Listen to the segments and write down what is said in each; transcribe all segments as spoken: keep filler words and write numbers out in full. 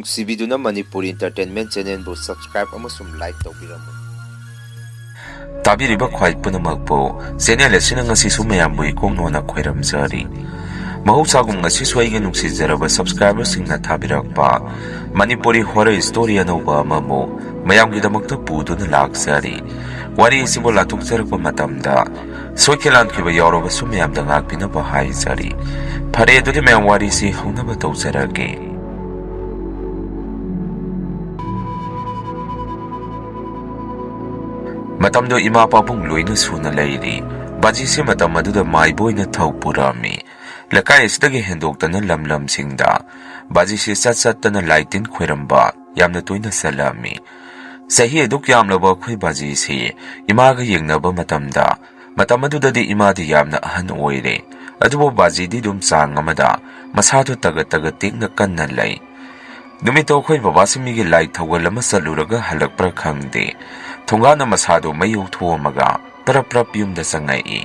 ꯅꯨꯡꯁꯤꯕꯤꯗꯨꯅ Manipuri Entertainment Channelꯕꯨ subscribe ꯑꯃꯁꯨꯡ like ꯇꯧꯕꯤꯔꯝꯃꯨ꯫ ꯇꯥꯕꯤꯔꯤꯕ ꯈ꯭ꯋꯥꯏ ꯄꯨꯝꯅꯃꯛꯄꯨ channel ꯑꯁꯤꯅ ꯉꯁꯤꯁꯨ ꯃꯌꯥꯝꯕꯨ ꯏꯀꯣꯛ ꯅꯣꯟꯅ ꯈꯣꯏꯔꯝꯖꯔꯤ꯫ ꯃꯍꯧꯁꯥꯒꯨꯝ ꯉꯁꯤꯁꯨ ꯑꯩꯒꯤ ꯅꯨꯡꯁꯤꯖꯔꯕ subscriberꯁꯤꯡꯅ ꯊꯥꯕꯤꯔꯛꯄ ꯃꯅꯤꯄꯨꯔꯤ horror story ꯑꯅꯧꯕ ꯑꯃꯕꯨ ꯃꯌꯥꯝꯒꯤꯗꯃꯛꯇ ꯄꯨꯗꯨꯅ ꯂꯥꯛꯆꯔꯤ꯫ ꯋꯥꯔꯤ ꯑꯁꯤꯕꯨ ꯂꯥꯊꯣꯛꯆꯔꯛꯄ ꯃꯇꯝꯗ ꯁꯣꯏꯈꯤ ꯂꯥꯟꯈꯤꯕ ꯌꯥꯎꯔꯕꯁꯨ ꯃꯌꯥꯝꯗ ꯉꯥꯛꯄꯤꯅꯕ ꯍꯥꯏꯖꯔꯤ꯫ ꯐꯔꯦ, ꯑꯗꯨꯗꯤ ꯃꯌꯥꯝ ꯋꯥꯔꯤꯁꯤ ꯍꯧꯅꯕ ꯇꯧꯖꯔꯒꯦ꯫ ꯃꯇꯝꯗꯣ ꯏꯃꯥ ꯄꯥꯕꯨꯡ ꯂꯣꯏꯅ ꯁꯨꯅ ꯂꯩꯔꯤ꯫ ꯕꯥꯖꯤꯁꯦ ꯃꯇꯝ ꯑꯗꯨꯗ ꯃꯥꯏꯕ ꯑꯣꯏꯅ ꯊꯧ ꯄꯨꯔꯝꯃꯤ꯫ ꯂꯩꯀꯥꯏ ꯑꯁꯤꯗꯒꯤ ꯍꯦꯟꯗꯣꯛꯇꯅ ꯂꯝ ꯂꯝꯁꯤꯡꯗ ꯕꯥꯖꯤꯁꯦ ꯆꯠ ꯆꯠꯇꯅ ꯂꯥꯏ ꯇꯤꯟ ꯈꯣꯏꯔꯝꯕ ꯌꯥꯝꯅ ꯇꯣꯏꯅ ꯆꯠꯂꯝꯃꯤ꯫ ꯆꯍꯤ ꯑꯗꯨꯛ ꯌꯥꯝꯂꯕ ꯑꯩꯈꯣꯏ ꯕꯥꯖꯤꯁꯤ ꯏꯃꯥꯒ ꯌꯦꯡꯅꯕ ꯃꯇꯝꯗ, ꯃꯇꯝ ꯑꯗꯨꯗꯗꯤ ꯏꯃꯥꯗꯤ ꯌꯥꯝꯅ ꯑꯍꯟ ꯑꯣꯏꯔꯦ, ꯑꯗꯨꯕꯨ ꯕꯥꯖꯤꯗꯤ ꯑꯗꯨꯝ ꯆꯥꯡ ꯑꯃꯗ ꯃꯁꯥꯗꯨ ꯇꯒꯠ ꯇꯒꯠ ꯇꯦꯛꯅ ꯀꯟꯅ ꯂꯩ꯫ ꯅꯨꯃꯤꯠꯇꯣ ꯑꯩꯈꯣꯏ ꯕꯕꯥꯁꯤ ꯃꯤꯒꯤ ꯂꯥꯏ ꯊꯧꯒꯜ ꯑꯃ ꯆꯠꯂꯨꯔꯒ ꯍꯜꯂꯛꯄ꯭ꯔꯥ ꯈꯪꯗꯦ, ꯊꯣꯡꯒꯥꯟꯅ ꯃꯁꯥꯗꯨ ꯃꯩ ꯍꯧꯊꯣꯛꯑꯝꯃꯒ ꯄꯔꯞ ꯄꯔꯞ ꯌꯨꯝꯗ ꯆꯪꯉꯛꯏ꯫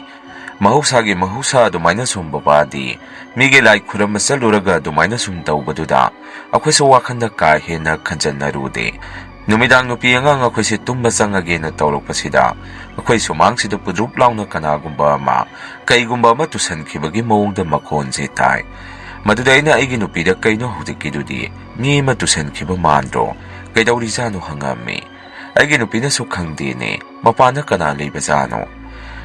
ꯃꯍꯧꯁꯥꯒꯤ ꯃꯍꯧꯁꯥ ꯑꯗꯨꯃꯥꯏꯅ ꯁꯨꯝ ꯕꯕꯥꯗꯤ ꯃꯤꯒꯤ ꯂꯥꯏ ꯈꯨꯔꯝꯕ ꯆꯠꯂꯨꯔꯒ ꯑꯗꯨꯃꯥꯏꯅ ꯁꯨꯝ ꯇꯧꯕꯗꯨꯗ ꯑꯩꯈꯣꯏꯁꯨ ꯋꯥꯈꯜꯗ ꯀꯥ ꯍꯦꯟꯅ ꯈꯟꯖꯟꯅꯔꯨꯗꯦ꯫ ꯅꯨꯃꯤꯗꯥꯡ ꯅꯨꯄꯤ ꯑꯉꯥꯡ ꯑꯩꯈꯣꯏꯁꯦ ꯇꯨꯝꯕ ꯆꯪꯉꯒꯦꯅ ꯇꯧꯔꯛꯄꯁꯤꯗ ꯑꯩꯈꯣꯏ ꯁꯨꯃꯥꯡꯁꯤꯗ ꯄꯨꯗ꯭ꯔꯨꯞ ꯂꯥꯎꯅ ꯀꯅꯥꯒꯨꯝꯕ ꯑꯃ, ꯀꯩꯒꯨꯝꯕ ꯑꯃ ꯇꯨꯁꯟꯈꯤꯕꯒꯤ ꯃꯑꯣꯡꯗ ꯃꯈꯣꯟꯁꯦ ꯇꯥꯏ꯫ ꯃꯗꯨꯗ ꯑꯩꯅ ꯑꯩꯒꯤ ꯅꯨꯄꯤꯗ, "ꯀꯩꯅꯣ ꯍꯧꯖꯤꯛꯀꯤꯗꯨꯗꯤ? ꯃꯤ ꯑꯃ ꯇꯨꯁꯟꯈꯤꯕ ꯃꯥꯟꯗ꯭ꯔꯣ? ꯀꯩꯗꯧꯔꯤꯖꯥꯠꯅꯣ?" ꯍꯪꯉꯝꯃꯤ꯫ ꯑꯩꯒꯤ ꯅꯨꯄꯤꯅꯁꯨ, "ꯈꯪꯗꯦꯅꯦ, ꯃꯄꯥꯟꯗ ꯀꯅꯥ ꯂꯩꯕꯖꯥꯠꯅꯣ?"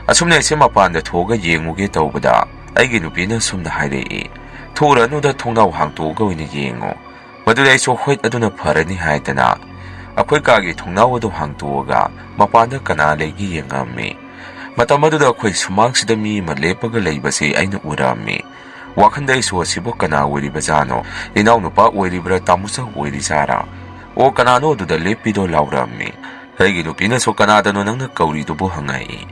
ꯑꯁꯨꯝꯅ ꯑꯩꯁꯦ ꯃꯄꯥꯟꯗ ꯊꯣꯛꯑꯒ ꯌꯦꯡꯉꯨꯒꯦ ꯇꯧꯕꯗ ꯑꯩꯒꯤ ꯅꯨꯄꯤꯅ ꯑꯁꯨꯝꯅ ꯍꯥꯏꯔꯛꯏ, "ꯊꯣꯛꯎꯔꯅꯨꯗ, ꯊꯣꯡꯅꯥꯎ ꯍꯥꯡꯇꯣꯛꯑꯒ ꯑꯣꯏꯅ ꯌꯦꯡꯉꯣ"꯫ ꯃꯗꯨꯗ ꯑꯩꯁꯨ, "ꯍꯣꯏ, ꯑꯗꯨꯅ ꯐꯔꯅꯤ" ꯍꯥꯏꯗꯅ ꯑꯩꯈꯣꯏ ꯀꯥꯒꯤ ꯊꯣꯡꯅꯥꯎ ꯑꯗꯨ ꯍꯥꯡꯇꯣꯛꯑꯒ ꯃꯄꯥꯟꯗ ꯀꯅꯥ ꯂꯩꯒꯦ ꯌꯦꯡꯉꯝꯃꯤ꯫ ꯃꯇꯝ ꯑꯗꯨꯗ ꯑꯩꯈꯣꯏ ꯁꯨꯃꯥꯡꯁꯤꯗ ꯃꯤ ꯑꯃ ꯂꯦꯞꯄꯒ ꯂꯩꯕꯁꯤ ꯑꯩꯅ ꯎꯔꯝꯃꯤ꯫ ꯋꯥꯈꯜꯗ ꯑꯩꯁꯨ, "ꯑꯁꯤꯕꯨ ꯀꯅꯥ ꯑꯣꯏꯔꯤꯕꯖꯥꯠꯅꯣ? ꯏꯅꯥꯎꯅꯨꯄꯥ ꯑꯣꯏꯔꯤꯕ꯭ꯔꯥ, ꯇꯥꯃꯣꯆꯧ ꯑꯣꯏꯔꯤꯖꯥꯠꯔꯥ? ꯑꯣ, ꯀꯅꯥꯅꯣ ꯑꯗꯨꯗ ꯂꯦꯞꯄꯤꯗꯣ?" ꯂꯥꯎꯔꯝꯃꯤ꯫ ꯑꯩꯒꯤ ꯅꯨꯄꯤꯅꯁꯨ, "ꯀꯅꯥꯗꯅꯣ ꯅꯪꯅ ꯀꯧꯔꯤꯗꯨꯕꯨ?" ꯍꯪꯉꯛꯏ꯫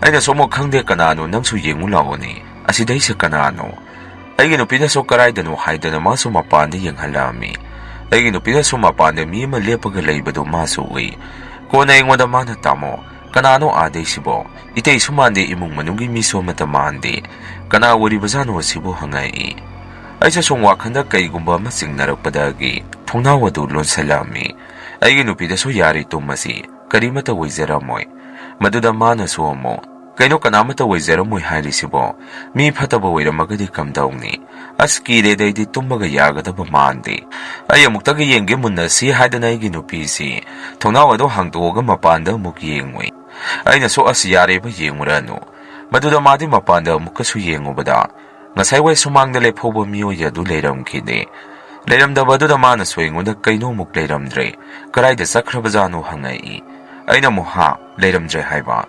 ꯑꯩꯅꯁꯨ ꯑꯃꯨꯛ, "ꯈꯪꯗꯦ ꯀꯅꯥꯅꯣ, ꯅꯪꯁꯨ ꯌꯦꯡꯉꯨ ꯂꯥꯛꯑꯣꯅꯦ, ꯑꯁꯤꯗꯩꯁꯦ ꯀꯅꯥꯅꯣ?" ꯑꯩꯒꯤ ꯅꯨꯄꯤꯅꯁꯨ ꯀꯔꯥꯏꯗꯅꯣ ꯍꯥꯏꯗꯅ ꯃꯥꯁꯨ ꯃꯄꯥꯟꯗ ꯌꯦꯡꯍꯜꯂꯛꯑꯝꯃꯤ꯫ ꯑꯩꯒꯤ ꯅꯨꯄꯤꯅꯁꯨ ꯃꯄꯥꯟꯗ ꯃꯤ ꯑꯃ ꯂꯦꯞꯄꯒ ꯂꯩꯕꯗꯨ ꯃꯥꯁꯨ ꯎꯏ꯫ ꯀꯣꯟꯅ ꯑꯩꯉꯣꯟꯗ ꯃꯥꯅ, "ꯇꯥꯃꯣ, ꯀꯅꯥꯅꯣ ꯑꯥꯗꯩꯁꯤꯕꯣ? ꯏꯇꯩꯁꯨ ꯃꯥꯟꯗꯦ, ꯏꯃꯨꯡ ꯃꯅꯨꯡꯒꯤ ꯃꯤꯁꯨ ꯑꯃꯠꯇ ꯃꯥꯟꯗꯦ꯫ ꯀꯅꯥ ꯑꯣꯏꯔꯤꯕꯖꯥꯠꯅꯣ ꯑꯁꯤꯕꯨ?" ꯍꯪꯉꯛꯏ꯫ ꯑꯩꯁꯨ ꯁꯨꯝ ꯋꯥꯈꯜꯗ ꯀꯩꯒꯨꯝꯕ ꯑꯃ ꯆꯤꯡꯅꯔꯛꯄꯗꯒꯤ ꯊꯣꯡꯅꯥꯎ ꯑꯗꯨ ꯂꯣꯟꯁꯤꯜꯂꯝꯃꯤ꯫ ꯑꯩꯒꯤ ꯅꯨꯄꯤꯗꯁꯨ ꯌꯥꯔꯦ ꯇꯨꯝꯃꯁꯤ, ꯀꯔꯤꯃꯠꯇ ꯑꯣꯏꯖꯔꯝꯃꯣꯏ꯫ ꯃꯗꯨꯗ ꯃꯥꯅꯁꯨ ꯑꯃꯨꯛ, "ꯀꯩꯅꯣ ꯀꯅꯥꯃꯠꯇ ꯑꯣꯏꯖꯔꯝꯃꯣꯏ ꯍꯥꯏꯔꯤꯁꯤꯕꯣ? ꯃꯤ ꯐꯠꯇꯕ ꯑꯣꯏꯔꯝꯃꯒꯗꯤ ꯀꯝꯗꯧꯅꯤ? ꯑꯁ ꯀꯤꯔꯦꯗ, ꯑꯩꯗꯤ ꯇꯨꯝꯕꯒ ꯌꯥꯒꯗꯕ ꯃꯥꯟꯗꯦ꯫ ꯑꯩ ꯑꯃꯨꯛꯇꯒ ꯌꯦꯡꯒꯦ ꯃꯨꯟꯅ" ꯁꯤ ꯍꯥꯏꯗꯅ ꯑꯩꯒꯤ ꯅꯨꯄꯤꯁꯤ ꯊꯣꯡꯅꯥꯎ ꯑꯗꯨ ꯍꯥꯡꯗꯣꯛꯑꯒ ꯃꯄꯥꯟꯗ ꯑꯃꯨꯛ ꯌꯦꯡꯉꯨꯏ꯫ ꯑꯩꯅꯁꯨ, "ꯑꯁ ꯌꯥꯔꯦꯕ, ꯌꯦꯡꯉꯨꯔꯅꯨ"꯫ ꯃꯗꯨꯗ ꯃꯥꯗꯤ ꯃꯄꯥꯟꯗ ꯑꯃꯨꯛꯀꯁꯨ ꯌꯦꯡꯉꯨꯕꯗ ꯉꯁꯥꯏ ꯋꯥꯏ ꯁꯨꯃꯥꯡꯗ ꯂꯦꯞꯍꯧꯕ ꯃꯤꯑꯣꯏ ꯑꯗꯨ ꯂꯩꯔꯝꯈꯤꯗꯦ꯫ ꯂꯩꯔꯝꯗꯕ ꯑꯗꯨꯗ ꯃꯥꯅꯁꯨ ꯑꯩꯉꯣꯟꯗ ꯀꯩꯅꯣꯃꯨꯛ ꯂꯩꯔꯝꯗ꯭ꯔꯦ, "ꯀꯗꯥꯏꯗ ꯆꯠꯈ꯭ꯔꯕꯖꯥꯠꯅꯣ?" ꯍꯪꯉꯛꯏ꯫ ꯑꯩꯅ ꯑꯃꯨꯛ, "ꯍꯥ, ꯂꯩꯔꯝꯗ꯭ꯔꯦ ꯍꯥꯏꯕ?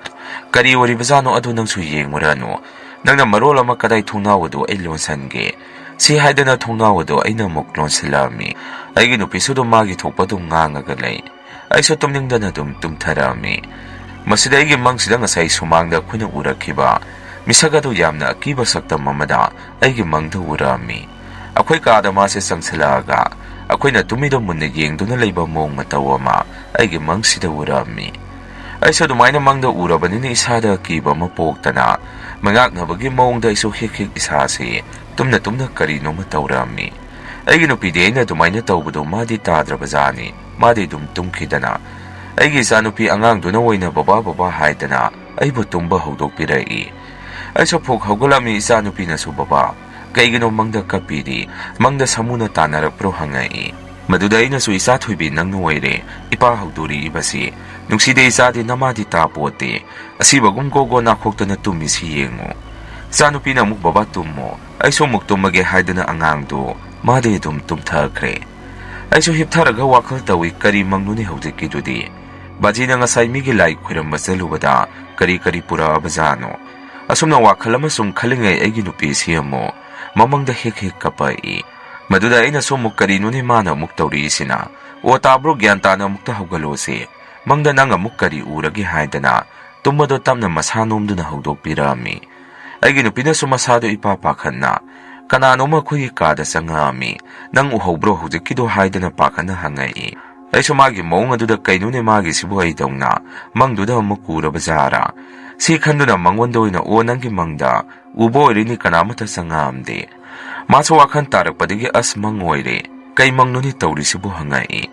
ꯀꯔꯤ ꯑꯣꯏꯔꯤꯕꯖꯥꯠꯅꯣ ꯑꯗꯨ ꯅꯪꯁꯨ ꯌꯦꯡꯉꯨꯔꯅꯨ꯫ ꯅꯪꯅ ꯃꯔꯣꯜ ꯑꯃ ꯀꯗꯥꯏ ꯊꯣꯡꯅꯥꯎ ꯑꯗꯨ ꯑꯩ ꯂꯣꯟꯁꯤꯟꯒꯦ?" ꯁꯤ ꯍꯥꯏꯗꯅ ꯊꯣꯡꯅꯥꯎ ꯑꯗꯨ ꯑꯩꯅ ꯑꯃꯨꯛ ꯂꯣꯟꯁꯤꯜꯂꯛꯑꯝꯃꯤ꯫ ꯑꯩꯒꯤ ꯅꯨꯄꯤꯁꯨ ꯑꯗꯨꯝ ꯃꯥꯒꯤ ꯊꯣꯛꯄ ꯑꯗꯨꯝ ꯉꯥꯡꯉꯒ ꯂꯩ꯫ ꯑꯩꯁꯨ ꯇꯨꯝꯅꯤꯡꯗꯅ ꯑꯗꯨꯝ ꯇꯨꯝꯊꯔꯛꯑꯝꯃꯤ꯫ ꯃꯁꯤꯗ ꯑꯩꯒꯤ ꯃꯪꯁꯤꯗ ꯉꯁꯥꯏ ꯁꯨꯃꯥꯡꯗ ꯑꯩꯈꯣꯏꯅ ꯎꯔꯛꯈꯤꯕ ꯃꯤꯁꯛ ꯑꯗꯨ ꯌꯥꯝꯅ ꯑꯀꯤꯕ ꯁꯛꯇꯝ ꯑꯃꯗ ꯑꯩꯒꯤ ꯃꯪꯗ ꯎꯔꯛꯑꯝꯃꯤ꯫ ꯑꯩꯈꯣꯏ ꯀꯥꯗ ꯃꯥꯁꯦ ꯆꯪꯁꯤꯜꯂꯛꯑꯒ ꯑꯩꯈꯣꯏꯅ ꯇꯨꯝꯃꯤꯗꯣ ꯃꯨꯟꯅ ꯌꯦꯡꯗꯨꯅ ꯂꯩꯕ ꯃꯑꯣꯡ ꯃꯇꯧ ꯑꯃ ꯑꯩꯒꯤ ꯃꯪꯁꯤꯗ ꯎꯔꯛꯑꯝꯃꯤ꯫ ꯑꯩꯁꯨ ꯑꯗꯨꯃꯥꯏꯅ ꯃꯪꯗ ꯎꯔꯕꯅꯤꯅ ꯏꯁꯥꯗ ꯑꯀꯤꯕ ꯑꯃ ꯄꯣꯛꯇꯅ ꯃꯉꯥꯛꯅꯕꯒꯤ ꯃꯑꯣꯡꯗ ꯑꯩꯁꯨ ꯍꯤꯛ ꯍꯤꯛ ꯏꯁꯥꯁꯤ ꯇꯨꯝꯅ ꯇꯨꯝꯅ ꯀꯔꯤꯅꯣꯃ ꯇꯧꯔꯛꯑꯝꯃꯤ꯫ ꯑꯩꯒꯤ ꯅꯨꯄꯤꯗꯤ ꯑꯩꯅ ꯑꯗꯨꯃꯥꯏꯅ ꯇꯧꯕꯗꯣ ꯃꯥꯗꯤ ꯇꯥꯗ꯭ꯔꯕꯖꯥꯠꯅꯤ꯫ ꯃꯥꯗꯤ ꯑꯗꯨꯝ ꯇꯨꯝꯈꯤꯗꯅ ꯑꯩꯒꯤ ꯏꯆꯥꯅꯨꯄꯤ ꯑꯉꯥꯡꯗꯨꯅ ꯑꯣꯏꯅ "ꯕꯕꯥ, ꯕꯕꯥ" ꯍꯥꯏꯗꯅ ꯑꯩꯕꯨ ꯇꯨꯝꯕ ꯍꯧꯗꯣꯛꯄꯤꯔꯛꯏ꯫ ꯑꯩꯁꯨ ꯐꯨꯛ ꯍꯧꯒꯠꯂꯝꯃꯤ, ꯏꯆꯥꯅꯨꯄꯤꯅꯁꯨ "ꯕꯕꯥ, ꯀꯩꯒꯤꯅꯣ ꯃꯪꯗ ꯀꯞꯄꯤꯗꯤ? ꯃꯪꯗ ꯁꯥꯃꯨꯅ ꯇꯥꯟꯅꯔꯛꯄ꯭ꯔꯣ?" ꯍꯪꯉꯛꯏ꯫ ꯃꯗꯨꯗ ꯑꯩꯅꯁꯨ, "ꯏꯆꯥ ꯊꯣꯏꯕꯤ, ꯅꯪ ꯅꯣꯏꯔꯦ, ꯏꯄꯥ ꯍꯧꯗꯣꯔꯛꯏꯕꯁꯤ꯫ ꯅꯨꯡꯁꯤꯗꯦ ꯏꯆꯥꯗꯤ, ꯅꯃꯥꯗꯤ ꯇꯥ ꯄꯣꯠꯇꯦ꯫ ꯑꯁꯤꯕꯒꯨꯝ ꯒꯣ ꯒꯣ ꯅꯥꯈꯣꯛꯇꯅ ꯇꯨꯝꯃꯤꯁꯤ ꯌꯦꯡꯉꯨ"꯫ ꯏꯆꯥꯅꯨꯄꯤꯅ ꯑꯃꯨꯛ, "ꯕꯕꯥ ꯇꯨꯝꯃꯣ, ꯑꯩꯁꯨ ꯑꯃꯨꯛ ꯇꯨꯝꯃꯒꯦ" ꯍꯥꯏꯗꯅ ꯑꯉꯥꯡꯗꯨ ꯃꯥꯗꯤ ꯑꯗꯨꯝ ꯇꯨꯝꯊꯈ꯭ꯔꯦ꯫ ꯑꯩꯁꯨ ꯍꯤꯞꯊꯔꯒ ꯋꯥꯈꯜ ꯇꯧꯏ, ꯀꯔꯤ ꯃꯪꯅꯣꯅꯦ ꯍꯧꯖꯤꯛꯀꯤꯗꯨꯗꯤ? ꯕꯥꯖꯤꯅ ꯉꯁꯥꯏ ꯃꯤꯒꯤ ꯂꯥꯏ ꯈꯣꯏꯔꯝꯕ ꯆꯠꯂꯨꯕꯗ ꯀꯔꯤ ꯀꯔꯤ ꯄꯨꯔꯛꯑꯕꯖꯥꯠꯅꯣ? ꯑꯁꯨꯝꯅ ꯋꯥꯈꯜ ꯑꯃ ꯁꯨꯝ ꯈꯜꯂꯤꯉꯩ ꯑꯩꯒꯤ ꯅꯨꯄꯤꯁꯤ ꯑꯃꯨꯛ ꯃꯃꯪꯗ ꯍꯦꯛ ꯍꯦꯛ ꯀꯞꯄꯛꯏ꯫ ꯃꯗꯨꯗ ꯑꯩꯅꯁꯨ ꯑꯃꯨꯛ, "ꯀꯔꯤꯅꯣꯅꯦ ꯃꯥꯅ ꯑꯃꯨꯛ ꯇꯧꯔꯛꯏꯁꯤꯅ? ꯑꯣ ꯇꯥꯕ꯭ꯔꯣ, ꯒ꯭ꯌꯥꯟ ꯇꯥꯅ ꯑꯃꯨꯛꯇ ꯍꯧꯒꯠꯂꯣꯁꯦ꯫ ꯃꯪꯗ ꯅꯪ ꯑꯃꯨꯛ ꯀꯔꯤ ꯎꯔꯒꯦ?" ꯍꯥꯏꯗꯅ ꯇꯨꯝꯕꯗꯣ ꯇꯞꯅ ꯃꯁꯥ ꯅꯣꯝꯗꯨꯅ ꯍꯧꯗꯣꯛꯄꯤꯔꯛꯑꯝꯃꯤ꯫ ꯑꯩꯒꯤ ꯅꯨꯄꯤꯅꯁꯨ ꯃꯁꯥꯗꯣ ꯏꯄꯥ ꯄꯥꯈꯠꯅ, "ꯀꯅꯥꯅꯣꯝꯃ ꯑꯩꯈꯣꯏꯒꯤ ꯀꯥꯗ ꯆꯪꯉꯛꯑꯝꯃꯤ, ꯅꯪ ꯎꯍꯧꯕ꯭ꯔꯣ ꯍꯧꯖꯤꯛꯀꯤꯗꯣ?" ꯍꯥꯏꯗꯅ ꯄꯥꯈꯠꯅ ꯍꯪꯉꯛꯏ꯫ ꯑꯩꯁꯨ ꯃꯥꯒꯤ ꯃꯑꯣꯡ ꯑꯗꯨꯗ, "ꯀꯩꯅꯣꯅꯦ ꯃꯥꯒꯤꯁꯤꯕꯨ ꯑꯩꯗꯧꯅ ꯃꯪꯗꯨꯗ ꯑꯃꯨꯛ ꯎꯔꯕ ꯖꯥꯔꯥ?" ꯁꯤ ꯈꯟꯗꯨꯅ ꯃꯉꯣꯟꯗ ꯑꯣꯏꯅ, "ꯑꯣ, ꯅꯪꯒꯤ ꯃꯪꯗ ꯎꯕ ꯑꯣꯏꯔꯤꯅꯤ, ꯀꯅꯥꯃꯠꯇ ꯆꯪꯉꯛꯑꯝꯗꯦ"꯫ ꯃꯥꯁꯨ ꯋꯥꯈꯜ ꯇꯥꯔꯛꯄꯗꯒꯤ, "ꯑꯁ, ꯃꯪ ꯑꯣꯏꯔꯦ, "ꯀꯩ ꯃꯪꯅꯣꯅꯦ ꯇꯧꯔꯤꯁꯤꯕꯨ?" ꯍꯪꯉꯛꯏ꯫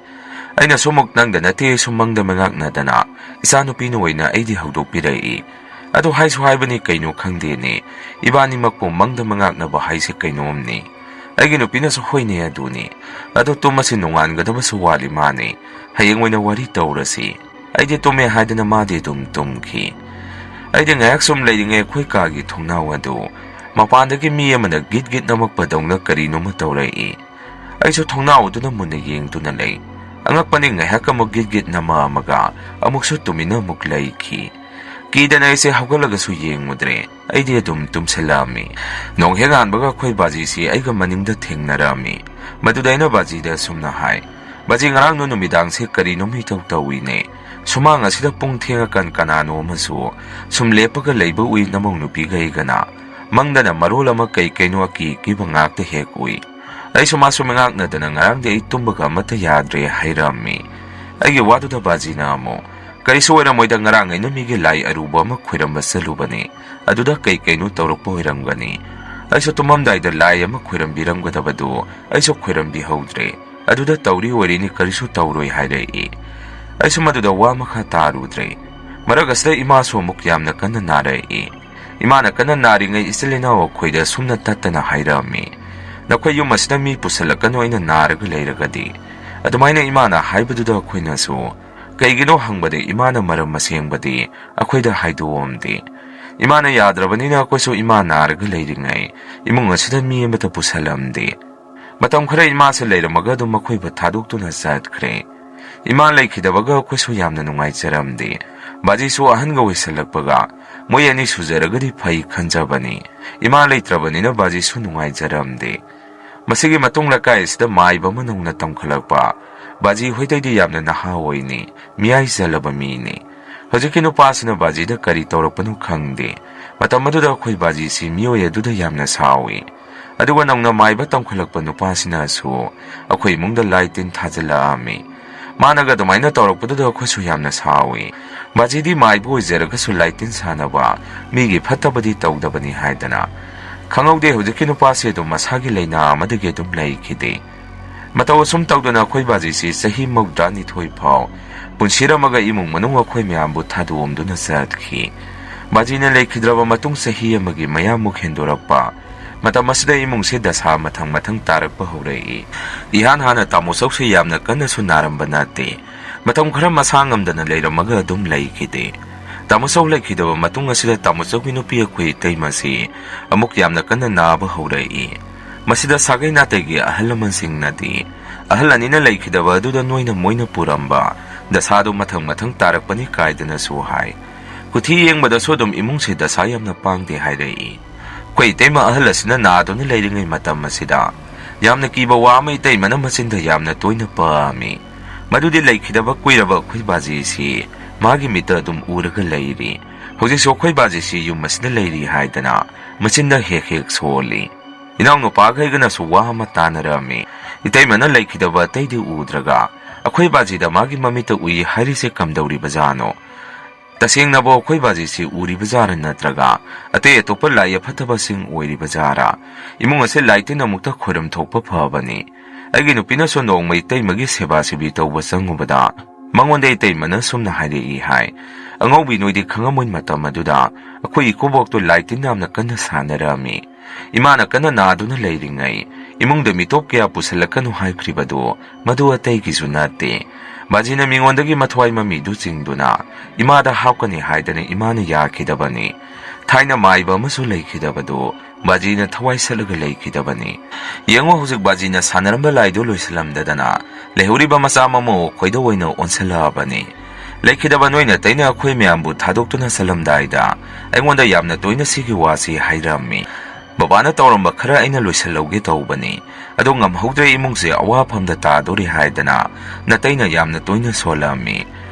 ꯑꯩꯅꯁꯨ ꯑꯃꯨꯛ ꯅꯪꯗ ꯅꯠꯇꯦ, ꯁꯨꯝ ꯃꯪꯗ ꯃꯪꯉꯥꯛꯅꯗꯅ ꯏꯆꯥꯅꯨꯄꯤꯅ ꯑꯣꯏꯅ ꯑꯩꯗꯤ ꯍꯧꯗꯣꯛꯄꯤꯔꯛꯏ꯫ ꯑꯗꯨ ꯍꯥꯏꯁꯨ ꯍꯥꯏꯕꯅꯤ, ꯀꯩꯅꯣ ꯈꯪꯗꯦꯅꯦ, ꯏꯕꯥꯅꯤꯃꯛꯄꯨ ꯃꯪꯗ ꯃꯪꯉꯥꯛꯅꯕ ꯍꯥꯏꯁꯦ ꯀꯩꯅꯣꯝꯅꯤ꯫ ꯑꯩꯒꯤ ꯅꯨꯄꯤꯅꯁꯨ "ꯍꯣꯏꯅꯦ ꯑꯗꯨꯅꯤ, ꯑꯗꯣ ꯇꯨꯝꯃꯁꯤ, ꯅꯣꯡꯉꯥꯟꯒꯗꯕꯁꯨ ꯋꯥꯠꯂꯤ ꯃꯥꯅꯤ, ꯍꯌꯦꯡ ꯑꯣꯏꯅ ꯋꯥꯔꯤ ꯇꯧꯔꯁꯤ"꯫ ꯑꯩꯗꯤ ꯇꯨꯝꯃꯦ ꯍꯥꯏꯗꯅ ꯃꯥꯗꯤ ꯑꯗꯨꯝ ꯇꯨꯝꯈꯤ꯫ ꯑꯩꯗꯤ ꯉꯥꯏꯍꯥꯛ ꯁꯨꯝ ꯂꯩꯔꯤꯉꯩ ꯑꯩꯈꯣꯏ ꯀꯥꯒꯤ ꯊꯣꯡꯅꯥꯎ ꯑꯗꯨ ꯃꯄꯥꯟꯗꯒꯤ ꯃꯤ ꯑꯃꯅ ꯒꯤꯠ ꯒꯤꯠ ꯅꯝꯃꯛꯄꯗꯧꯅ ꯀꯔꯤꯅꯣꯃ ꯇꯧꯔꯛꯏ꯫ ꯑꯩꯁꯨ ꯊꯣꯡꯅꯥꯎ ꯑꯗꯨꯗ ꯃꯨꯟꯅ ꯌꯦꯡꯗꯨꯅ ꯂꯩ꯫ ꯑꯉꯛꯄꯅꯤ, ꯉꯥꯏꯍꯥꯛ ꯑꯃꯨꯛ ꯒꯤꯠ ꯒꯤꯠ ꯅꯝꯃꯛꯑꯝꯃꯒ ꯑꯃꯨꯛꯁꯨ ꯇꯨꯃꯤꯟꯅ ꯑꯃꯨꯛ ꯂꯩꯈꯤ꯫ ꯀꯤꯗꯅ ꯑꯩꯁꯦ ꯍꯧꯒꯠꯂꯒꯁꯨ ꯌꯦꯡꯉꯨꯗ꯭ꯔꯦ꯫ ꯑꯩꯗꯤ ꯑꯗꯨꯝ ꯇꯨꯝꯁꯤꯜꯂꯛꯑꯝꯃꯤ꯫ ꯅꯣꯡ ꯍꯦꯛ ꯉꯥꯟꯕꯒ ꯑꯩꯈꯣꯏ ꯕꯥꯖꯤꯁꯤ ꯑꯩꯒ ꯃꯅꯤꯡꯗ ꯊꯦꯡꯅꯔꯛꯑꯝꯃꯤ꯫ ꯃꯗꯨꯗ ꯑꯩꯅ ꯕꯥꯖꯤꯗ ꯑꯁꯨꯝꯅ ꯍꯥꯏ, "ꯕꯥꯖꯤ, ꯉꯔꯥꯡꯗꯣ ꯅꯨꯃꯤꯗꯥꯡꯁꯦ ꯀꯔꯤꯅꯣꯝ ꯏꯇꯧ ꯇꯧꯏꯅꯦ꯫ ꯁꯨꯃꯥꯡ ꯑꯁꯤꯗ ꯄꯨꯡ ꯊꯦꯡꯉꯀꯥꯟ ꯀꯅꯥꯅꯣ ꯑꯃꯁꯨ ꯁꯨꯝ ꯂꯦꯞꯄꯒ ꯂꯩꯕ ꯎꯏ, ꯅꯃꯧ ꯅꯨꯄꯤꯒ ꯑꯩꯒꯅ꯫ ꯃꯪꯗꯅ ꯃꯔꯣꯜ ꯑꯃ ꯀꯩ ꯀꯩꯅꯣ ꯑꯀꯤ ꯑꯀꯤꯕ ꯉꯥꯛꯇ ꯍꯦꯛ ꯎꯏ"꯫ ꯑꯩꯁꯨ ꯃꯥꯁꯨ ꯃꯉꯥꯛꯅꯗꯅ, "ꯉꯔꯥꯡꯗꯤ ꯑꯩ ꯇꯨꯝꯕꯒ ꯑꯃꯠꯇ ꯌꯥꯗ꯭ꯔꯦ" ꯍꯥꯏꯔꯝꯃꯤ꯫ ꯑꯩꯒꯤ ꯋꯥꯗꯨꯗ ꯕꯥꯖꯤꯅ ꯑꯃꯨꯛ, "ꯀꯔꯤꯁꯨ ꯑꯣꯏꯔꯝꯃꯣꯏꯗ, ꯉꯔꯥꯡ ꯑꯩꯅ ꯃꯤꯒꯤ ꯂꯥꯏ ꯑꯔꯨꯕ ꯑꯃ ꯈꯣꯏꯔꯝꯕ ꯆꯠꯂꯨꯕꯅꯤ, ꯑꯗꯨꯗ ꯀꯩ ꯀꯩꯅꯣ ꯇꯧꯔꯛꯄ ꯑꯣꯏꯔꯝꯒꯅꯤ꯫ ꯑꯩꯁꯨ ꯇꯨꯝꯃꯝꯗꯥꯏꯗ ꯂꯥꯏ ꯑꯃ ꯈꯣꯏꯔꯝꯕꯤꯔꯝꯒꯗꯕꯗꯨ ꯑꯩꯁꯨ ꯈꯣꯏꯔꯝꯕꯤꯍꯧꯗ꯭ꯔꯦ, ꯑꯗꯨꯗ ꯇꯧꯔꯤ ꯑꯣꯏꯔꯤꯅꯤ, ꯀꯔꯤꯁꯨ ꯇꯧꯔꯣꯏ" ꯍꯥꯏꯔꯛꯏ꯫ ꯑꯩꯁꯨ ꯃꯗꯨꯗ ꯋꯥ ꯃꯈꯥ ꯇꯥꯔꯨꯗ꯭ꯔꯦ꯫ ꯃꯔꯛ ꯑꯁꯤꯗ ꯏꯃꯥꯁꯨ ꯑꯃꯨꯛ ꯌꯥꯝꯅ ꯀꯟꯅ ꯅꯥꯔꯛꯏ꯫ ꯏꯃꯥꯅ ꯀꯟꯅ ꯅꯥꯔꯤꯉꯩ ꯏꯆꯤꯜ ꯏꯅꯥꯎ ꯑꯩꯈꯣꯏꯗ ꯁꯨꯝꯅ ꯇꯠꯇꯅ ꯍꯥꯏꯔꯛꯑꯝꯃꯤ, "ꯅꯈꯣꯏ ꯌꯨꯝ ꯑꯁꯤꯗ ꯃꯤ ꯄꯨꯁꯜꯂꯛꯀꯅꯨ, ꯑꯩꯅ ꯅꯥꯔꯒ ꯂꯩꯔꯒꯗꯤ"꯫ ꯑꯗꯨꯃꯥꯏꯅ ꯏꯃꯥꯅ ꯍꯥꯏꯕꯗꯨꯗ ꯑꯩꯈꯣꯏꯅꯁꯨ ꯀꯩꯒꯤꯅꯣ ꯍꯪꯕꯗ ꯏꯃꯥꯅ ꯃꯔꯝ ꯑꯁꯦꯡꯕꯗꯤ ꯑꯩꯈꯣꯏꯗ ꯍꯥꯏꯗꯣꯛꯑꯝꯗꯦ꯫ ꯏꯃꯥꯅ ꯌꯥꯗ꯭ꯔꯕꯅꯤꯅ ꯑꯩꯈꯣꯏꯁꯨ ꯏꯃꯥ ꯅꯥꯔꯒ ꯂꯩꯔꯤꯉꯩ ꯏꯃꯨꯡ ꯑꯁꯤꯗ ꯃꯤ ꯑꯃꯠꯇ ꯄꯨꯁꯜꯂꯝꯗꯦ꯫ ꯃꯇꯝ ꯈꯔ ꯏꯃꯥꯁꯦ ꯂꯩꯔꯝꯃꯒ ꯑꯗꯨꯝ ꯃꯈꯣꯏꯕꯨ ꯊꯥꯗꯣꯛꯇꯨꯅ ꯆꯠꯈ꯭ꯔꯦ꯫ ꯏꯃꯥ ꯂꯩꯈꯤꯗꯕꯒ ꯑꯩꯈꯣꯏꯁꯨ ꯌꯥꯝꯅ ꯅꯨꯡꯉꯥꯏꯖꯔꯝꯗꯦ꯫ ꯕꯥꯖꯤꯁꯨ ꯑꯍꯟꯒ ꯑꯣꯏꯁꯜꯂꯛꯄꯒ ꯃꯣꯏ ꯑꯅꯤ ꯁꯨꯖꯔꯒꯗꯤ ꯐꯩ ꯈꯟꯖꯕꯅꯤ꯫ ꯏꯃꯥ ꯂꯩꯇ꯭ꯔꯕꯅꯤꯅ ꯕꯥꯖꯤꯁꯨ ꯅꯨꯡꯉꯥꯏꯖꯔꯝꯗꯦ꯫ ꯃꯁꯤꯒꯤ ꯃꯇꯨꯡ ꯂꯩꯀꯥꯏ ꯑꯁꯤꯗ ꯃꯥꯏꯕ ꯑꯃ ꯅꯧꯅ ꯇꯝꯈꯠꯂꯛꯄ꯫ ꯕꯥꯖꯤ ꯍꯣꯏꯗꯩꯗꯤ ꯌꯥꯝꯅ ꯅꯍꯥ ꯑꯣꯏꯅꯤ, ꯃꯤꯌꯥꯏ ꯆꯜꯂꯕ ꯃꯤꯅꯤ꯫ ꯍꯧꯖꯤꯛꯀꯤ ꯅꯨꯄꯥꯁꯤꯅ ꯕꯥꯖꯤꯗ ꯀꯔꯤ ꯇꯧꯔꯛꯄꯅꯣ ꯈꯪꯗꯦ꯫ ꯃꯇꯝ ꯑꯗꯨꯗ ꯑꯩꯈꯣꯏ ꯕꯥꯖꯤꯁꯤ ꯃꯤꯑꯣꯏ ꯑꯗꯨꯗ ꯌꯥꯝꯅ ꯁꯥꯎꯏ꯫ ꯑꯗꯨꯒ ꯅꯧꯅ ꯃꯥꯏꯕ ꯇꯝꯈꯠꯂꯛꯄ ꯅꯨꯄꯥꯁꯤꯅꯁꯨ ꯑꯩꯈꯣꯏ ꯏꯃꯨꯡꯗ ꯂꯥꯏ ꯇꯤꯟ ꯊꯥꯖꯤꯜꯂꯛꯑꯝꯃꯤ꯫ ꯃꯥꯅꯒ ꯑꯗꯨꯃꯥꯏꯅ ꯇꯧꯔꯛꯄꯗꯨꯗ ꯑꯩꯈꯣꯏꯁꯨ ꯌꯥꯝꯅ ꯁꯥꯎꯏ꯫ ꯕꯥꯖꯤꯗꯤ ꯃꯥꯏꯕ ꯑꯣꯏꯖꯔꯒꯁꯨ ꯂꯥꯏ ꯇꯤꯟ ꯁꯥꯟꯅꯕ, ꯃꯤꯒꯤ ꯐꯠꯇꯕꯗꯤ ꯇꯧꯗꯕꯅꯤ ꯍꯥꯏꯗꯅ꯫ ꯈꯪꯍꯧꯗꯦ, ꯍꯧꯖꯤꯛꯀꯤ ꯅꯨꯄꯥꯁꯦ ꯑꯗꯨꯝ ꯃꯁꯥꯒꯤ ꯂꯩꯅꯥ ꯑꯃꯗꯒꯤ ꯑꯗꯨꯝ ꯂꯩꯈꯤꯗꯦ꯫ ꯃꯇꯧ ꯑꯁꯨꯝ ꯇꯧꯗꯅ ꯑꯩꯈꯣꯏ ꯕꯥꯖꯤꯁꯤ ꯆꯍꯤ ꯃꯧꯗ꯭ꯔꯥꯅꯤꯊꯣꯏ ꯐꯥꯎ ꯄꯨꯟꯁꯤꯔꯝꯃꯒ ꯏꯃꯨꯡ ꯃꯅꯨꯡ ꯑꯩꯈꯣꯏ ꯃꯌꯥꯝꯕꯨ ꯊꯥꯗꯣꯛꯑꯝꯗꯨꯅ ꯆꯠꯈꯤ꯫ ꯕꯥꯖꯤꯅ ꯂꯩꯈꯤꯗ꯭ꯔꯕ ꯃꯇꯨꯡ ꯆꯍꯤ ꯑꯃꯒꯤ ꯃꯌꯥꯃꯨꯛ ꯍꯦꯟꯗꯣꯔꯛꯄ ꯃꯇꯝ ꯑꯁꯤꯗ ꯏꯃꯨꯡꯁꯤ ꯗꯁꯥ ꯃꯊꯪ ꯃꯊꯪ ꯇꯥꯔꯛꯄ ꯍꯧꯔꯛꯏ꯫ ꯏꯍꯥꯟ ꯍꯥꯟꯅ ꯇꯥꯃꯣ ꯆꯧꯁꯤ ꯌꯥꯝꯅ ꯀꯟꯅꯁꯨ ꯅꯥꯔꯝꯕ ꯅꯠꯇꯦ꯫ ꯃꯇꯝ ꯈꯔ ꯃꯁꯥ ꯉꯝꯗꯅ ꯂꯩꯔꯝꯃꯒ ꯑꯗꯨꯝ ꯂꯩꯈꯤꯗꯦ꯫ ꯇꯥꯃꯣ ꯆꯧ ꯂꯩꯈꯤꯗꯕ ꯃꯇꯨꯡ ꯑꯁꯤꯗ ꯇꯥꯃꯣ ꯆꯧꯒꯤ ꯅꯨꯄꯤ ꯑꯩꯈꯣꯏ ꯏꯇꯩꯃꯁꯤ ꯑꯃꯨꯛ ꯌꯥꯝꯅ ꯀꯟꯅ ꯅꯥꯕ ꯍꯧꯔꯛꯏ꯫ ꯃꯁꯤꯗ ꯁꯥꯒꯩ ꯅꯥꯇꯩꯒꯤ ꯑꯍꯜ ꯂꯃꯟꯁꯤꯡꯅꯗꯤ, "ꯑꯍꯜ ꯑꯅꯤꯅ ꯂꯩꯈꯤꯗꯕ ꯑꯗꯨꯗ ꯅꯣꯏꯅ ꯃꯣꯏꯅ ꯄꯨꯔꯝꯕ ꯗꯁꯥꯗꯨ ꯃꯊꯪ ꯃꯊꯪ ꯇꯥꯔꯛꯄꯅꯤ" ꯀꯥꯏꯗꯅꯁꯨ ꯍꯥꯏ꯫ ꯀꯨꯊꯤ ꯌꯦꯡꯕꯗꯁꯨ ꯑꯗꯨꯝ ꯏꯃꯨꯡꯁꯦ ꯗꯁꯥ ꯌꯥꯝꯅ ꯄꯥꯡꯗꯦ ꯍꯥꯏꯔꯛꯏ꯫ ꯑꯩꯈꯣꯏ ꯏꯇꯩꯃ ꯑꯍꯜ ꯑꯁꯤꯅ ꯅꯥꯗꯨꯅ ꯂꯩꯔꯤꯉꯩ ꯃꯇꯝ ꯑꯁꯤꯗ ꯌꯥꯝꯅ ꯀꯤꯕ ꯋꯥ ꯑꯃ ꯏꯇꯩꯃꯅ ꯃꯆꯤꯟꯗ ꯌꯥꯝꯅ ꯇꯣꯏꯅ ꯄꯛꯑꯝꯃꯤ꯫ ꯃꯗꯨꯗꯤ ꯂꯩꯈꯤꯗꯕ ꯀꯨꯏꯔꯕ ꯑꯩꯈꯣꯏ ꯕꯥꯖꯤꯁꯤ ꯃꯥꯒꯤ ꯃꯤꯠꯇ ꯑꯗꯨꯝ ꯎꯔꯒ ꯂꯩꯔꯤ꯫ ꯍꯧꯖꯤꯛꯁꯨ ꯑꯩꯈꯣꯏ ꯕꯥꯖꯤꯁꯤ ꯌꯨꯝ ꯑꯁꯤꯗ ꯂꯩꯔꯤ ꯍꯥꯏꯗꯅ ꯃꯆꯤꯟꯗ ꯍꯦꯛ ꯍꯦꯛ ꯁꯣꯜꯂꯤ꯫ ꯏꯅꯥꯎꯅꯨꯄꯥꯈꯩꯒꯅꯁꯨ ꯋꯥ ꯑꯃ ꯇꯥꯅꯔꯝꯃꯤ꯫ "ꯏꯇꯩꯃꯅ ꯂꯩꯈꯤꯗꯕ ꯑꯇꯩꯗꯤ ꯎꯗ꯭ꯔꯒ ꯑꯩꯈꯣꯏ ꯕꯥꯖꯤꯗ ꯃꯥꯒꯤ ꯃꯃꯤꯠꯇ ꯎꯏ ꯍꯥꯏꯔꯤꯁꯦ ꯀꯝꯗꯧꯔꯤꯕꯖꯥꯠꯅꯣ? ꯇꯁꯦꯡꯅꯕꯨ ꯑꯩꯈꯣꯏ ꯕꯥꯖꯤꯁꯤ ꯎꯔꯤꯕꯖꯥꯠꯔ ꯅꯠꯇ꯭ꯔꯒ ꯑꯇꯩ ꯑꯇꯣꯞꯄ ꯂꯥꯏ ꯑꯐꯠꯇꯕꯁꯤꯡ ꯑꯣꯏꯔꯤꯕꯖꯥꯠꯔ? ꯏꯃꯨꯡ ꯑꯁꯦ ꯂꯥꯏ ꯇꯤꯟ ꯑꯃꯨꯛꯇ ꯈꯣꯏꯔꯝ ꯊꯣꯛꯄ ꯐꯕꯅꯤ꯫ ꯑꯩꯒꯤ ꯅꯨꯄꯤꯅꯁꯨ ꯅꯣꯡꯃ ꯏꯇꯩꯃꯒꯤ ꯁꯦꯕꯥ ꯁꯤꯕꯤ ꯇꯧꯕ ꯆꯪꯉꯨꯕꯗ ꯃꯉꯣꯟꯗ ꯏꯇꯩꯃꯅ ꯁꯨꯝꯅ ꯍꯥꯏꯔꯛꯏ ꯍꯥꯏ, 'ꯑꯉꯧꯕꯤ, ꯅꯣꯏꯗꯤ ꯈꯪꯉꯝꯃꯣꯏ, ꯃꯇꯝ ꯑꯗꯨꯗ ꯑꯩꯈꯣꯏ ꯏꯀꯨꯕꯣꯛꯇꯨ ꯂꯥꯏ ꯇꯤꯟ ꯌꯥꯝꯅ ꯀꯟꯅ ꯁꯥꯟꯅꯔꯝꯃꯤ꯫ ꯏꯃꯥꯅ ꯀꯟꯅ ꯅꯥꯗꯨꯅ ꯂꯩꯔꯤꯉꯩ ꯏꯃꯨꯡꯗ ꯃꯤꯇꯣꯞ ꯀꯌꯥ ꯄꯨꯁꯤꯜꯂꯛꯀꯅꯨ ꯍꯥꯏꯈ꯭ꯔꯤꯕꯗꯨ ꯃꯗꯨ ꯑꯇꯩꯒꯤꯁꯨ ꯅꯠꯇꯦ꯫ ꯕꯥꯖꯤꯅ ꯃꯤꯉꯣꯟꯗꯒꯤ ꯃꯊ꯭ꯋꯥꯏ ꯃꯃꯤꯗꯨ ꯆꯤꯡꯗꯨꯅ ꯏꯃꯥꯗ ꯍꯥꯞꯀꯅꯤ ꯍꯥꯏꯗꯅ ꯏꯃꯥꯅ ꯌꯥꯈꯤꯗꯕꯅꯤ꯫ ꯊꯥꯏꯅ ꯃꯥꯏꯕ ꯑꯃꯁꯨ ꯂꯩꯈꯤꯗꯕꯗꯨ ꯕꯥꯖꯤꯅ ꯊꯋꯥꯏ ꯁꯠꯂꯒ ꯂꯩꯈꯤꯗꯕꯅꯤ꯫ ꯌꯦꯡꯉꯨ, ꯍꯧꯖꯤꯛ ꯕꯥꯖꯤꯅ ꯁꯥꯟꯅꯔꯝꯕ ꯂꯥꯏꯗꯨ ꯂꯣꯏꯁꯤꯜꯂꯝꯗꯗꯅ ꯂꯩꯍꯧꯔꯤꯕ ꯃꯆꯥ ꯃꯃꯧ ꯑꯩꯈꯣꯏꯗ ꯑꯣꯏꯅ ꯑꯣꯟꯁꯤꯜꯂꯛꯑꯕꯅꯤ꯫ ꯂꯩꯈꯤꯗꯕ ꯅꯣꯏ ꯅꯇꯩꯅ ꯑꯩꯈꯣꯏ ꯃꯌꯥꯝꯕꯨ ꯊꯥꯗꯣꯛꯇꯨꯅ ꯆꯠꯂꯝꯗꯥꯏꯗ ꯑꯩꯉꯣꯟꯗ ꯌꯥꯝꯅ ꯇꯣꯏꯅ ꯁꯤꯒꯤ ꯋꯥꯁꯤ ꯍꯥꯏꯔꯝꯃꯤ꯫ ꯕꯕꯥꯅ ꯇꯧꯔꯝꯕ ꯈꯔ ꯑꯩꯅ ꯂꯣꯏꯁꯤꯜꯍꯧꯒꯦ ꯇꯧꯕꯅꯤ, ꯑꯗꯣ ꯉꯝꯍꯧꯗ꯭ꯔꯦ, ꯏꯃꯨꯡꯁꯦ ꯑꯋꯥꯐꯝꯗ ꯇꯥꯗꯣꯔꯤ" ꯍꯥꯏꯗꯅ ꯅꯇꯩꯅ ꯌꯥꯝꯅ ꯇꯣꯏꯅ ꯁꯣꯜꯂꯝꯃꯤ꯫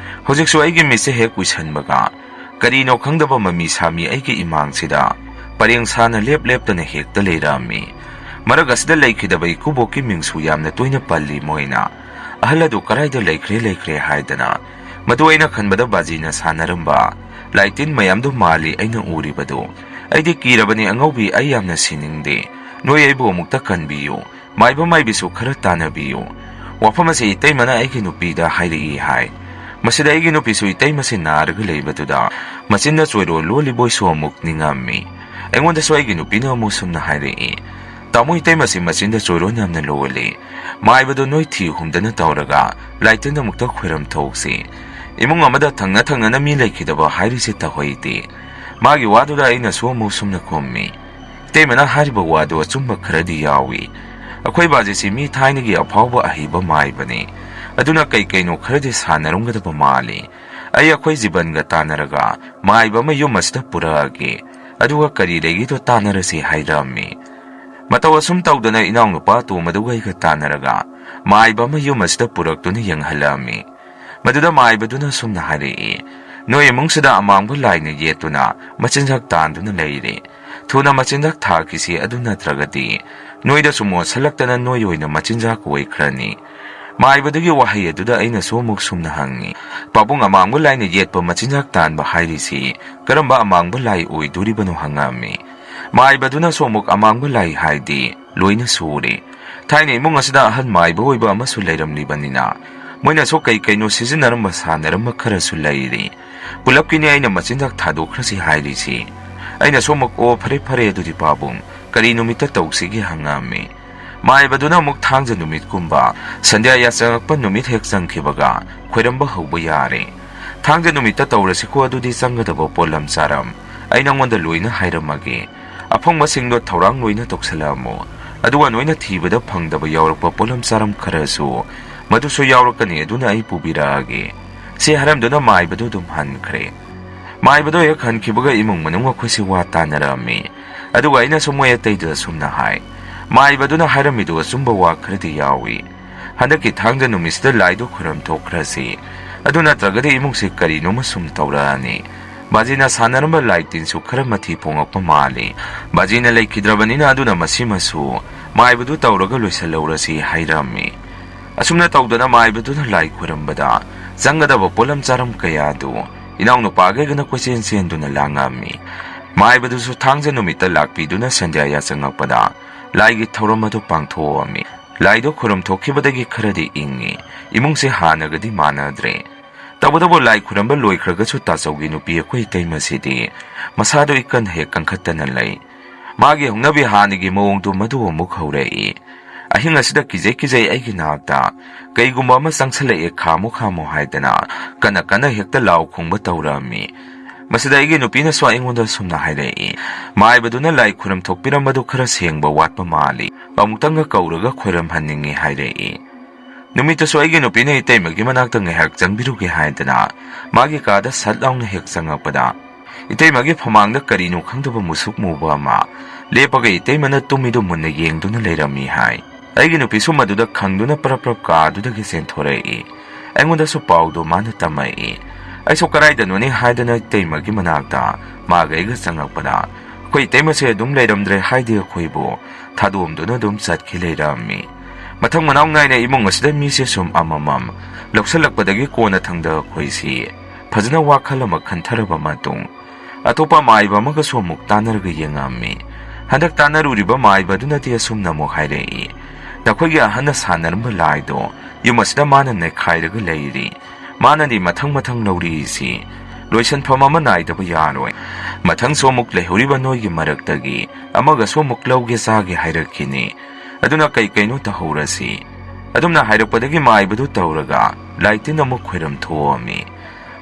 ꯍꯧꯖꯤꯛꯁꯨ ꯑꯩꯒꯤ ꯃꯤꯠꯁꯦ ꯍꯦꯛ ꯎꯏꯁꯟꯕꯒ ꯀꯔꯤꯅꯣ ꯈꯪꯗꯕ ꯃꯃꯤ ꯁꯥꯃꯤ ꯑꯩꯒꯤ ꯏꯃꯥꯡꯁꯤꯗ ꯄꯔꯦꯡ ꯁꯥꯅ ꯂꯦꯞ ꯂꯦꯞꯇꯅ ꯍꯦꯛꯇ ꯂꯩꯔꯝꯃꯤ꯫ ꯃꯔꯛ ꯑꯁꯤꯗ ꯂꯩꯈꯤꯗꯕ ꯏꯀꯨꯕꯣꯛꯀꯤ ꯃꯤꯡꯁꯨ ꯌꯥꯝꯅ ꯇꯣꯏꯅ ꯄꯜꯂꯤ ꯃꯣꯏꯅ꯫ "ꯑꯍꯜ ꯑꯗꯨ ꯀꯗꯥꯏꯗ ꯂꯩꯈ꯭ꯔꯦ, ꯂꯩꯈ꯭ꯔꯦ" ꯍꯥꯏꯗꯅ꯫ ꯃꯗꯨ ꯑꯩꯅ ꯈꯟꯕꯗ ꯕꯥꯖꯤꯅ ꯁꯥꯟꯅꯔꯝꯕ ꯂꯥꯏꯇꯤꯟ ꯃꯌꯥꯝꯗꯨ ꯃꯥꯜꯂꯤ ꯑꯩꯅ ꯎꯔꯤꯕꯗꯨ꯫ ꯑꯩꯗꯤ ꯀꯤꯔꯕꯅꯤ ꯑꯉꯧꯕꯤ, ꯑꯩ ꯌꯥꯝꯅ ꯁꯤꯅꯤꯡꯗꯦ꯫ ꯅꯣꯏ ꯑꯩꯕꯨ ꯑꯃꯨꯛꯇ ꯀꯟꯕꯤꯌꯨ꯫ "ꯃꯥꯏꯕ ꯃꯥꯏꯕꯤꯁꯨ ꯈꯔ ꯇꯥꯟꯅꯕꯤꯌꯨ꯫ ꯋꯥꯐꯝ ꯑꯁꯤ ꯏꯇꯩꯃꯅ ꯑꯩꯒꯤ ꯅꯨꯄꯤꯗ ꯍꯥꯏꯔꯛꯏ" ꯍꯥꯏ꯫ ꯃꯁꯤꯗ ꯑꯩꯒꯤ ꯅꯨꯄꯤꯁꯨ ꯏꯇꯩꯃꯁꯤ ꯅꯥꯔꯒ ꯂꯩꯕꯗꯨꯗ ꯃꯆꯤꯟꯗ ꯆꯣꯏꯔꯣ ꯂꯣꯜꯂꯤꯕꯣꯏꯁꯨ ꯑꯃꯨꯛ ꯅꯤꯡꯉꯝꯃꯤ꯫ ꯑꯩꯉꯣꯟꯗꯁꯨ ꯑꯩꯒꯤ ꯅꯨꯄꯤꯅ ꯑꯃꯨꯛ ꯁꯨꯝꯅ ꯍꯥꯏꯔꯛꯏ, "ꯇꯥꯃꯣ, ꯏꯇꯩꯃꯁꯤ ꯃꯆꯤꯟꯗ ꯆꯣꯏꯔꯣꯟ ꯌꯥꯝꯅ ꯂꯣꯜꯂꯤ꯫ ꯃꯥꯏꯕꯗꯣ ꯅꯣꯏ ꯊꯤ ꯍꯨꯝꯗꯅ ꯇꯧꯔꯒ ꯂꯥꯏꯇꯤꯟ ꯑꯃꯨꯛꯇ ꯈꯣꯏꯔꯝ ꯊꯣꯛꯁꯤ꯫ ꯏꯃꯨꯡ ꯑꯃꯗ ꯊꯪꯅ ꯊꯪꯅꯅ ꯃꯤ ꯂꯩꯈꯤꯗꯕ ꯍꯥꯏꯔꯤꯁꯦ ꯇꯧꯍꯩꯗꯦ"꯫ ꯃꯥꯒꯤ ꯋꯥꯗꯨꯗ ꯑꯩꯅꯁꯨ ꯑꯃꯨꯛ ꯁꯨꯝꯅ ꯈꯨꯝꯃꯤ, "ꯏꯇꯩꯃꯅ ꯍꯥꯏꯔꯤꯕ ꯋꯥꯗꯨ ꯑꯆꯨꯝꯕ ꯈꯔꯗꯤ ꯌꯥꯎꯏ꯫ ꯑꯩꯈꯣꯏ ꯕꯥꯖꯤꯁꯤ ꯃꯤ ꯊꯥꯏꯅꯒꯤ ꯑꯐꯥꯎꯕ ꯑꯍꯩꯕ ꯃꯥꯏꯕꯅꯤ꯫ ꯑꯗꯨꯅ ꯀꯩ ꯀꯩꯅꯣ ꯈꯔꯗꯤ ꯁꯥꯟꯅꯔꯝꯒꯗꯕ ꯃꯥꯜꯂꯤ꯫ ꯑꯩ ꯑꯩꯈꯣꯏ ꯖꯤꯕꯟꯒ ꯇꯥꯟꯅꯔꯒ ꯃꯥꯏꯕ ꯑꯃ ꯌꯨꯝ ꯑꯁꯤꯗ ꯄꯨꯔꯛꯑꯒꯦ꯫ ꯑꯗꯨꯒ ꯀꯔꯤ ꯂꯩꯒꯦꯗꯣ ꯇꯥꯟꯅꯔꯁꯤ" ꯍꯥꯏꯔꯝꯃꯤ꯫ ꯃꯇꯧ ꯑꯁꯨꯝ ꯇꯧꯗꯅ ꯏꯅꯥꯎꯅꯨꯄꯥ ꯑꯇꯣꯝꯕꯗꯨꯒ ꯑꯩꯒ ꯇꯥꯟꯅꯔꯒ ꯃꯥꯏꯕ ꯑꯃ ꯌꯨꯝ ꯑꯁꯤꯗ ꯄꯨꯔꯛꯇꯨꯅ ꯌꯦꯡꯍꯜꯂꯝꯃꯤ꯫ ꯃꯗꯨꯗ ꯃꯥꯏꯕꯗꯨꯅ ꯁꯨꯝꯅ ꯍꯥꯏꯔꯛꯏ, "ꯅꯣꯏ ꯏꯃꯨꯡꯁꯤꯗ ꯑꯃꯥꯡꯕ ꯂꯥꯏꯅ ꯌꯦꯠꯇꯨꯅ ꯃꯆꯤꯟꯖꯥꯛ ꯇꯥꯟꯗꯨꯅ ꯂꯩꯔꯦ꯫ ꯊꯨꯅ ꯃꯆꯤꯟꯖꯥꯛ ꯊꯥꯈꯤꯁꯤ, ꯑꯗꯨ ꯅꯠꯇ꯭ꯔꯒꯗꯤ ꯅꯣꯏꯗꯁꯨ ꯃꯣꯠꯁꯜꯂꯛꯇꯅ ꯅꯣꯏ ꯑꯣꯏꯅ ꯃꯆꯤꯟꯖꯥꯛ ꯑꯣꯏꯈ꯭ꯔꯅꯤ"꯫ ꯃꯥꯏꯕꯗꯨꯒꯤ ꯋꯥꯍꯩ ꯑꯗꯨꯗ ꯑꯩꯅꯁꯨ ꯑꯃꯨꯛ ꯁꯨꯝꯅ ꯍꯪꯉꯤ, "ꯄꯥꯕꯨꯡ, ꯑꯃꯥꯡꯕ ꯂꯥꯏꯅ ꯌꯦꯠꯄ ꯃꯆꯤꯟꯖꯥꯛ ꯇꯥꯟꯕ ꯍꯥꯏꯔꯤꯁꯤ ꯀꯔꯝꯕ ꯑꯃꯥꯡꯕ ꯂꯥꯏ ꯑꯣꯏꯗꯣꯔꯤꯕꯅꯣ?" ꯍꯪꯉꯝꯃꯤ꯫ ꯃꯥꯏꯕꯗꯨꯅꯁꯨ ꯑꯃꯨꯛ, "ꯑꯃꯥꯡꯕ ꯂꯥꯏ ꯍꯥꯏꯗꯤ ꯂꯣꯏꯅ ꯁꯨꯔꯦ꯫ ꯊꯥꯏꯅ ꯏꯃꯨꯡ ꯑꯁꯤꯗ ꯑꯍꯟ ꯃꯥꯏꯕ ꯑꯣꯏꯕ ꯑꯃꯁꯨ ꯂꯩꯔꯝꯂꯤꯕꯅꯤꯅ ꯃꯣꯏꯅꯁꯨ ꯀꯩ ꯀꯩꯅꯣ ꯁꯤꯖꯤꯟꯅꯔꯝꯕ ꯁꯥꯟꯅꯔꯝꯕ ꯈꯔꯁꯨ ꯂꯩꯔꯤ꯫ ꯄꯨꯂꯞꯀꯤꯅꯤ ꯑꯩꯅ ꯃꯆꯤꯟꯖꯥꯛ ꯊꯥꯗꯣꯛꯈ꯭ꯔꯁꯤ ꯍꯥꯏꯔꯤꯁꯤ"꯫ ꯑꯩꯅꯁꯨ ꯑꯃꯨꯛ, "ꯑꯣ, ꯐꯔꯦ ꯐꯔꯦ, ꯑꯗꯨꯗꯤ ꯄꯥꯕꯨꯡ, ꯀꯔꯤ ꯅꯨꯃꯤꯠꯇ ꯇꯧꯁꯤꯒꯦ?" ꯍꯪꯉꯝꯃꯤ꯫ ꯃꯥꯏꯕꯗꯨꯅ ꯑꯃꯨꯛ, "ꯊꯥꯡꯖ ꯅꯨꯃꯤꯠꯀꯨꯝꯕ ꯁꯟꯙ꯭ꯌꯥ ꯌꯥꯆꯪꯉꯛꯄ ꯅꯨꯃꯤꯠ ꯍꯦꯛ ꯆꯪꯈꯤꯕꯒ ꯈꯣꯏꯔꯝꯕ ꯍꯧꯕ ꯌꯥꯔꯦ꯫ ꯊꯥꯡꯖ ꯅꯨꯃꯤꯠꯇ ꯇꯧꯔꯁꯤꯀꯣ, ꯑꯗꯨꯗꯤ ꯆꯪꯒꯗꯕ ꯄꯣꯠꯂꯝ ꯆꯥꯔꯝ ꯑꯩ ꯅꯪꯉꯣꯟꯗ ꯂꯣꯏꯅ ꯍꯥꯏꯔꯝꯃꯒꯦ꯫ ꯑꯐꯪꯕꯁꯤꯡꯗꯣ ꯊꯧꯔꯥꯡ ꯂꯣꯏꯅ ꯇꯧꯁꯜꯂꯛꯑꯝꯃꯣ꯫ ꯑꯗꯨꯒ ꯅꯣꯏꯅ ꯊꯤꯕꯗ ꯐꯪꯗꯕ ꯌꯥꯎꯔꯛꯄ ꯄꯣꯠꯂꯝ ꯆꯥꯔꯝ ꯈꯔꯁꯨ ꯃꯗꯨꯁꯨ ꯌꯥꯎꯔꯛꯀꯅꯤ, ꯑꯗꯨꯅ ꯑꯩ ꯄꯨꯕꯤꯔꯛꯑꯒꯦ"꯫ ꯁꯤ ꯍꯥꯏꯔꯝꯗꯨꯅ ꯃꯥꯏꯕꯗꯨ ꯑꯗꯨꯝ ꯍꯟꯈ꯭ꯔꯦ꯫ ꯃꯥꯏꯕꯗꯣ ꯍꯦꯛ ꯍꯟꯈꯤꯕꯒ ꯏꯃꯨꯡ ꯃꯅꯨꯡ ꯑꯩꯈꯣꯏꯁꯦ ꯋꯥ ꯇꯥꯅꯔꯝꯃꯤ꯫ ꯑꯗꯨꯒ ꯑꯩꯅꯁꯨ ꯃꯣꯏ ꯑꯇꯩꯗꯨꯗ ꯁꯨꯝꯅ ꯍꯥꯏ, "ꯃꯥꯏꯕꯗꯨꯅ ꯍꯥꯏꯔꯝꯃꯤꯗꯨ ꯑꯆꯨꯝꯕ ꯋꯥ ꯈꯔꯗꯤ ꯌꯥꯎꯏ꯫ ꯍꯟꯗꯛꯀꯤ ꯊꯥꯡꯖ ꯅꯨꯃꯤꯠꯁꯤꯗ ꯂꯥꯏꯗꯨ ꯈꯨꯔꯝ ꯊꯣꯛꯈ꯭ꯔꯁꯤ, ꯑꯗꯨ ꯅꯠꯇ꯭ꯔꯒꯗꯤ ꯏꯃꯨꯡꯁꯤ ꯀꯔꯤꯅꯣꯃ ꯁꯨꯝ ꯇꯧꯔꯛꯑꯅꯤ꯫ ꯕꯥꯖꯤꯅ ꯁꯥꯟꯅꯔꯝꯕ ꯂꯥꯏ ꯇꯤꯟꯁꯨ ꯈꯔ ꯃꯊꯤ ꯐꯣꯡꯉꯛꯄ ꯃꯥꯜꯂꯤ꯫ ꯕꯥꯖꯤꯅ ꯂꯩꯈꯤꯗ꯭ꯔꯕꯅꯤꯅ ꯑꯗꯨꯅ ꯃꯁꯤꯃꯁꯨ ꯃꯥꯏꯕꯗꯨ ꯇꯧꯔꯒ ꯂꯣꯏꯁꯤꯜꯍꯧꯔꯁꯤ" ꯍꯥꯏꯔꯝꯃꯤ꯫ ꯑꯁꯨꯝꯅ ꯇꯧꯗꯅ ꯃꯥꯏꯕꯗꯨꯅ ꯂꯥꯏ ꯈꯨꯔꯝꯕꯗ ꯆꯪꯒꯗꯕ ꯄꯣꯠꯂꯝ ꯆꯥꯔꯝ ꯀꯌꯥꯗꯨ ꯏꯅꯥꯎꯅꯨꯄꯥꯒ ꯑꯩꯒꯅ ꯀꯣꯏꯆꯦꯟ ꯆꯦꯟꯗꯨꯅ ꯂꯥꯡꯉꯝꯃꯤ꯫ ꯃꯥꯏꯕꯗꯨꯁꯨ ꯊꯥꯡꯖ ꯅꯨꯃꯤꯠꯇ ꯂꯥꯛꯄꯤꯗꯨꯅ ꯁꯟꯙ꯭ꯌꯥ ꯌꯥꯆꯪꯉꯛꯄꯗ ꯂꯥꯏꯒꯤ ꯊꯧꯔꯝ ꯑꯗꯨ ꯄꯥꯡꯊꯣꯛꯑꯝꯃꯤ꯫ ꯂꯥꯏꯗꯣ ꯈꯨꯔꯨꯝ ꯊꯣꯛꯈꯤꯕꯗꯒꯤ ꯈꯔꯗꯤ ꯏꯪꯉꯤ꯫ ꯏꯃꯨꯡꯁꯦ ꯍꯥꯟꯅꯒꯗꯤ ꯃꯥꯟꯅꯗ꯭ꯔꯦ꯫ ꯇꯧꯕꯇꯕꯨ ꯂꯥꯏ ꯈꯨꯔꯝꯕ ꯂꯣꯏꯈ꯭ꯔꯒꯁꯨ ꯇꯥꯆꯧꯒꯤ ꯅꯨꯄꯤ ꯑꯩꯈꯣꯏ ꯏꯇꯩꯃꯁꯤꯗꯤ ꯃꯁꯥꯗꯣ ꯏꯀꯟ ꯍꯦꯛ ꯀꯟꯈꯠꯇꯅ ꯂꯩ꯫ ꯃꯥꯒꯤ ꯍꯧꯅꯕꯤ ꯍꯥꯟꯅꯒꯤ ꯃꯑꯣꯡꯗꯨ ꯃꯗꯨ ꯑꯃꯨꯛ ꯍꯧꯔꯛꯏ꯫ ꯑꯍꯤꯡ ꯑꯁꯤꯗ ꯀꯤꯖꯩ ꯀꯤꯖꯩ ꯑꯩꯒꯤ ꯅꯥꯛꯇ ꯀꯩꯒꯨꯝꯕ ꯑꯃ ꯆꯪꯁꯜꯂꯛꯑꯦ ꯈꯥꯝꯃꯨ ꯈꯥꯝꯃꯨ ꯍꯥꯏꯗꯅ ꯀꯟꯅ ꯀꯟꯅ ꯍꯦꯛꯇ ꯂꯥꯎ ꯈꯣꯡꯕ ꯇꯧꯔꯛꯑꯝꯃꯤ꯫ ꯃꯁꯤꯗ ꯑꯩꯒꯤ ꯅꯨꯄꯤꯅꯁꯨ ꯑꯩꯉꯣꯟꯗ ꯑꯁꯨꯝꯅ ꯍꯥꯏꯔꯛꯏ, "ꯃꯥꯏꯕꯗꯨꯅ ꯂꯥꯏ ꯈꯨꯔꯨꯝ ꯊꯣꯛꯄꯤꯔꯝꯕꯗꯨ ꯈꯔ ꯁꯦꯡꯕ ꯋꯥꯠꯄ ꯃꯥꯜꯂꯤ, ꯑꯃꯨꯛꯇꯪꯒ ꯀꯧꯔꯒ ꯈꯣꯏꯔꯝꯍꯟꯅꯤꯡꯉꯤ" ꯍꯥꯏꯔꯛꯏ꯫ ꯅꯨꯃꯤꯠꯇꯨꯁꯨ ꯑꯩꯒꯤ ꯅꯨꯄꯤꯅ ꯏꯇꯩꯃꯒꯤ ꯃꯅꯥꯛꯇ ꯉꯥꯏꯍꯥꯛ ꯆꯪꯕꯤꯔꯨꯒꯦ ꯍꯥꯏꯗꯅ ꯃꯥꯒꯤ ꯀꯥꯗ ꯁꯠ ꯂꯥꯎꯅ ꯍꯦꯛ ꯆꯪꯉꯛꯄꯗ, ꯏꯇꯩꯃꯒꯤ ꯐꯃꯥꯡꯗ ꯀꯔꯤꯅꯣ ꯈꯪꯗꯕ ꯃꯨꯁꯨꯛ ꯃꯨꯕ ꯑꯃ ꯂꯦꯞꯄꯒ ꯏꯇꯩꯃꯅ ꯇꯨꯝꯃꯤꯗꯨ ꯃꯨꯟꯅ ꯌꯦꯡꯗꯨꯅ ꯂꯩꯔꯝꯃꯤ ꯍꯥꯏ꯫ ꯑꯩꯒꯤ ꯅꯨꯄꯤꯁꯨ ꯃꯗꯨꯗ ꯈꯪꯗꯨꯅ ꯄ꯭ꯔꯞ ꯄ꯭ꯔꯞ ꯀꯥꯗꯨꯗꯒꯤ ꯆꯦꯟꯊꯣꯔꯛꯏ꯫ ꯑꯩꯉꯣꯟꯗꯁꯨ ꯄꯥꯎꯗꯣ ꯃꯥꯅ ꯇꯝꯃꯛꯏ꯫ ꯑꯩꯁꯨ ꯀꯔꯥꯏꯗꯅꯣꯅꯦ ꯍꯥꯏꯗꯅ ꯏꯇꯩꯃꯒꯤ ꯃꯅꯥꯛꯇ ꯃꯥꯒ ꯑꯩꯒ ꯆꯪꯉꯛꯄꯗ, ꯑꯩꯈꯣꯏ ꯏꯇꯩꯃꯁꯦ ꯑꯗꯨꯝ ꯂꯩꯔꯝꯗ꯭ꯔꯦ ꯍꯥꯏꯗꯤ ꯑꯩꯈꯣꯏꯕꯨ ꯊꯥꯗꯣꯛꯑꯝꯗꯨꯅ ꯑꯗꯨꯝ ꯆꯠꯈꯤ ꯂꯩꯔꯝꯃꯤ꯫ ꯃꯊꯪ ꯃꯅꯥꯎ ꯅꯥꯏꯅ ꯏꯃꯨꯡ ꯑꯁꯤꯗ ꯃꯤꯁꯦ ꯁꯨꯝ ꯑꯃꯃꯝ ꯂꯧꯁꯤꯜꯂꯛꯄꯗꯒꯤ ꯀꯣꯟꯅꯊꯪꯗ ꯑꯩꯈꯣꯏꯁꯤ ꯐꯖꯅ ꯋꯥꯈꯜ ꯑꯃ ꯈꯟꯊꯔꯕ ꯃꯇꯨꯡ, ꯑꯇꯣꯞꯄ ꯃꯥꯏꯕ ꯑꯃꯒꯁꯨ ꯑꯃꯨꯛ ꯇꯥꯟꯅꯔꯒ ꯌꯦꯡꯉꯝꯃꯤ꯫ ꯍꯟꯗꯛ ꯇꯥꯟꯅꯔꯨꯔꯤꯕ ꯃꯥꯏꯕꯗꯨꯅꯗꯤ ꯑꯁꯨꯝꯅ ꯑꯃꯨꯛ ꯍꯥꯏꯔꯛꯏ, "ꯅꯈꯣꯏꯒꯤ ꯑꯍꯟꯅ ꯁꯥꯟꯅꯔꯝꯕ ꯂꯥꯏꯗꯣ ꯌꯨꯝ ꯑꯁꯤꯗ ꯃꯥꯅ ꯅꯩꯈꯥꯏꯔꯒ ꯂꯩꯔꯤ꯫ ꯃꯥꯅꯗꯤ ꯃꯊꯪ ꯃꯊꯪ ꯂꯧꯔꯤꯁꯤ꯫ ꯂꯣꯏꯁꯤꯟꯐꯝ ꯑꯃ ꯅꯥꯏꯗꯕ ꯌꯥꯔꯣꯏ꯫ ꯃꯊꯪꯁꯨ ꯑꯃꯨꯛ ꯂꯩꯍꯧꯔꯤꯕ ꯅꯣꯏꯒꯤ ꯃꯔꯛꯇꯒꯤ ꯑꯃꯒꯁꯨ ꯑꯃꯨꯛ ꯂꯧꯒꯦ ꯆꯥꯒꯦ ꯍꯥꯏꯔꯛꯈꯤꯅꯤ꯫ ꯑꯗꯨꯅ ꯀꯩ ꯀꯩꯅꯣ ꯇꯧꯍꯧꯔꯁꯤ"꯫ ꯑꯗꯨꯝꯅ ꯍꯥꯏꯔꯛꯄꯗꯒꯤ ꯃꯥꯏꯕꯗꯨ ꯇꯧꯔꯒ ꯂꯥꯏꯇꯤꯟ ꯑꯃꯨꯛ ꯈꯣꯏꯔꯝ ꯊꯣꯛꯑꯝꯃꯤ꯫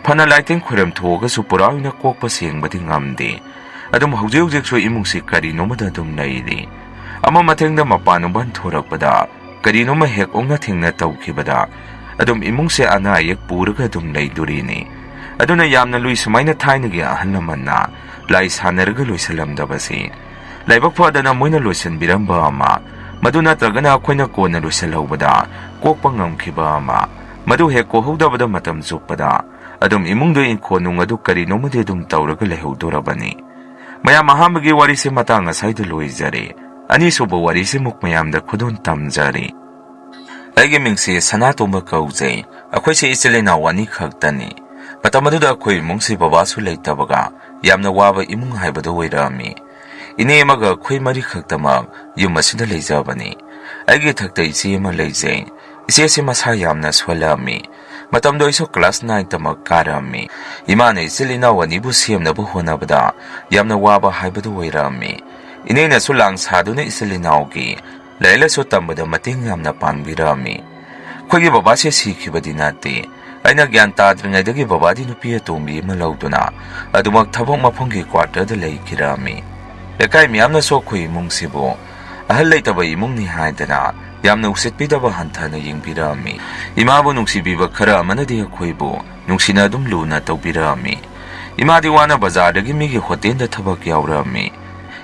ꯐꯅ ꯂꯥꯏꯇꯤꯟ ꯈꯣꯏꯔꯝ ꯊꯣꯛꯑꯒꯁꯨ ꯄꯨꯔꯥ ꯑꯣꯏꯅ ꯀꯣꯛꯄ ꯁꯦꯡꯕꯗꯤ ꯉꯝꯗꯦ꯫ ꯑꯗꯨꯝ ꯍꯧꯖꯤꯛ ꯍꯧꯖꯤꯛꯁꯨ ꯏꯃꯨꯡꯁꯤ ꯀꯔꯤꯅꯣꯃꯗ ꯑꯗꯨꯝ ꯂꯩꯔꯤ꯫ ꯑꯃ ꯃꯊꯪꯗ ꯃꯄꯥꯟ ꯎꯕꯟ ꯊꯣꯔꯛꯄꯗ ꯀꯔꯤꯅꯣꯃ ꯍꯦꯛ ꯑꯣꯛꯅ ꯊꯦꯡꯅ ꯇꯧꯈꯤꯕꯗ ꯑꯗꯨꯝ ꯏꯃꯨꯡꯁꯦ ꯑꯅꯥ ꯑꯌꯦꯛ ꯄꯨꯔꯒ ꯑꯗꯨꯝ ꯂꯩꯗꯣꯔꯤꯅꯤ꯫ ꯑꯗꯨꯅ ꯌꯥꯝꯅ ꯂꯨꯏ ꯁꯨꯃꯥꯏꯅ ꯊꯥꯏꯅꯒꯤ ꯑꯍꯜ ꯂꯃꯟꯅ ꯂꯥꯏ ꯁꯥꯟꯅꯔꯒ ꯂꯣꯏꯁꯤꯜꯂꯝꯗꯕꯁꯤ꯫ ꯂꯥꯏꯕꯛ ꯐꯗꯅ ꯃꯣꯏꯅ ꯂꯣꯏꯁꯤꯟꯕꯤꯔꯝꯕ ꯑꯃ, ꯃꯗꯨ ꯅꯠꯇ꯭ꯔꯒꯅ ꯑꯩꯈꯣꯏꯅ ꯀꯣꯟꯅ ꯂꯣꯏꯁꯤꯜꯍꯧꯕꯗ ꯀꯣꯛꯄ ꯉꯝꯈꯤꯕ ꯑꯃ, ꯃꯗꯨ ꯍꯦꯛ ꯀꯣꯛꯍꯧꯗꯕꯗ ꯃꯇꯝ ꯆꯨꯞꯄꯗ ꯑꯗꯨꯝ ꯏꯃꯨꯡꯗ ꯏꯪꯈꯣꯜ ꯅꯨꯡ ꯑꯗꯨ ꯀꯔꯤꯅꯣꯃꯗꯤ ꯑꯗꯨꯝ ꯇꯧꯔꯒ ꯂꯩꯍꯧꯗꯣꯔꯕꯅꯤ꯫ ꯃꯌꯥꯝ, ꯑꯍꯥꯟꯕꯒꯤ ꯋꯥꯔꯤꯁꯤ ꯃꯇꯥꯡ ꯑꯁꯥꯏꯗ ꯂꯣꯏꯖꯔꯦ꯫ ꯑꯅꯤꯁꯨꯕ ꯋꯥꯔꯤꯁꯤꯃꯨꯛ ꯃꯌꯥꯝꯗ ꯈꯨꯗꯣꯜ ꯇꯝꯖꯔꯤ꯫ ꯑꯩꯒꯤ ꯃꯤꯡꯁꯦ ꯁꯅꯥꯇꯣꯝꯕ ꯀꯧꯖꯩ꯫ ꯑꯩꯈꯣꯏꯁꯦ ꯏꯆꯤꯜ ꯏꯅꯥꯎ ꯑꯅꯤ ꯈꯛꯇꯅꯤ꯫ ꯃꯇꯝ ꯑꯗꯨꯗ ꯑꯩꯈꯣꯏ ꯏꯃꯨꯡꯁꯤ ꯕꯕꯥꯁꯨ ꯂꯩꯇꯕꯒ ꯌꯥꯝꯅ ꯋꯥꯕ ꯏꯃꯨꯡ ꯍꯥꯏꯕꯗꯨ ꯑꯣꯏꯔꯛꯑꯝꯃꯤ꯫ ꯏꯅꯦ ꯑꯃꯒ ꯑꯩꯈꯣꯏ ꯃꯔꯤꯈꯛꯇꯃꯛ ꯌꯨꯝ ꯑꯁꯤꯗ ꯂꯩꯖꯕꯅꯤ꯫ ꯑꯩꯒꯤ ꯏꯊꯛꯇ ꯏꯆꯦ ꯑꯃ ꯂꯩꯖꯩ꯫ ꯏꯆꯦꯁꯤ ꯃꯁꯥ ꯌꯥꯝꯅ ꯁꯣꯜꯂꯝꯃꯤ꯫ ꯃꯇꯝꯗꯣ ꯑꯩꯁꯨ class nine ꯇꯃꯛ ꯀꯥꯔꯝꯃꯤ꯫ ꯏꯃꯥꯅ ꯏꯆꯤꯜ ꯏꯅꯥꯎ ꯑꯅꯤꯕꯨ ꯁꯦꯝꯅꯕ ꯍꯣꯠꯅꯕꯗ ꯌꯥꯝꯅ ꯋꯥꯕ ꯍꯥꯏꯕꯗꯨ ꯑꯣꯏꯔꯝꯃꯤ꯫ ꯏꯅꯦꯅꯁꯨ ꯂꯥꯡ ꯁꯥꯗꯨꯅ ꯏꯆꯤꯜ ꯏꯅꯥꯎꯒꯤ ꯂꯥꯏꯔꯤꯛ ꯂꯥꯏꯁꯨ ꯇꯝꯕꯗ ꯃꯇꯦꯡ ꯌꯥꯝꯅ ꯄꯥꯡꯕꯤꯔꯝꯃꯤ꯫ ꯑꯩꯈꯣꯏꯒꯤ ꯕꯕꯥꯁꯦ ꯁꯤꯈꯤꯕꯗꯤ ꯅꯠꯇꯦ꯫ ꯑꯩꯅ ꯒ꯭ꯌꯥꯟ ꯇꯥꯗ꯭ꯔꯤꯉꯩꯗꯒꯤ ꯕꯕꯥꯗꯤ ꯅꯨꯄꯤ ꯑꯇꯣꯝꯕꯤ ꯑꯃ ꯂꯧꯗꯨꯅ ꯑꯗꯨꯃꯛ ꯊꯕꯛ ꯃꯐꯝꯒꯤ quarter ꯗ ꯂꯩꯈꯤꯔꯝꯃꯤ꯫ ꯂꯩꯀꯥꯏ ꯃꯤꯌꯥꯝꯅꯁꯨ ꯑꯩꯈꯣꯏ ꯏꯃꯨꯡꯁꯤꯕꯨ ꯑꯍꯜ ꯂꯩꯇꯕ ꯏꯃꯨꯡꯅꯤ ꯍꯥꯏꯗꯅ ꯌꯥꯝꯅ ꯎꯁꯤꯠꯄꯤꯗꯕ ꯍꯟꯊꯅ ꯌꯦꯡꯕꯤꯔꯝꯃꯤ꯫ ꯏꯃꯥꯕꯨ ꯅꯨꯡꯁꯤꯕꯤꯕ ꯈꯔ ꯑꯃꯅꯗꯤ ꯑꯩꯈꯣꯏꯕꯨ ꯅꯨꯡꯁꯤꯅ ꯑꯗꯨꯝ ꯂꯨꯅ ꯇꯧꯕꯤꯔꯝꯃꯤ꯫ ꯏꯃꯥꯗꯤ ꯋꯥꯅ ꯕꯖꯥꯔꯗꯒꯤ ꯃꯤꯒꯤ ꯍꯣꯇꯦꯜꯗ ꯊꯕꯛ ꯌꯥꯎꯔꯝꯃꯤ꯫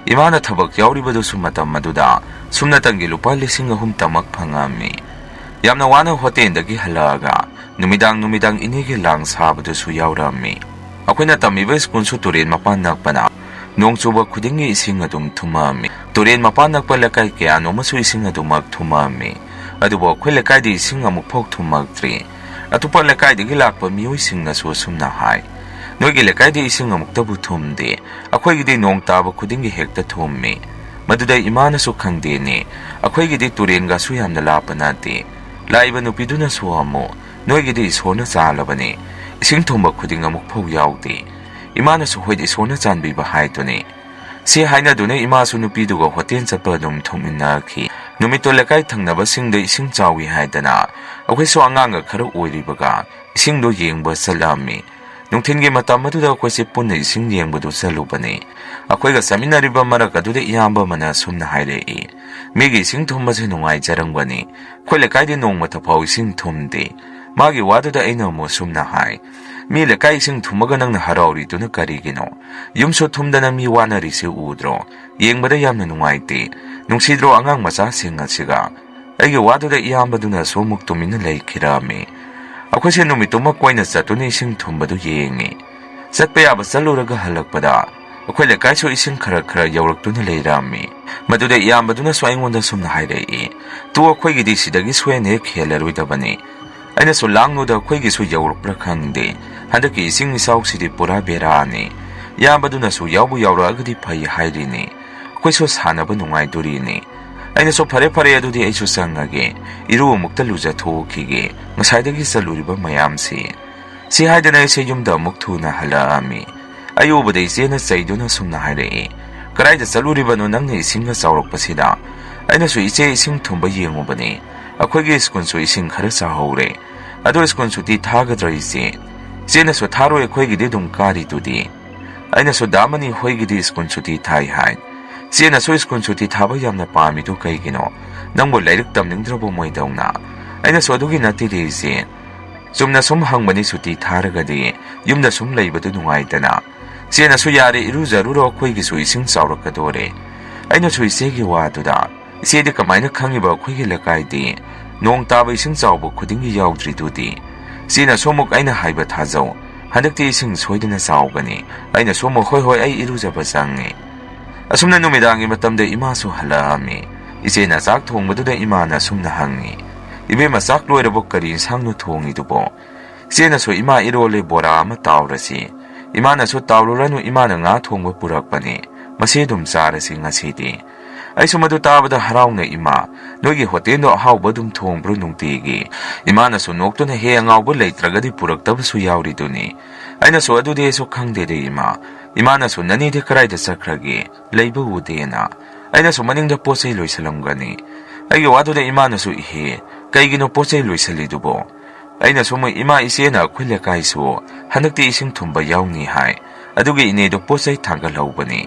ꯏꯃꯥꯅ ꯊꯕꯛ ꯌꯥꯎꯔꯤꯕꯗꯨꯁꯨ ꯃꯇꯝ ꯑꯗꯨꯗ ꯁꯨꯞꯅꯇꯪꯒꯤ ꯂꯨꯄꯥ ꯂꯤꯁꯤꯡ ꯑꯍꯨꯝꯇꯃꯛ ꯐꯪꯉꯝꯃꯤ꯫ ꯌꯥꯝꯅ ꯋꯥꯅ ꯍꯣꯇꯦꯜꯗꯒꯤ ꯍꯜꯂꯛꯑꯒ ꯅꯨꯃꯤꯗꯥꯡ ꯅꯨꯃꯤꯗꯥꯡ ꯏꯅꯦꯒꯤ ꯂꯥꯡ ꯁꯥꯕꯗꯨꯁꯨ ꯌꯥꯎꯔꯝꯃꯤ꯫ ꯑꯩꯈꯣꯏꯅ ꯇꯝꯃꯤꯕ ꯁ꯭ꯀꯨꯜꯁꯨ ꯇꯨꯔꯦꯜ ꯃꯄꯥꯟ ꯅꯛꯄꯅ ꯅꯣꯡ ꯆꯨꯕ ꯈꯨꯗꯤꯡꯒꯤ ꯏꯁꯤꯡ ꯑꯗꯨꯝ ꯊꯨꯝꯃꯛꯑꯝꯃꯤ꯫ ꯇꯨꯔꯦꯜ ꯃꯄꯥꯟ ꯅꯛꯄ ꯂꯩꯀꯥꯏ ꯀꯌꯥꯅꯣꯃꯁꯨ ꯏꯁꯤꯡ ꯑꯗꯨꯃꯛ ꯊꯨꯝꯃꯛꯑꯝꯃꯤ꯫ ꯑꯗꯨꯕꯨ ꯑꯩꯈꯣꯏ ꯂꯩꯀꯥꯏꯗꯤ ꯏꯁꯤꯡ ꯑꯃꯨꯛ ꯐꯥꯎ ꯊꯨꯝꯃꯛꯇ꯭ꯔꯤ꯫ ꯑꯇꯣꯞꯄ ꯂꯩꯀꯥꯏꯗꯒꯤ ꯂꯥꯛꯄ ꯃꯤꯑꯣꯏꯁꯤꯡꯅꯁꯨ ꯑꯁꯨꯝꯅ ꯍꯥꯏ, "ꯅꯣꯏꯒꯤ ꯂꯩꯀꯥꯏꯗꯤ ꯏꯁꯤꯡ ꯑꯃꯨꯛꯇꯕꯨ ꯊꯨꯝꯗꯦ, ꯑꯩꯈꯣꯏꯒꯤꯗꯤ ꯅꯣꯡ ꯇꯥꯕ ꯈꯨꯗꯤꯡꯒꯤ ꯍꯦꯛꯇ ꯊꯨꯝꯃꯤ꯫ ꯃꯗꯨꯗ ꯏꯃꯥꯅꯁꯨ ꯈꯪꯗꯦꯅꯦ, ꯑꯩꯈꯣꯏꯒꯤꯗꯤ ꯇꯨꯔꯦꯜꯒꯁꯨ ꯌꯥꯝꯅ ꯂꯥꯞꯄ ꯅꯠꯇꯦ"꯫ ꯂꯥꯛꯏꯕ ꯅꯨꯄꯤꯗꯨꯅꯁꯨ ꯑꯃꯨꯛ, "ꯅꯣꯏꯒꯤꯗꯤ ꯏꯁꯣꯔꯅ ꯆꯥꯜꯂꯕꯅꯤ, ꯏꯁꯤꯡ ꯊꯨꯝꯕ ꯈꯨꯗꯤꯡ ꯑꯃꯨꯛ ꯐꯥꯎ ꯌꯥꯎꯗꯦ"꯫ ꯏꯃꯥꯅꯁꯨ, "ꯍꯣꯏꯗ, ꯏꯁꯣꯔꯅ ꯆꯥꯟꯕꯤꯕ ꯍꯥꯏꯗꯨꯅꯤ"꯫ ꯁꯤ ꯍꯥꯏꯅꯗꯨꯅ ꯏꯃꯥꯁꯨ ꯅꯨꯄꯤꯗꯨꯒ ꯍꯣꯇꯦꯜ ꯆꯠꯄ ꯑꯗꯨꯝ ꯊꯣꯛꯃꯤꯟꯅꯈꯤ꯫ ꯅꯨꯃꯤꯠꯇꯣ ꯂꯩꯀꯥꯏ ꯊꯪꯅꯕꯁꯤꯡꯗ ꯏꯁꯤꯡ ꯆꯥꯎꯏ ꯍꯥꯏꯗꯅ ꯑꯩꯈꯣꯏꯁꯨ ꯑꯉꯥꯡꯒ ꯈꯔ ꯑꯣꯏꯔꯤꯕꯒ ꯏꯁꯤꯡꯗꯣ ꯌꯦꯡꯕ ꯆꯠꯂꯝꯃꯤ꯫ ꯅꯨꯡꯊꯤꯜꯒꯤ ꯃꯇꯝ ꯑꯗꯨꯗ ꯑꯩꯈꯣꯏꯁꯦ ꯄꯨꯟꯅ ꯏꯁꯤꯡ ꯌꯦꯡꯕꯗꯨ ꯆꯠꯂꯨꯕꯅꯤ꯫ ꯑꯩꯈꯣꯏꯒ ꯆꯠꯃꯤꯟꯅꯔꯤꯕ ꯃꯔꯛ ꯑꯗꯨꯗ ꯏꯌꯥꯝꯕ ꯑꯃꯅ ꯑꯁꯨꯝꯅ ꯍꯥꯏꯔꯛꯏ, "ꯃꯤꯒꯤ ꯏꯁꯤꯡ ꯊꯨꯝꯕꯁꯦ ꯅꯨꯡꯉꯥꯏꯖꯔꯝꯒꯅꯤ, ꯑꯩꯈꯣꯏ ꯂꯩꯀꯥꯏꯗꯤ ꯅꯣꯡꯃꯇ ꯐꯥꯎ ꯏꯁꯤꯡ ꯊꯨꯝꯗꯦ"꯫ ꯃꯥꯒꯤ ꯋꯥꯗꯨꯗ ꯑꯩꯅ ꯑꯃꯨꯛ ꯑꯁꯨꯝꯅ ꯍꯥꯏ, "ꯃꯤ ꯂꯩꯀꯥꯏ ꯏꯁꯤꯡ ꯊꯨꯝꯃꯒ ꯅꯪꯅ ꯍꯔꯥꯎꯔꯤꯗꯨꯅ ꯀꯔꯤꯒꯤꯅꯣ? ꯌꯨꯝꯁꯨ ꯊꯨꯝꯗꯅ ꯃꯤ ꯋꯥꯅꯔꯤꯁꯦ ꯎꯗ꯭ꯔꯣ? ꯌꯦꯡꯕꯗ ꯌꯥꯝꯅ ꯅꯨꯡꯉꯥꯏꯇꯦ꯫ ꯅꯨꯡꯁꯤꯗ꯭ꯔꯣ ꯑꯉꯥꯡ ꯃꯆꯥꯁꯤꯡ ꯑꯁꯤꯒ?" ꯑꯩꯒꯤ ꯋꯥꯗꯨꯗ ꯏꯌꯥꯝꯕꯗꯨꯅꯁꯨ ꯑꯃꯨꯛ ꯇꯨꯃꯤꯟꯅ ꯂꯩꯈꯤꯔꯝꯃꯤ꯫ ꯑꯩꯈꯣꯏꯁꯦ ꯅꯨꯃꯤꯠꯇꯨꯃ ꯀꯣꯏꯅ ꯆꯠꯇꯨꯅ ꯏꯁꯤꯡ ꯊꯨꯝꯕꯗꯨ ꯌꯦꯡꯉꯤ꯫ ꯆꯠꯄ ꯌꯥꯕ ꯆꯠꯂꯨꯔꯒ ꯍꯜꯂꯛꯄꯗ ꯑꯩꯈꯣꯏ ꯂꯩꯀꯥꯏꯁꯨ ꯏꯁꯤꯡ ꯈꯔ ꯈꯔ ꯌꯧꯔꯛꯇꯨꯅ ꯂꯩꯔꯝꯃꯤ꯫ ꯃꯗꯨꯗ ꯏꯌꯥꯝꯕꯗꯨꯅꯁꯨ ꯑꯩꯉꯣꯟꯗ ꯁꯨꯝꯅ ꯍꯥꯏꯔꯛꯏ, "ꯇꯨ, ꯑꯩꯈꯣꯏꯒꯤꯗꯤ ꯁꯤꯗꯒꯤ ꯁꯣꯏꯅ ꯍꯦꯛ ꯍꯦꯜꯂꯔꯣꯏꯗꯕꯅꯤ"꯫ ꯑꯩꯅꯁꯨ, "ꯂꯥꯡꯅꯨꯗ, ꯑꯩꯈꯣꯏꯒꯤꯁꯨ ꯌꯧꯔꯛꯄ꯭ꯔꯥ ꯈꯪꯗꯦ꯫ ꯍꯟꯗꯛꯀꯤ ꯏꯁꯤꯡ ꯏꯆꯥꯎꯁꯤꯗꯤ ꯄꯨꯔꯥ ꯕꯦꯔꯥꯅꯤ꯫ ꯏꯌꯥꯝꯕꯗꯨꯅꯁꯨ ꯌꯥꯎꯕꯨ ꯌꯥꯎꯔꯛꯑꯒꯗꯤ ꯐꯩ ꯍꯥꯏꯔꯤꯅꯤ꯫ ꯑꯩꯈꯣꯏꯁꯨ ꯁꯥꯟꯅꯕ ꯅꯨꯡꯉꯥꯏꯗꯣꯔꯤꯅꯤ꯫ ꯑꯩꯅꯁꯨ, "ꯐꯔꯦ, ꯐꯔꯦ, ꯑꯗꯨꯗꯤ ꯑꯩꯁꯨ ꯆꯪꯉꯒꯦ, ꯏꯔꯨ ꯑꯃꯨꯛꯇ ꯂꯨꯖꯊꯣꯛꯈꯤꯒꯦ, ꯉꯁꯥꯏꯗꯒꯤ ꯆꯠꯂꯨꯔꯤꯕ ꯃꯌꯥꯝꯁꯤ"꯫ ꯁꯤ ꯍꯥꯏꯗꯅ ꯑꯩꯁꯦ ꯌꯨꯝꯗ ꯑꯃꯨꯛ ꯊꯨꯅ ꯍꯜꯂꯛꯑꯝꯃꯤ꯫ ꯑꯩ ꯎꯕꯗ ꯏꯆꯦꯅ ꯆꯩꯗꯨꯅ ꯁꯨꯝꯅ ꯍꯥꯏꯔꯛꯏ, "ꯀꯗꯥꯏꯗ ꯆꯠꯂꯨꯔꯤꯕꯅꯣ ꯅꯪꯅ ꯏꯁꯤꯡꯒ ꯆꯥꯎꯔꯛꯄꯁꯤꯗ?" ꯑꯩꯅꯁꯨ, "ꯏꯆꯦ, ꯏꯁꯤꯡ ꯊꯨꯝꯕ ꯌꯦꯡꯉꯨꯕꯅꯤ, ꯑꯩꯈꯣꯏꯒꯤ ꯁ꯭ꯀꯨꯜꯁꯨ ꯏꯁꯤꯡ ꯈꯔ ꯆꯥꯍꯧꯔꯦ꯫ ꯑꯗꯣ ꯁ꯭ꯀꯨꯜ ꯁꯨꯇꯤ ꯊꯥꯒꯗ꯭ꯔꯣ ꯏꯆꯦ?" "ꯏꯆꯦꯅꯁꯨ, ꯊꯥꯔꯣꯏ, ꯑꯩꯈꯣꯏꯒꯤꯗꯤ ꯑꯗꯨꯝ ꯀꯥꯔꯤꯗꯨꯗꯤ"꯫ ꯑꯩꯅꯁꯨ, "ꯗꯥ ꯃꯅꯤ ꯍꯣꯏꯒꯤꯗꯤ ꯁ꯭ꯀꯨꯜ ꯁꯨꯇꯤ ꯊꯥꯏ ꯍꯥꯏ꯫ ꯏꯆꯦꯅꯁꯨ ꯁ꯭ꯀꯨꯜ ꯁꯨꯇꯤ ꯊꯥꯕ ꯌꯥꯝꯅ ꯄꯥꯝꯃꯤꯗꯨ ꯀꯩꯒꯤꯅꯣ? ꯅꯪꯕꯨ ꯂꯥꯏꯔꯤꯛ ꯇꯝꯅꯤꯡꯗ꯭ꯔꯕꯣ ꯃꯣꯏꯗꯧꯅ?" ꯑꯩꯅꯁꯨ, "ꯑꯗꯨꯒꯤ ꯅꯠꯇꯦꯗꯤ ꯏꯆꯦ, ꯆꯨꯝꯅ ꯁꯨꯝ ꯍꯪꯕꯅꯤ, ꯁꯨꯇꯤ ꯊꯥꯔꯒꯗꯤ ꯌꯨꯝꯗ ꯁꯨꯝ ꯂꯩꯕꯗꯨ ꯅꯨꯡꯉꯥꯏꯗꯅ"꯫ ꯏꯆꯦꯅꯁꯨ, "ꯌꯥꯔꯦ, ꯏꯔꯨꯖꯔꯨꯔꯣ, ꯑꯩꯈꯣꯏꯒꯤꯁꯨ ꯏꯁꯤꯡ ꯆꯥꯎꯔꯛꯀꯗꯣꯔꯦ"꯫ ꯑꯩꯅꯁꯨ, "ꯏꯆꯦꯒꯤ ꯋꯥꯗꯨꯗ, ꯏꯆꯦꯗꯤ ꯀꯃꯥꯏꯅ ꯈꯪꯉꯤꯕ? ꯑꯩꯈꯣꯏꯒꯤ ꯂꯩꯀꯥꯏꯗꯤ ꯅꯣꯡ ꯇꯥꯕ ꯏꯁꯤꯡ ꯆꯥꯎꯕ ꯈꯨꯗꯤꯡꯒꯤ ꯌꯥꯎꯗ꯭ꯔꯤꯗꯨꯗꯤ?" ꯏꯆꯦꯅꯁꯨ ꯑꯃꯨꯛ, "ꯑꯩꯅ ꯍꯥꯏꯕ ꯊꯥꯖꯧ, ꯍꯟꯗꯛꯇꯤ ꯏꯁꯤꯡ ꯁꯣꯏꯗꯅ ꯆꯥꯎꯒꯅꯤ"꯫ ꯑꯩꯅꯁꯨ ꯑꯃꯨꯛ, "ꯍꯣꯏ, ꯍꯣꯏ, ꯑꯩ ꯏꯔꯨꯖꯕ ꯆꯪꯉꯤ"꯫ ꯑꯁꯨꯝꯅ ꯅꯨꯃꯤꯗꯥꯡꯒꯤ ꯃꯇꯝꯗ ꯏꯃꯥꯁꯨ ꯍꯜꯂꯛꯑꯝꯃꯤ꯫ ꯏꯆꯦꯅ ꯆꯥꯛ ꯊꯣꯡꯕꯗꯨꯗ ꯏꯃꯥꯅ ꯑꯁꯨꯝꯅ ꯍꯪꯉꯤ, "ꯏꯕꯦꯝꯃ, ꯆꯥꯛ ꯂꯣꯏꯔꯕꯣ? ꯀꯔꯤ ꯏꯟꯁꯥꯡꯅꯣ ꯊꯣꯡꯉꯤꯗꯨꯕꯣ?" ꯏꯆꯦꯅꯁꯨ, "ꯏꯃꯥ, ꯏꯔꯣꯜꯂꯦ, ꯕꯣꯔꯥ ꯑꯃ ꯇꯥꯎꯔꯁꯤ"꯫ ꯏꯃꯥꯅꯁꯨ, "ꯇꯥꯎꯔꯨꯔꯅꯨ, ꯏꯃꯥꯅ ꯉꯥ ꯊꯣꯡꯕ ꯄꯨꯔꯛꯄꯅꯤ, ꯃꯁꯤ ꯑꯗꯨꯝ ꯆꯥꯔꯁꯤ ꯉꯁꯤꯗꯤ"꯫ ꯑꯩꯁꯨ ꯃꯗꯨ ꯇꯥꯕꯗ ꯍꯔꯥꯎꯅ, "ꯏꯃꯥ, ꯅꯣꯏꯒꯤ ꯍꯣꯇꯦꯜꯗꯣ ꯑꯍꯥꯎꯕ ꯑꯗꯨꯝ ꯊꯣꯡꯕ꯭ꯔꯣ ꯅꯨꯡꯇꯤꯒꯤ?" ꯏꯃꯥꯅꯁꯨ ꯅꯣꯛꯇꯨꯅ, "ꯍꯦ, ꯑꯉꯥꯎꯕ, ꯂꯩꯇ꯭ꯔꯒꯗꯤ ꯄꯨꯔꯛꯇꯕꯁꯨ ꯌꯥꯎꯔꯤꯗꯨꯅꯤ"꯫ ꯑꯩꯅꯁꯨ, "ꯑꯗꯨꯗꯤ ꯑꯩꯁꯨ ꯈꯪꯗꯦꯗ, ꯏꯃꯥ"꯫ ꯏꯃꯥꯅꯁꯨ, "ꯅꯅꯦꯗꯤ ꯀꯗꯥꯏꯗ ꯆꯠꯈ꯭ꯔꯒꯦ? ꯂꯩꯕ ꯎꯗꯦꯅ"꯫ ꯑꯩꯅꯁꯨ, "ꯃꯅꯤꯡꯗ ꯄꯣꯠ ꯆꯩ ꯂꯣꯏꯁꯤꯜꯂꯝꯒꯅꯤ"꯫ ꯑꯩꯒꯤ ꯋꯥꯗꯨꯗ ꯏꯃꯥꯅꯁꯨ, "ꯏꯍꯦ, ꯀꯩꯒꯤꯅꯣ ꯄꯣꯠ ꯆꯩ ꯂꯣꯏꯁꯤꯜꯂꯤꯗꯨꯕꯣ?" ꯑꯩꯅꯁꯨ ꯑꯃꯨꯛ, "ꯏꯃꯥ, ꯏꯆꯦꯅ ꯑꯩꯈꯣꯏ ꯂꯩꯀꯥꯏꯁꯨ ꯍꯟꯗꯛꯇꯤ ꯏꯁꯤꯡ ꯊꯨꯝꯕ ꯌꯥꯎꯅꯤ ꯍꯥꯏ, ꯑꯗꯨꯒꯤ ꯏꯅꯦꯗꯣ ꯄꯣꯠ ꯆꯩ ꯊꯥꯡꯒꯠꯍꯧꯕꯅꯤ"꯫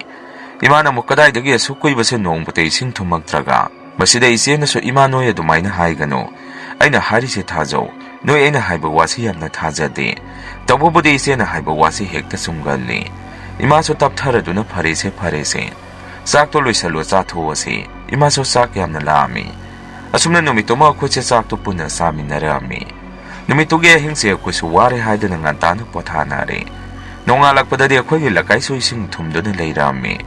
ꯏꯃꯥꯅ ꯑꯃꯨꯛ, "ꯀꯗꯥꯏꯗꯒꯤ ꯑꯁꯨꯛ ꯀꯨꯏꯕꯁꯦ ꯅꯣꯡꯃꯇ ꯏꯁꯤꯡ ꯊꯨꯝꯃꯛꯇ꯭ꯔꯒ?" ꯃꯁꯤꯗ ꯏꯆꯦꯅꯁꯨ, "ꯏꯃꯥ, ꯅꯣꯏ ꯑꯗꯨꯃꯥꯏꯅ ꯍꯥꯏꯒꯅꯨ, ꯑꯩꯅ ꯍꯥꯏꯔꯤꯁꯦ ꯊꯥꯖꯧ, ꯅꯣꯏ ꯑꯩꯅ ꯍꯥꯏꯕ ꯋꯥꯁꯤ ꯌꯥꯝꯅ ꯊꯥꯖꯗꯦ"꯫ ꯇꯧꯕꯕꯨꯗꯤ ꯏꯆꯦꯅ ꯍꯥꯏꯕ ꯋꯥꯁꯤ ꯍꯦꯛꯇ ꯆꯨꯝꯒꯜꯂꯤ꯫ ꯏꯃꯥꯁꯨ ꯇꯞꯊꯔꯗꯨꯅ, "ꯐꯔꯦꯁꯦ, ꯐꯔꯦꯁꯦ, ꯆꯥꯛꯇꯣ ꯂꯣꯏꯁꯜꯂꯣ, ꯆꯥꯊꯣꯛꯑꯁꯤ"꯫ ꯏꯃꯥꯁꯨ ꯆꯥꯛ ꯌꯥꯝꯅ ꯂꯥꯝꯃꯤ꯫ ꯑꯁꯨꯝꯅ ꯅꯨꯃꯤꯠꯇꯨꯃ ꯑꯩꯈꯣꯏꯁꯦ ꯆꯥꯛꯇꯣ ꯄꯨꯟꯅ ꯆꯥꯃꯤꯟꯅꯔꯝꯃꯤ꯫ ꯅꯨꯃꯤꯠꯇꯨꯒꯤ ꯑꯍꯤꯡꯁꯦ ꯑꯩꯈꯣꯏꯁꯨ ꯋꯥꯔꯦ ꯍꯥꯏꯗꯨꯅ ꯉꯟꯇꯥꯅ ꯄꯣꯊꯥꯅꯔꯦ꯫ ꯅꯣꯡꯉꯥꯜꯂꯛꯄꯗꯗꯤ ꯑꯩꯈꯣꯏꯒꯤ ꯂꯩꯀꯥꯏꯁꯨ ꯏꯁꯤꯡ ꯊꯨꯝꯗꯨꯅ ꯂꯩꯔꯝꯃꯤ꯫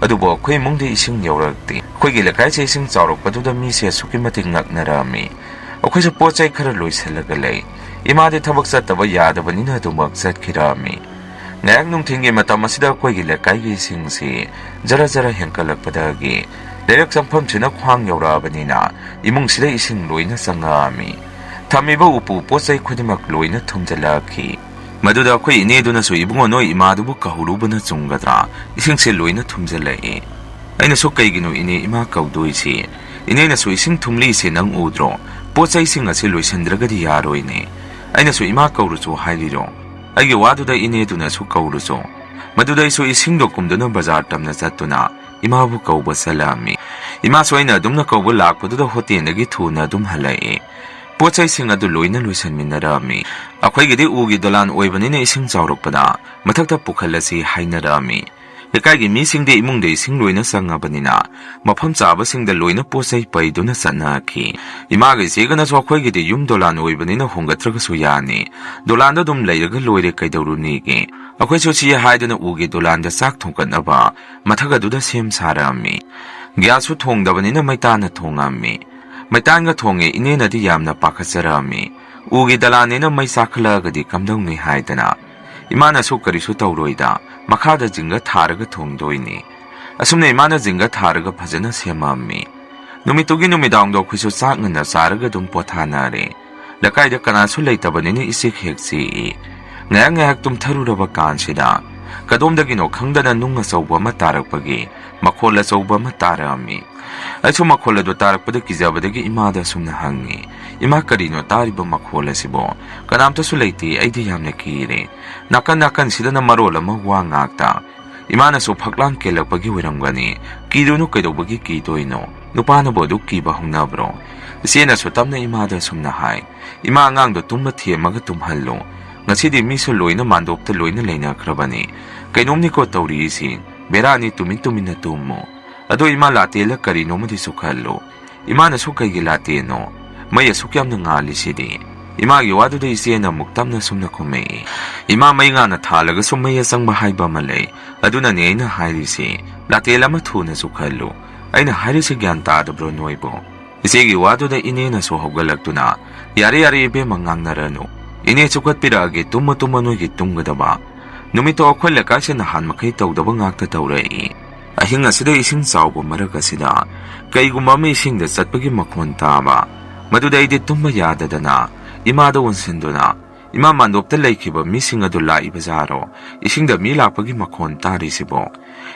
ꯑꯗꯨꯕꯨ ꯑꯩꯈꯣꯏ ꯏꯃꯨꯡꯗꯤ ꯏꯁꯤꯡ ꯌꯧꯔꯛꯇꯦ꯫ ꯑꯩꯈꯣꯏꯒꯤ ꯂꯩꯀꯥꯏꯁꯦ ꯏꯁꯤꯡ ꯆꯥꯎꯔꯛꯄꯗꯨꯗ ꯃꯤꯁꯦ ꯑꯁꯨꯛꯀꯤ ꯃꯇꯤꯛ ꯉꯛꯅꯔꯝꯃꯤ꯫ ꯑꯩꯈꯣꯏꯁꯨ ꯄꯣꯠ ꯆꯩ ꯈꯔ ꯂꯣꯏꯁꯤꯜꯂꯒ ꯂꯩ꯫ ꯏꯃꯥꯗꯤ ꯊꯕꯛ ꯆꯠꯇꯕ ꯌꯥꯗꯕꯅꯤꯅ ꯑꯗꯨꯃꯛ ꯆꯠꯈꯤꯔꯝꯃꯤ꯫ ꯉꯥꯏꯍꯥꯛ ꯅꯨꯡꯊꯤꯜꯒꯤ ꯃꯇꯝ ꯑꯁꯤꯗ ꯑꯩꯈꯣꯏꯒꯤ ꯂꯩꯀꯥꯏꯒꯤ ꯏꯁꯤꯡꯁꯤ ꯖꯔ ꯖꯔ ꯍꯦꯟꯀꯠꯂꯛꯄꯗꯒꯤ ꯂꯩꯔꯛ ꯆꯪꯐꯝꯁꯤꯅ ꯈ꯭ꯋꯥꯡ ꯌꯧꯔꯛꯑꯕꯅꯤꯅ ꯏꯃꯨꯡꯁꯤꯗ ꯏꯁꯤꯡ ꯂꯣꯏꯅ ꯆꯪꯉꯛꯑꯝꯃꯤ꯫ ꯊꯝꯃꯤꯕ ꯎꯄꯨ ꯄꯣꯠ ꯆꯩ ꯈꯨꯗꯤꯡꯃꯛ ꯂꯣꯏꯅ ꯊꯨꯝꯖꯤꯜꯂꯛꯈꯤ꯫ ꯃꯗꯨꯗ ꯑꯩꯈꯣꯏ ꯏꯅꯦꯗꯨꯅꯁꯨ ꯏꯕꯨꯡꯉꯣ ꯅꯣꯏ ꯏꯃꯥꯗꯨꯕꯨ ꯀꯧꯔꯨꯕꯅ ꯆꯨꯝꯒꯗ꯭ꯔꯥ? ꯏꯁꯤꯡꯁꯦ ꯂꯣꯏꯅ ꯊꯨꯝꯖꯤꯜꯂꯛꯏ꯫ ꯑꯩꯅꯁꯨ ꯀꯩꯒꯤꯅꯣ ꯏꯅꯦ ꯏꯃꯥ ꯀꯧꯗꯣꯏꯁꯤ? ꯏꯅꯦꯅꯁꯨ ꯏꯁꯤꯡ ꯊꯨꯝꯂꯤꯁꯦ ꯅꯪ ꯎꯗ꯭ꯔꯣ? ꯄꯣꯠ ꯆꯩꯁꯤꯡ ꯑꯁꯤ ꯂꯣꯏꯁꯤꯟꯗ꯭ꯔꯒꯗꯤ ꯌꯥꯔꯣꯏꯅꯦ꯫ ꯑꯩꯅꯁꯨ ꯏꯃꯥ ꯀꯧꯔꯨꯆꯣ ꯍꯥꯏꯔꯤꯔꯣ? ꯑꯩꯒꯤ ꯋꯥꯗꯨꯗ ꯏꯅꯦꯗꯨꯅꯁꯨ ꯀꯧꯔꯨꯆꯣ꯫ ꯃꯗꯨꯗ ꯑꯩꯁꯨ ꯏꯁꯤꯡꯗꯣ ꯀꯨꯝꯗꯨꯅ ꯕꯖꯥꯔ ꯇꯝꯅ ꯆꯠꯇꯨꯅ ꯏꯃꯥꯕꯨ ꯀꯧꯕ ꯆꯠꯂꯛꯑꯝꯃꯤ꯫ ꯏꯃꯥꯁꯨ ꯑꯩꯅ ꯑꯗꯨꯝꯅ ꯀꯧꯕ ꯂꯥꯛꯄꯗꯨꯗ ꯍꯣꯇꯦꯜꯗꯒꯤ ꯊꯨꯅ ꯑꯗꯨꯝ ꯍꯜꯂꯛꯑꯦ꯫ ꯄꯣꯠ ꯆꯩꯁꯤꯡ ꯑꯗꯨ ꯂꯣꯏꯅ ꯂꯣꯏꯁꯤꯟꯃꯤꯟꯅꯔꯛꯑꯝꯃꯤ꯫ ꯑꯩꯈꯣꯏꯒꯤꯗꯤ ꯎꯒꯤ ꯗꯣꯂꯥꯟ ꯑꯣꯏꯕꯅꯤꯅ ꯏꯁꯤꯡ ꯆꯥꯎꯔꯛꯄꯗ ꯃꯊꯛꯇ ꯄꯨꯈꯠꯂꯁꯤ ꯍꯥꯏꯅꯔꯛꯑꯝꯃꯤ꯫ ꯂꯩꯀꯥꯏꯒꯤ ꯃꯤꯁꯤꯡꯗꯤ ꯏꯃꯨꯡꯗ ꯏꯁꯤꯡ ꯂꯣꯏꯅ ꯆꯪꯉꯕꯅꯤꯅ ꯃꯐꯝ ꯆꯥꯕꯁꯤꯡꯗ ꯂꯣꯏꯅ ꯄꯣꯠ ꯆꯩ ꯄꯩꯗꯨꯅ ꯆꯠꯅꯈꯤ꯫ ꯏꯃꯥꯒ ꯏꯆꯦꯒꯅꯁꯨ ꯑꯩꯈꯣꯏꯒꯤꯗꯤ ꯌꯨꯝ ꯗꯣꯂꯥꯟ ꯑꯣꯏꯕꯅꯤꯅ ꯍꯣꯡꯒꯠꯇ꯭ꯔꯒꯁꯨ ꯌꯥꯅꯤ, ꯗꯣꯂꯥꯟꯗ ꯑꯗꯨꯝ ꯂꯩꯔꯒ ꯂꯣꯏꯔꯦ ꯀꯩꯗꯧꯔꯨꯅꯤꯒꯦ? ꯑꯩꯈꯣꯏꯁꯨ ꯁꯤ ꯍꯥꯏꯗꯨꯅ ꯎꯒꯤ ꯗꯣꯂꯥꯟꯗ ꯆꯥꯛ ꯊꯣꯡꯒꯠꯅꯕ ꯃꯊꯛ ꯑꯗꯨꯗ ꯁꯦꯝ ꯁꯥꯔꯛꯑꯝꯃꯤ꯫ ꯒ꯭ꯌꯥꯁꯁꯨ ꯊꯣꯡꯗꯕꯅꯤꯅ ꯃꯩꯇꯥꯟꯅ ꯊꯣꯡꯉꯝꯃꯤ꯫ ꯃꯩꯇꯥꯟꯒ ꯊꯣꯡꯉꯦ ꯏꯅꯦꯅꯗꯤ ꯌꯥꯝꯅ ꯄꯥꯈꯠꯆꯔꯛꯑꯝꯃꯤ꯫ ꯎꯒꯤ ꯗꯂꯥꯟꯅꯤꯅ ꯃꯩ ꯆꯥꯛꯈꯠꯂꯛꯑꯒꯗꯤ ꯀꯝꯗꯧꯅꯤ ꯍꯥꯏꯗꯅ꯫ ꯏꯃꯥꯅꯁꯨ ꯀꯔꯤꯁꯨ ꯇꯧꯔꯣꯏꯗ, ꯃꯈꯥꯗ ꯖꯤꯡꯒ ꯊꯥꯔꯒ ꯊꯣꯡꯗꯣꯏꯅꯤ꯫ ꯑꯁꯨꯝꯅ ꯏꯃꯥꯅ ꯖꯤꯡꯒ ꯊꯥꯔꯒ ꯐꯖꯅ ꯁꯦꯝꯃꯝꯃꯤ꯫ ꯅꯨꯃꯤꯠꯇꯨꯒꯤ ꯅꯨꯃꯤꯗꯥꯡꯗꯣ ꯑꯩꯈꯣꯏꯁꯨ ꯆꯥꯛ ꯉꯟꯅ ꯆꯥꯔꯒ ꯑꯗꯨꯝ ꯄꯣꯊꯥꯅꯔꯦ꯫ ꯂꯩꯀꯥꯏꯗ ꯀꯅꯥꯁꯨ ꯂꯩꯇꯕꯅꯤꯅ ꯏꯆꯤꯛ ꯍꯦꯛ ꯆꯤꯛꯏ꯫ ꯉꯥꯏꯍꯥꯛ ꯉꯥꯏꯍꯥꯛ ꯇꯨꯝꯊꯔꯨꯔꯕ ꯀꯥꯟꯁꯤꯗ ꯀꯗꯣꯝꯗꯒꯤꯅꯣ ꯈꯪꯗꯅ ꯅꯨꯡ ꯑꯆꯧꯕ ꯑꯃ ꯇꯥꯔꯛꯄꯒꯤ ꯃꯈꯣꯜ ꯑꯆꯧꯕ ꯑꯃ ꯇꯥꯔꯛꯑꯝꯃꯤ꯫ ꯑꯩꯁꯨ ꯃꯈꯣꯜ ꯑꯗꯨ ꯇꯥꯔꯛꯄꯗ ꯀꯤꯖꯕꯗꯒꯤ ꯏꯃꯥꯗ ꯑꯁꯨꯝꯅ ꯍꯪꯉꯤ, "ꯏꯃꯥ, ꯀꯔꯤꯅꯣ ꯇꯥꯔꯤꯕ ꯃꯈꯣꯜ ꯑꯁꯤꯕꯣ? ꯀꯅꯥꯝꯇꯁꯨ ꯂꯩꯇꯦ, ꯑꯩꯗꯤ ꯌꯥꯝꯅ ꯀꯤꯔꯦ꯫ ꯅꯥꯀꯟ ꯅꯥꯀꯟꯁꯤꯗꯅ ꯃꯔꯣꯜ ꯑꯃ ꯋꯥ ꯉꯥꯛꯇ꯫ ꯏꯃꯥꯅꯁꯨ ꯐꯛꯂꯥꯡ ꯀꯦꯜꯂꯛꯄꯒꯤ ꯑꯣꯏꯔꯝꯒꯅꯤ, ꯀꯤꯔꯨꯅꯨ, ꯀꯩꯗꯧꯕꯒꯤ ꯀꯤꯗꯣꯏꯅꯣ? ꯅꯨꯄꯥꯅꯕꯨ ꯑꯗꯨꯛ ꯀꯤꯕ ꯍꯧꯅꯕ꯭ꯔꯣ?" ꯏꯆꯦꯅꯁꯨ ꯇꯞꯅ ꯏꯃꯥꯗ ꯑꯁꯨꯝꯅ ꯍꯥꯏ, "ꯏꯃꯥ, ꯑꯉꯥꯡꯗꯣ ꯇꯨꯝꯕ ꯊꯦꯝꯃꯒ ꯇꯨꯝꯍꯜꯂꯨ꯫ ꯉꯁꯤꯗꯤ ꯃꯤꯁꯨ ꯂꯣꯏꯅ ꯃꯥꯟꯗꯣꯞꯇ ꯂꯣꯏꯅ ꯂꯩꯅꯈ꯭ꯔꯕꯅꯤ꯫ ꯀꯩꯅꯣꯝꯅꯤꯀꯣ ꯇꯧꯔꯤꯁꯤ꯫ ꯕꯦꯔꯥꯅꯤ, ꯇꯨꯃꯤꯟ ꯇꯨꯃꯤꯟꯅ ꯇꯨꯝꯃꯨ꯫ ꯑꯗꯣ ꯏꯃꯥ, ꯂꯥꯇꯦꯜꯂ ꯀꯔꯤꯅꯣꯃꯗꯤ ꯆꯨꯈꯠꯂꯨ꯫ ꯏꯃꯥꯅꯁꯨ ꯀꯩꯒꯤ ꯂꯥꯇꯦꯟꯅꯣ? ꯃꯩ ꯑꯁꯨꯛ ꯌꯥꯝꯅ ꯉꯥꯜꯂꯤꯁꯤꯗꯤ?" ꯏꯃꯥꯒꯤ ꯋꯥꯗꯨꯗ ꯏꯆꯦꯅ ꯑꯃꯨꯛ ꯇꯞꯅ ꯁꯨꯝꯅ ꯈꯨꯝꯃꯛꯏ, "ꯏꯃꯥ, ꯃꯩ ꯉꯥꯟꯅ ꯊꯥꯜꯂꯒꯁꯨ ꯃꯩ ꯑꯆꯪꯕ ꯍꯥꯏꯕ ꯑꯃ ꯂꯩ꯫ ꯑꯗꯨꯅꯅꯦ ꯑꯩꯅ ꯍꯥꯏꯔꯤꯁꯤ, ꯂꯥꯇꯦꯜ ꯑꯃ ꯊꯨꯅ ꯆꯨꯈꯠꯂꯨ꯫ ꯑꯩꯅ ꯍꯥꯏꯔꯤꯁꯤ ꯒ꯭ꯌꯥꯟ ꯇꯥꯗꯕ꯭ꯔꯣ ꯅꯣꯏꯕꯨ?" ꯏꯆꯦꯒꯤ ꯋꯥꯗꯨꯗ ꯏꯅꯦꯅꯁꯨ ꯍꯧꯒꯠꯂꯛꯇꯨꯅ, "ꯌꯥꯔꯦ, ꯌꯥꯔꯦ ꯏꯕꯦꯝꯃ, ꯉꯥꯡꯅꯔꯅꯨ꯫ ꯏꯅꯦ ꯆꯨꯈꯠꯄꯤꯔꯛꯑꯒꯦ, ꯇꯨꯝꯃꯣ, ꯇꯨꯝꯃꯣ ꯅꯣꯏꯒꯤ ꯇꯨꯝꯒꯗꯕ꯫ ꯅꯨꯃꯤꯠꯇꯣ ꯑꯩꯈꯣꯏ ꯂꯩꯀꯥꯏꯁꯦ ꯅꯍꯥꯟ ꯃꯈꯩ ꯇꯧꯗꯕ ꯉꯥꯛꯇ ꯇꯧꯔꯛꯏ꯫ ꯑꯍꯤꯡ ꯑꯁꯤꯗ ꯏꯁꯤꯡ ꯆꯥꯎꯕ ꯃꯔꯛ ꯑꯁꯤꯗ ꯀꯩꯒꯨꯝꯕ ꯑꯃ ꯏꯁꯤꯡꯗ ꯆꯠꯄꯒꯤ ꯃꯈꯣꯟ ꯇꯥꯕ, ꯃꯗꯨꯗ ꯑꯩꯗꯤ ꯇꯨꯝꯕ ꯌꯥꯗꯗꯅ ꯏꯃꯥꯗ ꯑꯣꯟꯁꯤꯟꯗꯨꯅ, "ꯏꯃꯥ, ꯃꯥꯟꯗꯣꯞꯇ ꯂꯩꯈꯤꯕ ꯃꯤꯁꯤꯡ ꯑꯗꯨ ꯂꯥꯛꯏꯕ ꯖꯥꯔꯣ? ꯏꯁꯤꯡꯗ ꯃꯤ ꯂꯥꯛꯄꯒꯤ ꯃꯈꯣꯟ ꯇꯥꯔꯤꯁꯤꯕꯣ?"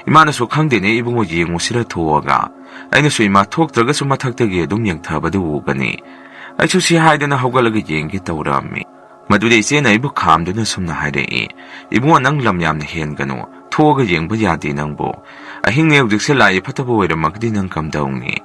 ꯏꯃꯥꯅꯁꯨ, "ꯈꯪꯗꯦꯅꯦ ꯏꯕꯨꯡꯉꯣ, ꯌꯦꯡꯉꯨꯁꯤꯔ ꯊꯣꯛꯑꯒ?" ꯑꯩꯅꯁꯨ, "ꯏꯃꯥ, ꯊꯣꯛꯇ꯭ꯔꯒꯁꯨ ꯃꯊꯛꯇꯒꯤ ꯑꯗꯨꯝ ꯌꯦꯡꯊꯕꯗꯨ ꯎꯒꯅꯤ"꯫ ꯑꯩꯁꯨ ꯁꯤ ꯍꯥꯏꯗꯅ ꯍꯧꯒꯠꯂꯒ ꯌꯦꯡꯒꯦ ꯇꯧꯔꯛꯑꯝꯃꯤ꯫ ꯃꯗꯨꯗ ꯏꯆꯦꯅ ꯑꯩꯕꯨ ꯈꯥꯝꯗꯨꯅ ꯁꯨꯝꯅ ꯍꯥꯏꯔꯛꯏ, "ꯏꯕꯨꯡꯉꯣ, ꯅꯪ ꯂꯝ ꯌꯥꯝꯅ ꯍꯦꯟꯒꯅꯨ, ꯊꯣꯛꯑꯒ ꯌꯦꯡꯕ ꯌꯥꯗꯦ ꯅꯪꯕꯨ꯫ ꯑꯍꯤꯡꯅꯦ ꯍꯧꯖꯤꯛꯁꯦ, ꯂꯥꯏ ꯐꯠꯇꯕ ꯑꯣꯏꯔꯝꯃꯒꯗꯤ ꯅꯪ ꯀꯝꯗꯧꯅꯤ?"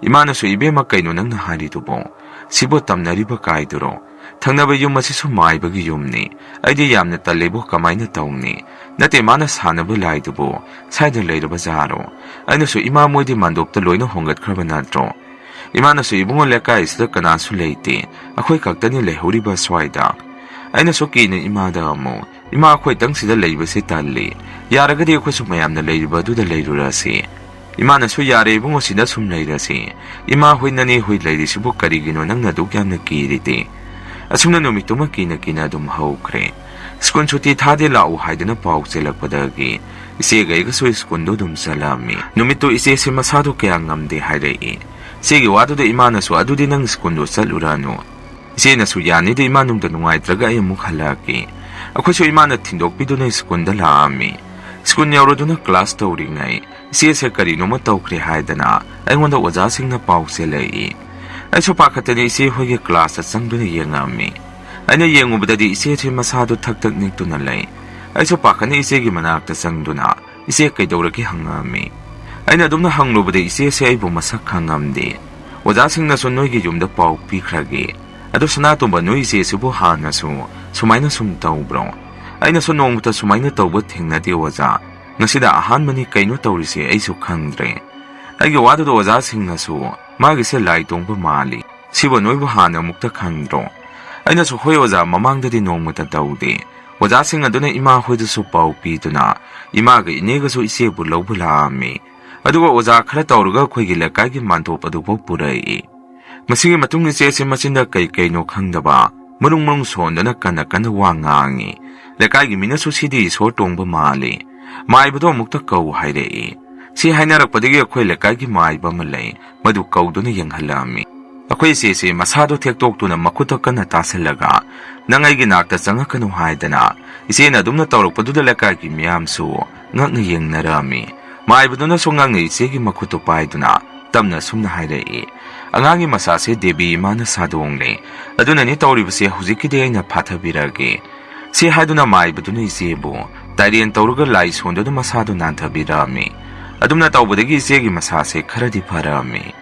ꯏꯃꯥꯅꯁꯨ, "ꯏꯕꯦꯝꯃ, ꯀꯩꯅꯣ ꯅꯪꯅ ꯍꯥꯏꯔꯤꯗꯨꯕꯣ? ꯁꯤꯕꯨ ꯇꯝꯅꯔꯤꯕ ꯀꯥꯏꯗꯨꯔꯣ? ꯊꯪꯅꯕ ꯌꯨꯝ ꯑꯁꯤꯁꯨ ꯃꯥꯏꯕꯒꯤ ꯌꯨꯝꯅꯤ꯫ ꯑꯩꯗꯤ ꯌꯥꯝꯅ ꯇꯜꯂꯦꯕꯨ, ꯀꯃꯥꯏꯅ ꯇꯧꯅꯤ? ꯅꯠꯇꯦ, ꯃꯥꯅ ꯁꯥꯟꯅꯕ ꯂꯥꯏꯗꯨꯕꯨ ꯁ꯭ꯋꯥꯏꯗ ꯂꯩꯔꯕ ꯖꯥꯔꯣ?" ꯑꯩꯅꯁꯨ, "ꯏꯃꯥ, ꯃꯣꯏꯗꯤ ꯃꯥꯟꯗꯣꯞꯇ ꯂꯣꯏꯅ ꯍꯣꯡꯒꯠꯈ꯭ꯔꯕ ꯅꯠꯇ꯭ꯔꯣ?" ꯏꯃꯥꯅꯁꯨ, "ꯏꯕꯨꯡꯉꯣ, ꯂꯩꯀꯥꯏꯁꯤꯗ ꯀꯅꯥꯁꯨ ꯂꯩꯇꯦ, ꯑꯩꯈꯣꯏ ꯈꯛꯇꯅꯤ ꯂꯩꯍꯧꯔꯤꯕ ꯁ꯭ꯋꯥꯏꯗ"꯫ ꯑꯩꯅꯁꯨ ꯀꯤꯅ ꯏꯃꯥꯗ ꯑꯃꯨꯛ, "ꯏꯃꯥ, ꯑꯩꯈꯣꯏꯇꯪ ꯁꯤꯗ ꯂꯩꯕꯁꯦ ꯇꯜꯂꯤ, ꯌꯥꯔꯒꯗꯤ ꯑꯩꯈꯣꯏꯁꯨ ꯃꯌꯥꯝꯅ ꯂꯩꯔꯤꯕ ꯑꯗꯨꯗ ꯂꯩꯔꯨꯔꯁꯤ"꯫ ꯏꯃꯥꯅꯁꯨ, "ꯌꯥꯔꯦ ꯏꯕꯨꯡꯉꯣ, ꯁꯤꯗ ꯁꯨꯝ ꯂꯩꯔꯁꯤ꯫ ꯏꯃꯥ ꯍꯣꯏ, ꯅꯅꯦ ꯍꯣꯏ ꯂꯩꯔꯤꯁꯤꯕꯨ ꯀꯔꯤꯒꯤꯅꯣ ꯅꯪꯅ ꯑꯗꯨꯛ ꯌꯥꯝꯅ ꯀꯤꯔꯤꯗꯤ?" ꯑꯁꯨꯝꯅ ꯅꯨꯃꯤꯠꯇꯨꯃ ꯀꯤꯅ ꯀꯤꯅ ꯑꯗꯨꯝ ꯍꯧꯈ꯭ꯔꯦ꯫ ꯁ꯭ꯀꯨꯜ ꯁꯨꯇꯤ ꯊꯥꯗꯦ ꯂꯥꯛꯎ ꯍꯥꯏꯗꯨꯅ ꯄꯥꯎ ꯆꯦꯜꯂꯛꯄꯗꯒꯤ ꯏꯆꯦꯒ ꯑꯩꯒꯁꯨ ꯁ꯭ꯀꯨꯜꯗꯨ ꯑꯗꯨꯝ ꯆꯠꯂꯝꯃꯤ꯫ ꯅꯨꯃꯤꯠꯇꯨ ꯏꯆꯦꯁꯤ ꯃꯁꯥꯗꯨ ꯀꯌꯥ ꯉꯝꯗꯦ ꯍꯥꯏꯔꯛꯏ꯫ ꯏꯆꯦꯒꯤ ꯋꯥꯗꯨꯗ ꯏꯃꯥꯅꯁꯨ, "ꯑꯗꯨꯗꯤ ꯅꯪ ꯁ꯭ꯀꯨꯜꯗꯨ ꯆꯠꯂꯨꯔꯅꯨ"꯫ ꯏꯆꯦꯅꯁꯨ, "ꯌꯥꯅꯤꯗ ꯏꯃꯥ, ꯅꯨꯡꯗ ꯅꯨꯡꯉꯥꯏꯇ꯭ꯔꯒ ꯑꯩ ꯑꯃꯨꯛ ꯍꯜꯂꯛꯑꯒꯦ"꯫ ꯑꯩꯈꯣꯏꯁꯨ ꯏꯃꯥꯅ ꯊꯤꯟꯗꯣꯛꯄꯤꯗꯨꯅ ꯁ꯭ꯀꯨꯜꯗ ꯂꯥꯛꯑꯝꯃꯤ꯫ ꯁ꯭ꯀꯨꯜ ꯌꯧꯔꯗꯨꯅ ꯀ꯭ꯂꯥꯁ ꯇꯧꯔꯤꯉꯩ ꯏꯆꯦꯁꯦ ꯀꯔꯤꯅꯣꯃ ꯇꯧꯈ꯭ꯔꯦ ꯍꯥꯏꯗꯅ ꯑꯩꯉꯣꯟꯗ ꯑꯣꯖꯥꯁꯤꯡꯅ ꯄꯥꯎ ꯆꯦꯜꯂꯛꯏ꯫ ꯑꯩꯁꯨ ꯄꯥꯈꯠꯇꯅ ꯏꯆꯦ ꯍꯣꯏꯒꯤ ꯀ꯭ꯂꯥꯁꯇ ꯆꯪꯗꯨꯅ ꯌꯦꯡꯉꯝꯃꯤ꯫ ꯑꯩꯅ ꯌꯦꯡꯉꯨꯕꯗꯗꯤ ꯏꯆꯦꯁꯦ ꯃꯁꯥꯗꯨ ꯊꯛ ꯊꯛ ꯅꯤꯛꯇꯨꯅ ꯂꯩ꯫ ꯑꯩꯁꯨ ꯄꯥꯈꯠꯅ ꯏꯆꯦꯒꯤ ꯃꯅꯥꯛꯇ ꯆꯪꯗꯨꯅ, "ꯏꯆꯦ, ꯀꯩꯗꯧꯔꯒꯦ?" ꯍꯪꯉꯛꯑꯝꯃꯤ꯫ ꯑꯩꯅ ꯑꯗꯨꯝꯅ ꯍꯪꯂꯨꯕꯗ ꯏꯆꯦꯁꯦ ꯑꯩꯕꯨ ꯃꯁꯛ ꯈꯪꯉꯝꯗꯦ꯫ ꯑꯣꯖꯥꯁꯤꯡꯅꯁꯨ, "ꯅꯣꯏꯒꯤ ꯌꯨꯝꯗ ꯄꯥꯎ ꯄꯤꯈ꯭ꯔꯒꯦ꯫ ꯑꯗꯣ ꯁꯅꯥꯇꯣꯝꯕ, ꯅꯣꯏ ꯏꯆꯦꯁꯤꯕꯨ ꯍꯥꯟꯅꯁꯨ ꯁꯨꯃꯥꯏꯅ ꯁꯨꯝ ꯇꯧꯕ꯭ꯔꯣ? ꯑꯩꯅꯁꯨ ꯅꯣꯡꯃꯇ ꯁꯨꯃꯥꯏꯅ ꯇꯧꯕ ꯊꯦꯡꯅꯗꯦ ꯑꯣꯖꯥ꯫ ꯉꯁꯤꯗ ꯑꯍꯥꯟꯕꯅꯤ, ꯀꯩꯅꯣ ꯇꯧꯔꯤꯁꯦ, ꯑꯩꯁꯨ ꯈꯪꯗ꯭ꯔꯦ"꯫ ꯑꯩꯒꯤ ꯋꯥꯗꯨꯗ ꯑꯣꯖꯥꯁꯤꯡꯅꯁꯨ, "ꯃꯥꯒꯤꯁꯦ ꯂꯥꯏ ꯇꯣꯡꯕ ꯃꯥꯜꯂꯤ꯫ ꯁꯤꯕꯨ ꯅꯣꯏꯕꯨ ꯍꯥꯟꯅ ꯑꯃꯨꯛꯇ ꯈꯪꯗ꯭ꯔꯣ?" ꯑꯩꯅꯁꯨ, "ꯍꯣꯏ ꯑꯣꯖꯥ, ꯃꯃꯥꯡꯗꯗꯤ ꯅꯣꯡꯃꯇ ꯇꯧꯗꯦ"꯫ ꯑꯣꯖꯥꯁꯤꯡ ꯑꯗꯨꯅ ꯏꯃꯥ ꯍꯣꯏꯗꯁꯨ ꯄꯥꯎ ꯄꯤꯗꯨꯅ ꯏꯃꯥꯒ ꯏꯅꯦꯒꯁꯨ ꯏꯆꯦꯕꯨ ꯂꯧꯕ ꯂꯥꯛꯑꯝꯃꯤ꯫ ꯑꯗꯨꯒ ꯑꯣꯖꯥ ꯈꯔ ꯇꯧꯔꯒ ꯑꯩꯈꯣꯏꯒꯤ ꯂꯩꯀꯥꯏꯒꯤ ꯃꯥꯟꯗꯣꯞ ꯑꯗꯨꯐꯥꯎ ꯄꯨꯔꯛꯏ꯫ ꯃꯁꯤꯒꯤ ꯃꯇꯨꯡ ꯏꯆꯦꯁꯤ ꯃꯆꯤꯟꯗ ꯀꯩ ꯀꯩꯅꯣ ꯈꯪꯗꯕ ꯃꯔꯨꯡ ꯃꯔꯨꯡ ꯁꯣꯟꯗꯅ ꯀꯟꯅ ꯀꯟꯅ ꯋꯥ ꯉꯥꯡꯉꯤ꯫ ꯂꯩꯀꯥꯏꯒꯤ ꯃꯤꯅꯁꯨ "ꯁꯤꯗꯤ ꯏꯁꯣꯔ ꯇꯣꯡꯕ ꯃꯥꯜꯂꯤ, ꯃꯥꯏꯕꯗꯣ ꯑꯃꯨꯛꯇ ꯀꯧ" ꯍꯥꯏꯔꯛꯏ꯫ ꯁꯤ ꯍꯥꯏꯅꯔꯛꯄꯗꯒꯤ ꯑꯩꯈꯣꯏ ꯂꯩꯀꯥꯏꯒꯤ ꯃꯥꯏꯕ ꯑꯃ ꯂꯩ, ꯃꯗꯨ ꯀꯧꯗꯨꯅ ꯌꯦꯡꯍꯜꯂꯛꯑꯝꯃꯤ꯫ ꯑꯩꯈꯣꯏ ꯏꯆꯦꯁꯦ ꯃꯁꯥꯗꯣ ꯊꯦꯛꯇꯣꯛꯇꯨꯅ ꯃꯈꯨꯠꯇ ꯀꯟꯅ ꯇꯥꯁꯤꯜꯂꯒ, "ꯅꯪ ꯑꯩꯒꯤ ꯅꯥꯛꯇ ꯆꯪꯉꯛꯀꯅꯨ" ꯍꯥꯏꯗꯅ ꯏꯆꯦꯅ ꯑꯗꯨꯝꯅ ꯇꯧꯔꯛꯄꯗꯨꯗ ꯂꯩꯀꯥꯏꯒꯤ ꯃꯤꯌꯥꯝꯁꯨ ꯉꯛꯅ ꯌꯦꯡꯅꯔꯛꯑꯝꯃꯤ꯫ ꯃꯥꯏꯕꯗꯨꯅꯁꯨ ꯉꯛꯅ ꯏꯆꯦꯒꯤ ꯃꯈꯨꯠꯇꯨ ꯄꯥꯏꯗꯨꯅ ꯇꯞꯅ ꯁꯨꯝꯅ ꯍꯥꯏꯔꯛꯏ, "ꯑꯉꯥꯡꯒꯤ ꯃꯆꯥꯁꯦ ꯗꯦꯕꯤ ꯏꯃꯥꯅ ꯁꯥꯗꯣꯡꯅꯦ, ꯑꯗꯨꯅꯅꯤ ꯇꯧꯔꯤꯕꯁꯦ, ꯍꯧꯖꯤꯛꯀꯤꯗꯤ ꯑꯩꯅ ꯐꯥꯊꯕꯤꯔꯛꯑꯒꯦ"꯫ ꯁꯤ ꯍꯥꯏꯗꯨꯅ ꯃꯥꯏꯕꯗꯨꯅ ꯏꯆꯦꯕꯨ ꯇꯥꯏꯔꯦꯟ ꯇꯧꯔꯒ ꯂꯥꯏ ꯁꯣꯟꯗꯨꯅ ꯃꯁꯥꯗꯨ ꯅꯥꯟꯊꯕꯤꯔꯛꯑꯝꯃꯤ꯫ ꯑꯗꯨꯝꯅ ꯇꯧꯕꯗꯒꯤ ꯏꯆꯦꯒꯤ ꯃꯁꯥꯁꯦ ꯈꯔꯗꯤ ꯐꯔꯛꯑꯝꯃꯤ꯫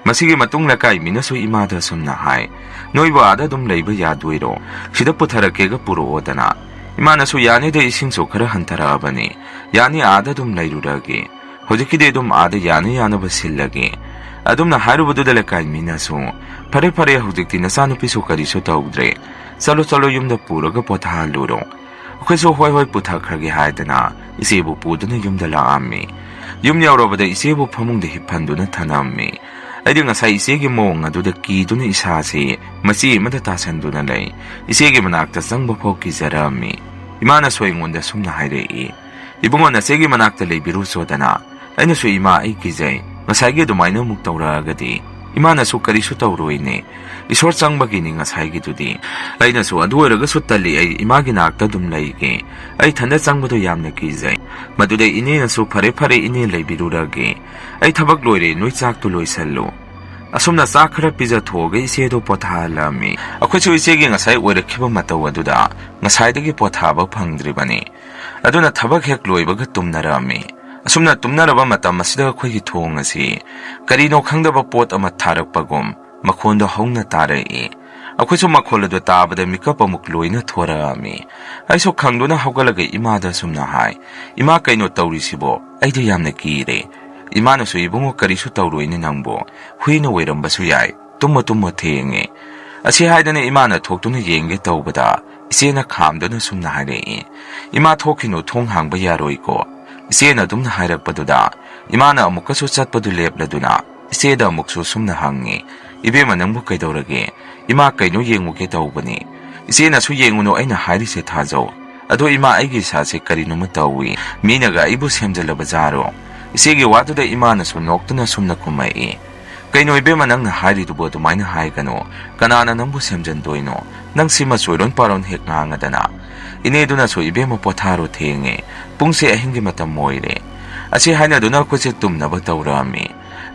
ꯃꯁꯤꯒꯤ ꯃꯇꯨꯡ ꯂꯩꯀꯥꯏ ꯃꯤꯅꯁꯨ ꯏꯃꯥꯗ ꯑꯁꯨꯝꯅ ꯍꯥꯏ, "ꯅꯣꯏꯕꯨ ꯑꯥꯗ ꯑꯗꯨꯝ ꯂꯩꯕ ꯌꯥꯗꯣꯏꯔꯣ? ꯁꯤꯗ ꯄꯨꯊꯔꯛꯀꯦꯒ ꯄꯨꯔꯛꯑꯣꯗꯅ"꯫ ꯏꯃꯥꯅꯁꯨ, "ꯌꯥꯅꯤꯗ, ꯏꯁꯤꯡꯁꯨ ꯈꯔ ꯍꯟꯊꯔꯛꯑꯕꯅꯤ, ꯌꯥꯅꯤ, ꯑꯥꯗ ꯑꯗꯨꯝ ꯂꯩꯔꯨꯔꯒꯦ, ꯍꯧꯖꯤꯛꯀꯤꯗꯤ ꯑꯗꯨꯝ ꯑꯥꯗ ꯌꯥꯅ ꯌꯥꯅꯕ ꯁꯤꯜꯂꯒꯦ"꯫ ꯑꯗꯨꯝꯅ ꯍꯥꯏꯔꯨꯕꯗꯨꯗ ꯂꯩꯀꯥꯏ ꯃꯤꯅꯁꯨ, "ꯐꯔꯦ ꯐꯔꯦ, ꯍꯧꯖꯤꯛꯇꯤ ꯅꯆꯥꯅꯨꯄꯤꯁꯨ ꯀꯔꯤꯁꯨ ꯇꯧꯗ꯭ꯔꯦ, ꯆꯠꯂꯣ ꯆꯠꯂꯣ, ꯌꯨꯝꯗ ꯄꯨꯔꯒ ꯄꯣꯊꯥꯍꯜꯂꯨꯔꯣ"꯫ ꯑꯩꯈꯣꯏꯁꯨ "ꯍꯣꯏ ꯍꯣꯏ, ꯄꯨꯊꯈ꯭ꯔꯒꯦ" ꯍꯥꯏꯗꯅ ꯏꯆꯦꯕꯨ ꯄꯨꯗꯨꯅ ꯌꯨꯝꯗ ꯂꯥꯛꯑꯝꯃꯤ꯫ ꯌꯨꯝ ꯌꯧꯔꯕꯗ ꯏꯆꯦꯕꯨ ꯐꯃꯨꯡꯗ ꯍꯤꯞꯍꯟꯗꯨꯅ ꯊꯅꯝꯃꯤ꯫ ꯑꯩꯗꯤ ꯉꯁꯥꯏ ꯏꯆꯦꯒꯤ ꯃꯑꯣꯡ ꯑꯗꯨꯗ ꯀꯤꯗꯨꯅ ꯏꯁꯥꯁꯤ ꯃꯆꯤ ꯑꯃꯗ ꯇꯥꯁꯟꯗꯨꯅ ꯂꯩ꯫ ꯏꯆꯦꯒꯤ ꯃꯅꯥꯛꯇ ꯆꯪꯕ ꯐꯥꯎ ꯀꯤꯖꯔꯝꯃꯤ꯫ ꯏꯃꯥꯅꯁꯨ ꯑꯩꯉꯣꯟꯗ ꯁꯨꯝꯅ ꯍꯥꯏꯔꯛꯏ, "ꯏꯕꯨꯡꯉꯣ, ꯅꯆꯦꯒꯤ ꯃꯅꯥꯛꯇ ꯂꯩꯕꯤꯔꯨꯆꯣꯗꯅ"꯫ ꯑꯩꯅꯁꯨ, "ꯏꯃꯥ, ꯑꯩ ꯀꯤꯖꯩ, ꯉꯁꯥꯏꯒꯤ ꯑꯗꯨꯃꯥꯏꯅ ꯑꯃꯨꯛ ꯇꯧꯔꯛꯑꯒꯗꯤ"꯫ ꯏꯃꯥꯅꯁꯨ, "ꯀꯔꯤꯁꯨ ꯇꯧꯔꯣꯏꯅꯦ, ꯏꯁꯣꯔ ꯆꯪꯕꯒꯤꯅꯤ ꯉꯁꯥꯏꯒꯤꯗꯨꯗꯤ"꯫ ꯑꯩꯅꯁꯨ, "ꯑꯗꯨ ꯑꯣꯏꯔꯒꯁꯨ ꯇꯜꯂꯤ, ꯑꯩ ꯏꯃꯥꯒꯤ ꯅꯥꯛꯇ ꯑꯗꯨꯝ ꯂꯩꯒꯦ, ꯑꯩ ꯏꯊꯟꯗ ꯆꯪꯕꯗꯣ ꯌꯥꯝꯅ ꯀꯤꯖꯩ"꯫ ꯃꯗꯨꯗ ꯏꯅꯦꯅꯁꯨ, "ꯐꯔꯦ ꯐꯔꯦ ꯏꯅꯦ, ꯂꯩꯕꯤꯔꯨꯔꯒꯦ, ꯑꯩ ꯊꯕꯛ ꯂꯣꯏꯔꯦ, ꯅꯣꯏ ꯆꯥꯛꯇꯨ ꯂꯣꯏꯁꯜꯂꯨ"꯫ ꯑꯁꯨꯝꯅ ꯆꯥꯛ ꯈꯔ ꯄꯤꯖꯊꯣꯛꯑꯒ ꯏꯆꯦꯗꯨ ꯄꯣꯊꯥꯍꯜꯂꯝꯃꯤ꯫ ꯑꯩꯈꯣꯏꯁꯨ ꯏꯆꯦꯒꯤ ꯉꯁꯥꯏ ꯑꯣꯏꯔꯛꯈꯤꯕ ꯃꯇꯧ ꯑꯗꯨꯗ ꯉꯁꯥꯏꯗꯒꯤ ꯄꯣꯊꯥꯕ ꯐꯪꯗ꯭ꯔꯤꯕꯅꯤ꯫ ꯑꯗꯨꯅ ꯊꯕꯛ ꯍꯦꯛ ꯂꯣꯏꯕꯒ ꯇꯨꯝꯅꯔꯝꯃꯤ꯫ ꯑꯁꯨꯝꯅ ꯇꯨꯝꯅꯔꯕ ꯃꯇꯝ ꯑꯁꯤꯗ ꯑꯩꯈꯣꯏꯒꯤ ꯊꯣꯡ ꯑꯁꯤ ꯀꯔꯤꯅꯣ ꯈꯪꯗꯕ ꯄꯣꯠ ꯑꯃ ꯊꯥꯔꯛꯄꯒꯨꯝ ꯃꯈꯣꯟꯗꯣ ꯍꯧꯅ ꯇꯥꯔꯛꯏ꯫ ꯑꯩꯈꯣꯏꯁꯨ ꯃꯈꯣꯜ ꯑꯗꯨ ꯇꯥꯕꯗ ꯃꯤꯀꯞ ꯑꯃꯨꯛ ꯂꯣꯏꯅ ꯊꯣꯔꯛꯑꯝꯃꯤ꯫ ꯑꯩꯁꯨ ꯈꯪꯗꯨꯅ ꯍꯧꯒꯠꯂꯒ ꯏꯃꯥꯗ ꯑꯁꯨꯝꯅ ꯍꯥꯏ, "ꯏꯃꯥ, ꯀꯩꯅꯣ ꯇꯧꯔꯤꯁꯤꯕꯣ? ꯑꯩꯗꯤ ꯌꯥꯝꯅ ꯀꯤꯔꯦ"꯫ ꯏꯃꯥꯅꯁꯨ, "ꯏꯕꯨꯡꯉꯣ, ꯀꯔꯤꯁꯨ ꯇꯧꯔꯣꯏꯅꯦ ꯅꯪꯕꯨ, ꯍꯨꯏꯅ ꯑꯣꯏꯔꯝꯕꯁꯨ ꯌꯥꯏ, ꯇꯨꯝꯃꯣ ꯇꯨꯝꯃꯣ, ꯊꯦꯡꯉꯦ"꯫ ꯑꯁꯤ ꯍꯥꯏꯗꯅ ꯏꯃꯥꯅ ꯊꯣꯛꯇꯨꯅ ꯌꯦꯡꯒꯦ ꯇꯧꯕꯗ ꯏꯆꯦꯅ ꯈꯥꯝꯗꯨꯅ ꯁꯨꯝꯅ ꯍꯥꯏꯔꯛꯏ, "ꯏꯃꯥ, ꯊꯣꯛꯈꯤꯅꯨ, ꯊꯣꯡ ꯍꯥꯡꯕ ꯌꯥꯔꯣꯏꯀꯣ"꯫ ꯏꯆꯦꯅ ꯑꯗꯨꯝꯅ ꯍꯥꯏꯔꯛꯄꯗꯨꯗ ꯏꯃꯥꯅ ꯑꯃꯨꯛꯀꯁꯨ ꯆꯠꯄꯗꯨ ꯂꯦꯞꯂꯗꯨꯅ ꯏꯆꯦꯗ ꯑꯃꯨꯛꯁꯨ ꯁꯨꯝꯅ ꯍꯪꯉꯤ, "ꯏꯕꯦꯝꯃ, ꯅꯪꯕꯨ ꯀꯩꯗꯧꯔꯒꯦ? ꯏꯃꯥ ꯀꯩꯅꯣ ꯌꯦꯡꯉꯨꯒꯦ ꯇꯧꯕꯅꯤ"꯫ ꯏꯆꯦꯅꯁꯨ, "ꯌꯦꯡꯉꯨꯅꯨ, ꯑꯩꯅ ꯍꯥꯏꯔꯤꯁꯦ ꯊꯥꯖꯧ"꯫ "ꯑꯗꯣ ꯏꯃꯥ, ꯑꯩꯒꯤ ꯏꯁꯥꯁꯦ ꯀꯔꯤꯅꯣꯃ ꯇꯧꯏ꯫ ꯃꯤꯅꯒ ꯑꯩꯕꯨ ꯁꯦꯝꯖꯤꯜꯂꯕ ꯖꯥꯔꯣ?" ꯏꯆꯦꯒꯤ ꯋꯥꯗꯨꯗ ꯏꯃꯥꯅꯁꯨ ꯅꯣꯛꯇꯨꯅ ꯁꯨꯝꯅ ꯈꯨꯝꯃꯛꯏ, "ꯀꯩꯅꯣ ꯏꯕꯦꯝꯃ, ꯅꯪꯅ ꯍꯥꯏꯔꯤꯗꯨꯕꯨ ꯑꯗꯨꯃꯥꯏꯅ ꯍꯥꯏꯒꯅꯣ꯫ ꯀꯅꯥꯅ ꯅꯪꯕꯨ ꯁꯦꯝꯖꯤꯟꯗꯣꯏꯅꯣ? ꯅꯪ ꯁꯤꯃ ꯆꯣꯏꯔꯣꯟ ꯄꯥꯔꯣꯟ ꯍꯦꯛ ꯉꯥꯡꯉꯗꯅ꯫" ꯏꯅꯦꯗꯨꯅꯁꯨ, "ꯏꯕꯦꯝꯃ, ꯄꯣꯊꯥꯔꯣ, ꯊꯦꯡꯉꯦ꯫ ꯄꯨꯡꯁꯦ ꯑꯍꯤꯡꯒꯤ ꯃꯇꯝ ꯑꯣꯏꯔꯦ꯫" ꯑꯁꯤ ꯍꯥꯏꯅꯗꯨꯅ ꯑꯩꯈꯣꯏꯁꯦ ꯇꯨꯝꯅꯕ ꯇꯧꯔꯛꯑꯝꯃꯤ꯫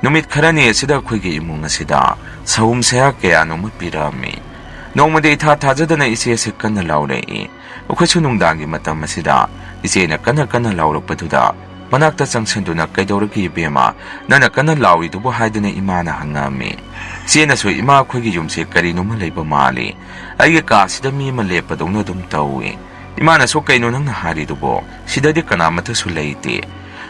ꯅꯨꯃꯤꯠ ꯈꯔꯅꯤ ꯑꯁꯤꯗ ꯑꯩꯈꯣꯏꯒꯤ ꯏꯃꯨꯡ ꯑꯁꯤꯗ ꯁꯍꯨꯝ ꯁꯌꯥ ꯀꯌꯥꯅꯣꯃ ꯄꯤꯔꯛꯑꯝꯃꯤ꯫ ꯅꯣꯡꯃꯗꯤ ꯏꯊꯥ ꯊꯥꯖꯗꯅ ꯏꯆꯦ ꯑꯁꯤ ꯀꯟꯅ ꯂꯥꯎꯔꯛꯏ꯫ ꯑꯩꯈꯣꯏꯁꯨ ꯅꯨꯡꯗꯥꯡꯒꯤ ꯃꯇꯝ ꯑꯁꯤꯗ ꯏꯆꯦꯅ ꯀꯟꯅ ꯀꯟꯅ ꯂꯥꯎꯔꯛꯄꯗꯨꯗ ꯃꯅꯥꯛꯇ ꯆꯪꯁꯤꯟꯗꯨꯅ, "ꯀꯩꯗꯧꯔꯒꯦ ꯏꯕꯦꯝꯃ? ꯅꯪꯅ ꯀꯟꯅ ꯂꯥꯎꯔꯤꯗꯨꯕꯨ?" ꯍꯥꯏꯗꯨꯅ ꯏꯃꯥꯅ ꯍꯪꯉꯛꯑꯝꯃꯤ꯫ ꯏꯆꯦꯅꯁꯨ, "ꯏꯃꯥ, ꯑꯩꯈꯣꯏꯒꯤ ꯌꯨꯝꯁꯦ ꯀꯔꯤꯅꯣꯃ ꯂꯩꯕ ꯃꯥꯜꯂꯤ꯫ ꯑꯩꯒꯤ ꯀꯥꯁꯤꯗ ꯃꯤ ꯑꯃ ꯂꯦꯞꯄꯗꯧꯅ ꯑꯗꯨꯝ ꯇꯧꯏ꯫" ꯏꯃꯥꯅꯁꯨ, "ꯀꯩꯅꯣ ꯅꯪꯅ ꯍꯥꯏꯔꯤꯗꯨꯕꯣ? ꯁꯤꯗꯗꯤ ꯀꯅꯥꯃꯠꯇꯁꯨ ꯂꯩꯇꯦ꯫"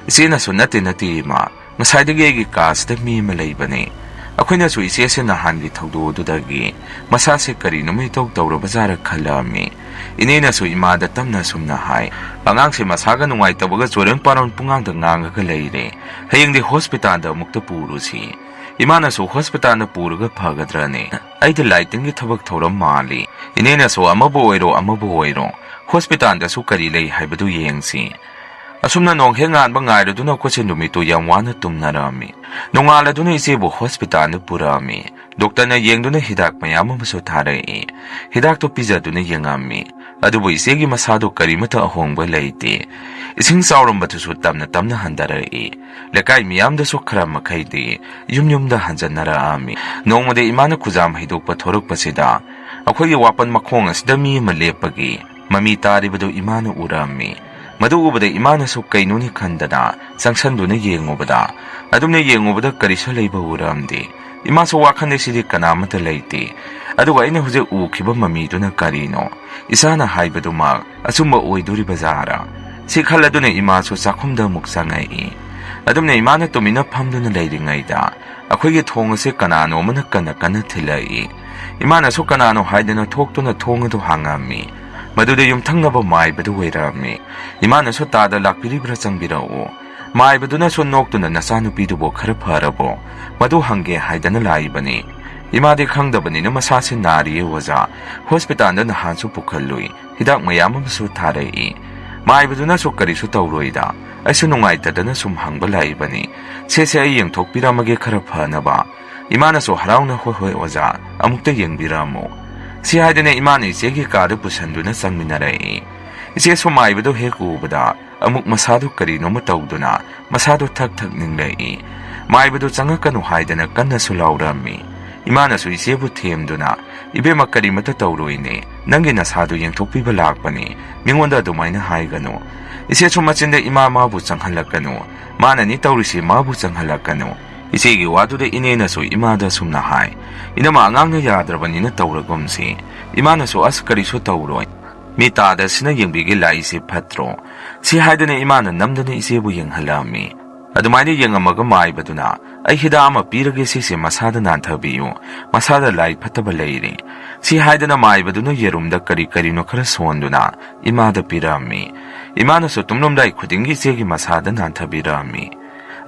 ꯏꯆꯦꯅꯁꯨ, "ꯅꯠꯇꯦ, ꯅꯠꯇꯦ ꯏꯃꯥ, ꯉꯁꯥꯏꯗꯒꯤ ꯑꯩꯒꯤ ꯀꯥꯁꯤꯗ ꯃꯤ ꯑꯃ ꯂꯩꯕꯅꯤ꯫" ꯑꯩꯈꯣꯏꯅꯁꯨ ꯏꯆꯦꯁꯦ ꯅꯍꯥꯟꯒꯤ ꯊꯧꯗꯣꯛ ꯑꯗꯨꯗꯒꯤ ꯃꯁꯥꯁꯦ ꯀꯔꯤꯅꯣꯃ ꯏꯇꯧ ꯇꯧꯔꯕ ꯖꯥꯔ ꯈꯜꯂꯛꯑꯝꯃꯤ꯫ ꯏꯅꯦꯅꯁꯨ ꯏꯃꯥꯗ ꯇꯞꯅ ꯑꯁꯨꯝꯅ ꯍꯥꯏ, "ꯑꯉꯥꯡꯁꯦ ꯃꯁꯥꯒ ꯅꯨꯡꯉꯥꯏꯇꯕꯒ ꯆꯣꯏꯔꯣꯟ ꯄꯥꯔꯣꯟ ꯄꯨꯡꯉꯥꯡꯗ ꯉꯥꯡꯉꯒ ꯂꯩꯔꯦ꯫ ꯍꯌꯦꯡꯗꯤ ꯍꯣꯁꯄꯤꯇꯥꯜꯗ ꯑꯃꯨꯛꯇ ꯄꯨꯔꯨꯁꯤ꯫" ꯏꯃꯥꯅꯁꯨ, "ꯍꯣꯁꯄꯤꯇꯥꯜꯗ ꯄꯨꯔꯒ ꯐꯒꯗ꯭ꯔꯅꯦ? ꯑꯩꯗꯤ ꯂꯥꯏꯇꯤꯟꯒꯤ ꯊꯕꯛ ꯊꯧꯔꯝ ꯃꯥꯜꯂꯤ꯫" ꯏꯅꯦꯅꯁꯨ, "ꯑꯃꯕꯨ ꯑꯣꯏꯔꯣ, ꯑꯃꯕꯨ ꯑꯣꯏꯔꯣ, ꯍꯣꯁꯄꯤꯇꯥꯜꯗꯁꯨ ꯀꯔꯤ ꯂꯩ ꯍꯥꯏꯕꯗꯨ ꯌꯦꯡꯁꯤ꯫" ꯑꯁꯨꯝꯅ ꯅꯣꯡ ꯍꯦꯛ ꯉꯥꯟꯕ ꯉꯥꯏꯔꯗꯨꯅ ꯑꯩꯈꯣꯏꯁꯦ ꯅꯨꯃꯤꯠꯇꯨ ꯌꯥꯝ ꯋꯥꯅ ꯇꯨꯝꯅꯔꯛꯑꯝꯃꯤ꯫ ꯅꯣꯡꯉꯥꯜꯂꯗꯨꯅ ꯏꯆꯦꯕꯨ ꯍꯣꯁꯄꯤꯇꯥꯜꯗ ꯄꯨꯔꯛꯑꯝꯃꯤ꯫ ꯗꯣꯛꯇꯔꯅ ꯌꯦꯡꯗꯨꯅ ꯍꯤꯗꯥꯛ ꯃꯌꯥꯝ ꯑꯃꯁꯨ ꯊꯥꯔꯛꯏ꯫ ꯍꯤꯗꯥꯛꯇꯨ ꯄꯤꯖꯗꯨꯅ ꯌꯦꯡꯉꯝꯃꯤ꯫ ꯑꯗꯨꯕꯨ ꯏꯆꯦꯒꯤ ꯃꯁꯥꯗꯨ ꯀꯔꯤꯃꯠꯇ ꯑꯍꯣꯡꯕ ꯂꯩꯇꯦ꯫ ꯏꯁꯤꯡ ꯆꯥꯎꯔꯝꯕꯗꯨꯁꯨ ꯇꯞꯅ ꯇꯞꯅ ꯍꯟꯊꯔꯛꯏ꯫ ꯂꯩꯀꯥꯏ ꯃꯤꯌꯥꯝꯗꯁꯨ ꯈꯔ ꯃꯈꯩꯗꯤ ꯌꯨꯝ ꯌꯨꯝꯗ ꯍꯟꯖꯟꯅꯔꯛꯑꯝꯃꯤ꯫ ꯅꯣꯡꯃꯗꯤ ꯏꯃꯥꯅ ꯈꯨꯖꯥꯝ ꯍꯩꯗꯣꯛꯄ ꯊꯣꯔꯛꯄꯁꯤꯗ ꯑꯩꯈꯣꯏꯒꯤ ꯋꯥꯄꯟ ꯃꯈꯣꯡ ꯑꯁꯤꯗ ꯃꯤ ꯑꯃ ꯂꯦꯞꯄꯒꯤ ꯃꯃꯤ ꯇꯥꯔꯤꯕꯗꯨ ꯏꯃꯥꯅ ꯎꯔꯝꯃꯤ꯫ ꯃꯗꯨ ꯎꯕꯗ ꯏꯃꯥꯅꯁꯨ ꯀꯩꯅꯣꯅꯤ ꯈꯟꯗꯅ ꯆꯪꯁꯟꯗꯨꯅ ꯌꯦꯡꯉꯨꯕꯗ, ꯑꯗꯨꯝꯅ ꯌꯦꯡꯉꯨꯕꯗ ꯀꯔꯤꯁꯨ ꯂꯩꯕ ꯎꯔꯝꯗꯦ꯫ ꯏꯃꯥꯁꯨ ꯋꯥꯈꯜꯗ ꯁꯤꯗꯤ ꯀꯅꯥꯃꯠꯇ ꯂꯩꯇꯦ꯫ ꯑꯗꯨꯒ ꯑꯩꯅ ꯍꯧꯖꯤꯛ ꯎꯈꯤꯕ ꯃꯃꯤꯗꯨꯅ ꯀꯔꯤꯅꯣ? ꯏꯆꯥꯅ ꯍꯥꯏꯕꯗꯨꯃꯛ ꯑꯆꯨꯝꯕ ꯑꯣꯏꯗꯣꯔꯤꯕ ꯖꯥꯔꯥ? ꯁꯤ ꯈꯜꯂꯗꯨꯅ ꯏꯃꯥꯁꯨ ꯆꯥꯛꯈꯨꯝꯗ ꯑꯃꯨꯛ ꯆꯪꯉꯛꯏ꯫ ꯑꯗꯨꯝꯅ ꯏꯃꯥꯅ ꯇꯨꯃꯤꯟꯅ ꯐꯝꯗꯨꯅ ꯂꯩꯔꯤꯉꯩꯗ ꯑꯩꯈꯣꯏꯒꯤ ꯊꯣꯡ ꯑꯁꯦ ꯀꯅꯥꯅꯣ ꯑꯃꯅ ꯀꯟꯅ ꯀꯟꯅ ꯊꯤꯜꯂꯛꯏ꯫ ꯏꯃꯥꯅꯁꯨ ꯀꯅꯥꯅꯣ ꯍꯥꯏꯗꯅ ꯊꯣꯛꯇꯨꯅ ꯊꯣꯡ ꯑꯗꯨ ꯍꯥꯡꯉꯝꯃꯤ꯫ ꯃꯗꯨꯗ ꯌꯨꯝꯊꯪꯅꯕ ꯃꯥꯏꯕꯗꯨ ꯑꯣꯏꯔꯝꯃꯤ꯫ ꯏꯃꯥꯅꯁꯨ ꯇꯥꯗ ꯂꯥꯛꯄꯤꯔꯤꯕ꯭ꯔꯥ, ꯆꯪꯕꯤꯔꯛꯎ꯫ ꯃꯥꯏꯕꯗꯨꯅꯁꯨ ꯅꯣꯛꯇꯨꯅ ꯅꯆꯥꯅꯨꯄꯤꯗꯨꯕꯨ ꯈꯔ ꯐꯔꯕꯣ? ꯃꯗꯨ ꯍꯪꯒꯦ ꯍꯥꯏꯗꯅ ꯂꯥꯛꯏꯕꯅꯤ꯫ ꯏꯃꯥꯗꯤ ꯈꯪꯗꯕꯅꯤꯅ ꯃꯁꯥꯁꯦ ꯅꯥꯔꯤꯌꯦ ꯑꯣꯖꯥ꯫ ꯍꯣꯁꯄꯤꯇꯥꯜꯗ ꯅꯍꯥꯟꯁꯨ ꯄꯨꯈꯠꯂꯨꯏ꯫ ꯍꯤꯗꯥꯛ ꯃꯌꯥꯝ ꯑꯃꯁꯨ ꯊꯥꯔꯛꯏ꯫ ꯃꯥꯏꯕꯗꯨꯅꯁꯨ ꯀꯔꯤꯁꯨ ꯇꯧꯔꯣꯏꯗ, ꯑꯩꯁꯨ ꯅꯨꯡꯉꯥꯏꯇꯗꯅ ꯁꯨꯝ ꯍꯪꯕ ꯂꯥꯛꯏꯕꯅꯤ꯫ ꯁꯦꯁꯦ, ꯑꯩ ꯌꯦꯡꯊꯣꯛꯄꯤꯔꯝꯃꯒꯦ ꯈꯔ ꯐꯅꯕ꯫ ꯏꯃꯥꯅꯁꯨ ꯍꯔꯥꯎꯅ, "ꯍꯣꯏ ꯍꯣꯏ ꯑꯣꯖꯥ, ꯑꯃꯨꯛꯇ ꯌꯦꯡꯕꯤꯔꯝꯃꯨ"꯫ ꯁꯤ ꯍꯥꯏꯗꯅ ꯏꯃꯥꯅ ꯏꯆꯦꯒꯤ ꯀꯥꯗ ꯄꯨꯁꯟꯗꯨꯅ ꯆꯪꯃꯤꯟꯅꯔꯛꯏ꯫ ꯏꯆꯦꯁꯨ ꯃꯥꯏꯕꯗꯨ ꯍꯦꯛ ꯎꯕꯗ ꯑꯃꯨꯛ ꯃꯁꯥꯗꯨ ꯀꯔꯤꯅꯣꯃ ꯇꯧꯗꯨꯅ ꯃꯁꯥꯗꯨ ꯊꯛ ꯊꯛ ꯅꯤꯛꯂꯛꯏ꯫ ꯃꯥꯏꯕꯗꯨ ꯆꯪꯉꯛꯀꯅꯨ ꯍꯥꯏꯗꯅ ꯀꯟꯅꯁꯨ ꯂꯥꯎꯔꯝꯃꯤ꯫ ꯏꯃꯥꯅꯁꯨ ꯏꯆꯦꯕꯨ ꯊꯦꯝꯗꯨꯅ, "ꯏꯕꯦꯝꯃ, ꯀꯔꯤꯃꯇ ꯇꯧꯔꯣꯏꯅꯦ, ꯅꯪꯒꯤ ꯅꯁꯥꯗꯨ ꯌꯦꯡꯊꯣꯛꯄꯤꯕ ꯂꯥꯛꯄꯅꯤ, ꯃꯤꯉꯣꯟꯗ ꯑꯗꯨꯃꯥꯏꯅ ꯍꯥꯏꯒꯅꯨ"꯫ ꯏꯆꯦꯁꯨ ꯃꯆꯤꯟꯗ, "ꯏꯃꯥ, ꯃꯥꯕꯨ ꯆꯪꯍꯜꯂꯛꯀꯅꯨ, ꯃꯥꯅꯅꯤ ꯇꯧꯔꯤꯁꯤ, ꯃꯥꯕꯨ ꯆꯪꯍꯜꯂꯛꯀꯅꯨ"꯫ ꯏꯆꯦꯒꯤ ꯋꯥꯗꯨꯗ ꯏꯅꯦꯅꯁꯨ ꯏꯃꯥꯗ ꯑꯁꯨꯝꯅ ꯍꯥꯏ, "ꯏꯅꯝꯃ, ꯑꯉꯥꯡꯅ ꯌꯥꯗ꯭ꯔꯕꯅꯤꯅ ꯇꯧꯔꯒꯨꯝꯁꯤ"꯫ ꯏꯃꯥꯅꯁꯨ, "ꯑꯁ, ꯀꯔꯤꯁꯨ ꯇꯧꯔꯣꯏ, ꯃꯤ ꯇꯥꯗꯁꯤꯅ ꯌꯦꯡꯕꯤꯒꯦ ꯂꯥꯛꯏꯁꯤ ꯐꯠꯇ꯭ꯔꯣ?" ꯁꯤ ꯍꯥꯏꯗꯅ ꯏꯃꯥꯅ ꯅꯝꯗꯅ ꯏꯆꯦꯕꯨ ꯌꯦꯡꯍꯜꯂꯛꯑꯝꯃꯤ꯫ ꯑꯗꯨꯃꯥꯏꯅ ꯌꯦꯡꯉꯝꯃꯒ ꯃꯥꯏꯕꯗꯨꯅ, "ꯑꯩ ꯍꯤꯗꯥꯛ ꯑꯃ ꯄꯤꯔꯒꯦ, ꯁꯤꯁꯦ ꯃꯁꯥꯗ ꯅꯥꯟꯊꯕꯤꯌꯨ, ꯃꯁꯥꯗ ꯂꯥꯏ ꯐꯠꯇꯕ ꯂꯩꯔꯦ"꯫ ꯁꯤ ꯍꯥꯏꯗꯅ ꯃꯥꯏꯕꯗꯨꯅ ꯌꯦꯔꯨꯝꯗ ꯀꯔꯤ ꯀꯔꯤꯅꯣ ꯈꯔ ꯁꯣꯟꯗꯨꯅ ꯏꯃꯥꯗ ꯄꯤꯔꯛꯑꯝꯃꯤ꯫ ꯏꯃꯥꯅꯁꯨ ꯇꯨꯝꯂꯝꯗꯥꯏ ꯈꯨꯗꯤꯡꯒꯤ ꯏꯆꯦꯒꯤ ꯃꯁꯥꯗ ꯅꯥꯟꯊꯕꯤꯔꯛꯑꯝꯃꯤ꯫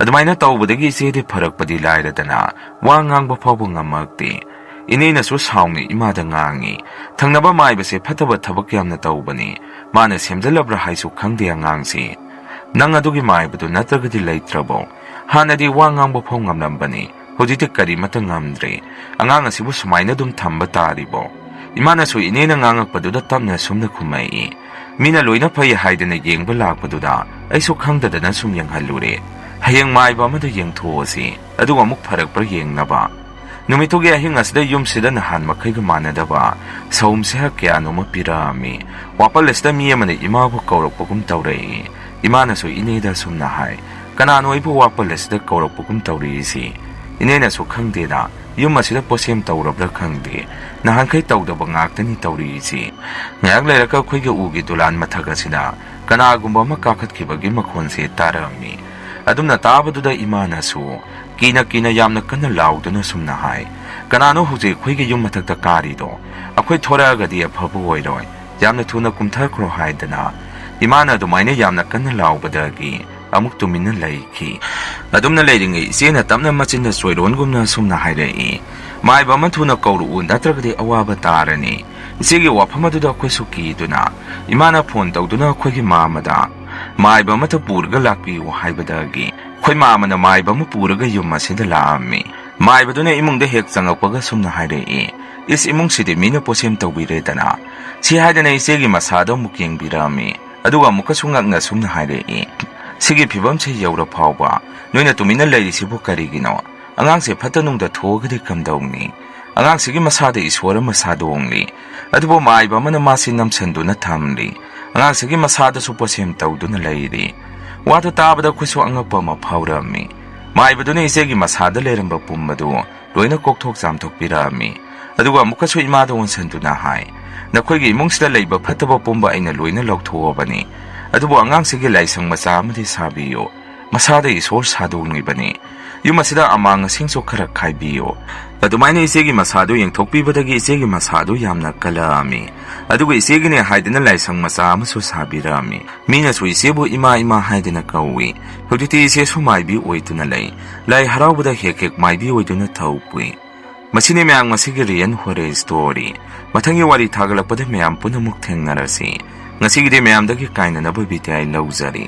ꯑꯗꯨꯃꯥꯏꯅ ꯇꯧꯕꯗꯒꯤ ꯏꯆꯦꯗꯤ ꯐꯔꯛꯄꯗꯤ ꯂꯥꯏꯔꯗꯅ ꯋꯥ ꯉꯥꯡꯕ ꯐꯥꯎꯕ ꯉꯝꯃꯛꯇꯦ꯫ ꯏꯅꯦꯅꯁꯨ ꯁꯥꯎꯅ ꯏꯃꯥꯗ ꯉꯥꯡꯉꯤ, "ꯊꯪꯅꯕ ꯃꯥꯏꯕꯁꯦ ꯐꯠꯇꯕ ꯊꯕꯛ ꯌꯥꯝꯅ ꯇꯧꯕꯅꯤ, ꯃꯥꯅ ꯁꯦꯝꯖꯜꯂꯕ꯭ꯔꯥ ꯍꯥꯏꯁꯨ ꯈꯪꯗꯦ ꯑꯉꯥꯡꯁꯤ꯫ ꯅꯪ ꯑꯗꯨꯒꯤ ꯃꯥꯏꯕꯗꯨ ꯅꯠꯇ꯭ꯔꯒꯗꯤ ꯂꯩꯇ꯭ꯔꯕꯣ? ꯍꯥꯟꯅꯗꯤ ꯋꯥ ꯉꯥꯡꯕ ꯐꯥꯎ ꯉꯝꯂꯝꯕꯅꯤ, ꯍꯧꯖꯤꯛꯇꯤ ꯀꯔꯤꯃꯠꯇ ꯉꯝꯗ꯭ꯔꯦ꯫ ꯑꯉꯥꯡ ꯑꯁꯤꯕꯨ ꯁꯨꯃꯥꯏꯅ ꯑꯗꯨꯝ ꯊꯝꯕ ꯇꯥꯔꯤꯕꯣ?" ꯏꯃꯥꯅꯁꯨ ꯏꯅꯦꯅ ꯉꯥꯡꯉꯛꯄꯗꯨꯗ ꯇꯞꯅ ꯁꯨꯝꯅ ꯈꯨꯝꯃꯛꯏ, "ꯃꯤꯅ ꯂꯣꯏꯅ ꯐꯩ ꯍꯥꯏꯗꯅ ꯌꯦꯡꯕ ꯂꯥꯛꯄꯗꯨꯗ ꯑꯩꯁꯨ ꯈꯪꯗꯗꯅ ꯁꯨꯝ ꯌꯦꯡꯍꯜꯂꯨꯔꯦ꯫ ꯍꯌꯦꯡ ꯃꯥꯏꯕ ꯑꯃꯗ ꯌꯦꯡꯊꯣꯛꯑꯁꯤ, ꯑꯗꯨꯒ ꯑꯃꯨꯛ ꯐꯔꯛꯄ꯭ꯔꯥ ꯌꯦꯡꯅꯕ"꯫ ꯅꯨꯃꯤꯠꯇꯨꯒꯤ ꯑꯍꯤꯡ ꯑꯁꯤꯗ ꯌꯨꯝꯁꯤꯗ ꯅꯍꯥꯟ ꯃꯈꯩꯒ ꯃꯥꯟꯅꯗꯕ ꯁꯍꯨꯝ ꯁꯍꯥꯛ ꯀꯌꯥꯅꯣꯃ ꯄꯤꯔꯛꯑꯝꯃꯤ꯫ ꯋꯥꯄꯜ ꯑꯁꯤꯗ ꯃꯤ ꯑꯃꯅ ꯏꯃꯥꯕꯨ ꯀꯧꯔꯛꯄꯒꯨꯝ ꯇꯧꯔꯛꯏ꯫ ꯏꯃꯥꯅꯁꯨ ꯏꯅꯦꯗ ꯑꯁꯨꯝꯅ ꯍꯥꯏ, "ꯀꯅꯥꯅꯣ ꯑꯩꯕꯨ ꯋꯥꯄꯜ ꯑꯁꯤꯗ ꯀꯧꯔꯛꯄꯒꯨꯝ ꯇꯧꯔꯛꯏꯁꯤ?" ꯏꯅꯦꯅꯁꯨ, "ꯈꯪꯗꯦꯗ, ꯌꯨꯝ ꯑꯁꯤꯗ ꯄꯣꯠꯁꯦꯝ ꯇꯧꯔꯕ꯭ꯔꯥ ꯈꯪꯗꯦ, ꯅꯍꯥꯟꯈꯩ ꯇꯧꯗꯕ ꯉꯥꯛꯇꯅꯤ ꯇꯧꯔꯛꯏꯁꯤ"꯫ ꯉꯥꯏꯍꯥꯛ ꯂꯩꯔꯒ ꯑꯩꯈꯣꯏꯒꯤ ꯎꯒꯤ ꯗꯨꯂꯥꯟ ꯃꯊꯛ ꯑꯁꯤꯗ ꯀꯅꯥꯒꯨꯝꯕ ꯑꯃ ꯀꯥꯈꯠꯈꯤꯕꯒꯤ ꯃꯈꯣꯟꯁꯦ ꯇꯥꯔꯝꯃꯤ꯫ ꯑꯗꯨꯝꯅ ꯇꯥꯕꯗꯨꯗ ꯏꯃꯥꯅꯁꯨ ꯀꯤꯅ ꯀꯤꯅ ꯌꯥꯝꯅ ꯀꯟꯅ ꯂꯥꯎꯗꯨꯅ ꯁꯨꯝꯅ ꯍꯥꯏ, "ꯀꯅꯥꯅꯣ ꯍꯧꯖꯤꯛ ꯑꯩꯈꯣꯏꯒꯤ ꯌꯨꯝ ꯃꯊꯛꯇ ꯀꯥꯔꯤꯗꯣ? ꯑꯩꯈꯣꯏ ꯊꯣꯔꯛꯑꯒꯗꯤ ꯑꯐꯕ ꯑꯣꯏꯔꯣꯏ, ꯌꯥꯝꯅ ꯊꯨꯅ ꯀꯨꯝꯊꯈ꯭ꯔꯣ" ꯍꯥꯏꯗꯅ꯫ ꯏꯃꯥꯅ ꯑꯗꯨꯃꯥꯏꯅ ꯌꯥꯝꯅ ꯀꯟꯅ ꯂꯥꯎꯕꯗꯒꯤ ꯑꯃꯨꯛ ꯇꯨꯃꯤꯟꯅ ꯂꯩꯈꯤ꯫ ꯑꯗꯨꯝꯅ ꯂꯩꯔꯤꯉꯩ ꯏꯆꯦꯅ ꯇꯞꯅ ꯃꯆꯤꯟꯗ ꯆꯣꯏꯔꯣꯟꯒꯨꯝꯅ ꯁꯨꯝꯅ ꯍꯥꯏꯔꯛꯏ, "ꯃꯥꯏꯕ ꯑꯃ ꯊꯨꯅ ꯀꯧꯔꯛꯎ, ꯅꯠꯇ꯭ꯔꯒꯗꯤ ꯑꯋꯥꯕ ꯇꯥꯔꯅꯤ"꯫ ꯏꯆꯦꯒꯤ ꯋꯥꯐꯝ ꯑꯗꯨꯗ ꯑꯩꯈꯣꯏꯁꯨ ꯀꯤꯗꯨꯅ ꯏꯃꯥꯅ ꯐꯣꯟ ꯇꯧꯗꯨꯅ ꯑꯩꯈꯣꯏꯒꯤ ꯃꯥꯃꯗ ꯃꯥꯏꯕ ꯑꯃꯠꯇ ꯄꯨꯔꯒ ꯂꯥꯛꯄꯤꯌꯨ ꯍꯥꯏꯕꯗꯒꯤ ꯑꯩꯈꯣꯏ ꯃꯥꯃꯅ ꯃꯥꯏꯕ ꯑꯃ ꯄꯨꯔꯒ ꯌꯨꯝ ꯑꯁꯤꯗ ꯂꯥꯛꯑꯝꯃꯤ꯫ ꯃꯥꯏꯕꯗꯨꯅ ꯏꯃꯨꯡꯗ ꯍꯦꯛ ꯆꯪꯉꯛꯄꯒ ꯁꯨꯝꯅ ꯍꯥꯏꯔꯛꯏ, "ꯏꯁ, ꯏꯃꯨꯡꯁꯤꯗꯤ ꯃꯤꯅ ꯄꯣꯠꯁꯦꯝ ꯇꯧꯕꯤꯔꯦꯗꯅ?" ꯁꯤ ꯍꯥꯏꯗꯅ ꯏꯆꯦꯒꯤ ꯃꯁꯥꯗꯣ ꯑꯃꯨꯛ ꯌꯦꯡꯕꯤꯔꯛꯑꯝꯃꯤ꯫ ꯑꯗꯨꯒ ꯑꯃꯨꯛꯀꯁꯨ ꯉꯛꯅ ꯁꯨꯝꯅ ꯍꯥꯏꯔꯛꯏ, "ꯁꯤꯒꯤ ꯐꯤꯕꯝꯁꯦ ꯌꯧꯔ ꯐꯥꯎꯕ ꯅꯣꯏꯅ ꯇꯨꯃꯤꯟꯅ ꯂꯩꯔꯤꯁꯤꯕꯨ ꯀꯔꯤꯒꯤꯅꯣ? ꯑꯉꯥꯡꯁꯦ ꯐꯠꯇ ꯅꯨꯡꯗ ꯊꯣꯛꯑꯒꯗꯤ ꯀꯝꯗꯧꯅꯤ? ꯑꯉꯥꯡꯁꯤꯒꯤ ꯃꯁꯥꯗ ꯏꯁꯣꯔ ꯑꯃ ꯁꯥꯗꯣꯡꯂꯤ, ꯑꯗꯨꯕꯨ ꯃꯥꯏꯕ ꯑꯃꯅ ꯃꯥꯁꯤ ꯅꯝꯁꯟꯗꯨꯅ ꯊꯝꯂꯤ꯫ ꯑꯉꯥꯡꯁꯤꯒꯤ ꯃꯁꯥꯗꯁꯨ ꯄꯣꯠꯁꯦꯝ ꯇꯧꯗꯨꯅ ꯂꯩꯔꯤ꯫" ꯋꯥꯗꯨ ꯇꯥꯕꯗ ꯑꯩꯈꯣꯏꯁꯨ ꯑꯉꯛꯄ ꯑꯃ ꯐꯥꯎꯔꯝꯃꯤ꯫ ꯃꯥꯏꯕꯗꯨꯅ ꯏꯆꯦꯒꯤ ꯃꯁꯥꯗ ꯂꯩꯔꯝꯕ ꯄꯨꯝꯕꯗꯨ ꯂꯣꯏꯅ ꯀꯣꯛꯊꯣꯛ ꯆꯥꯝꯊꯣꯛꯄꯤꯔꯛꯑꯝꯃꯤ꯫ ꯑꯗꯨꯒ ꯑꯃꯨꯛꯀꯁꯨ ꯏꯃꯥꯗ ꯑꯣꯟꯁꯟꯗꯨꯅ ꯍꯥꯏ, "ꯅꯈꯣꯏꯒꯤ ꯏꯃꯨꯡꯁꯤꯗ ꯂꯩꯕ ꯐꯠꯇꯕ ꯄꯨꯝꯕ ꯑꯩꯅ ꯂꯣꯏꯅ ꯂꯧꯊꯣꯛꯑꯕꯅꯤ, ꯑꯗꯨꯕꯨ ꯑꯉꯥꯡꯁꯤꯒꯤ ꯂꯥꯏꯁꯪ ꯃꯆꯥ ꯑꯃꯗꯤ ꯁꯥꯕꯤꯌꯨ꯫ ꯃꯁꯥꯗ ꯏꯁꯣꯔ ꯁꯥꯗꯣꯡꯂꯤꯕꯅꯤ꯫ ꯌꯨꯝ ꯑꯁꯤꯗ ꯑꯃꯥꯡ ꯑꯁꯤꯡꯁꯨ ꯈꯔ ꯈꯥꯏꯕꯤꯌꯨ꯫" ꯑꯗꯨꯃꯥꯏꯅ ꯏꯆꯦꯒꯤ ꯃꯁꯥꯗꯨ ꯌꯦꯡꯊꯣꯛꯄꯤꯕꯗꯒꯤ ꯏꯆꯦꯒꯤ ꯃꯁꯥꯗꯨ ꯌꯥꯝꯅ ꯀꯜꯂꯛꯑꯝꯃꯤ꯫ ꯑꯗꯨꯒ ꯏꯆꯦꯒꯤꯅꯦ ꯍꯥꯏꯗꯨꯅ ꯂꯥꯏꯁꯪ ꯃꯆꯥ ꯑꯃꯁꯨ ꯁꯥꯕꯤꯔꯛꯑꯝꯃꯤ꯫ ꯃꯤꯅꯁꯨ ꯏꯆꯦꯕꯨ ꯏꯃꯥ ꯏꯃꯥ ꯍꯥꯏꯗꯨꯅ ꯀꯧꯏ꯫ ꯍꯧꯖꯤꯛꯇꯤ ꯏꯆꯦꯁꯨ ꯃꯥꯏꯕꯤ ꯑꯣꯏꯗꯨꯅ ꯂꯩ꯫ ꯂꯥꯏ ꯍꯔꯥꯎꯕꯗ ꯍꯦꯛ ꯍꯦꯛ ꯃꯥꯏꯕꯤ ꯑꯣꯏꯗꯨꯅ ꯊꯧ ꯄꯨꯏ꯫ ꯃꯁꯤꯅꯤ ꯃꯌꯥꯝ ꯉꯁꯤꯒꯤ ꯔꯤꯌꯦꯜ ꯍꯣꯔꯔ ꯁ꯭ꯇꯣꯔꯤ꯫ ꯃꯊꯪꯒꯤ ꯋꯥꯔꯤ ꯊꯥꯒꯠꯂꯛꯄꯗ ꯃꯌꯥꯝ ꯄꯨꯟꯅꯃꯨꯛ ꯊꯦꯡꯅꯔꯁꯤ꯫ ꯉꯁꯤꯒꯤꯗꯤ ꯃꯌꯥꯝꯗꯒꯤ ꯀꯥꯏꯅꯅꯕ ꯕꯤꯗꯥꯏ ꯂꯧꯖꯔꯤ꯫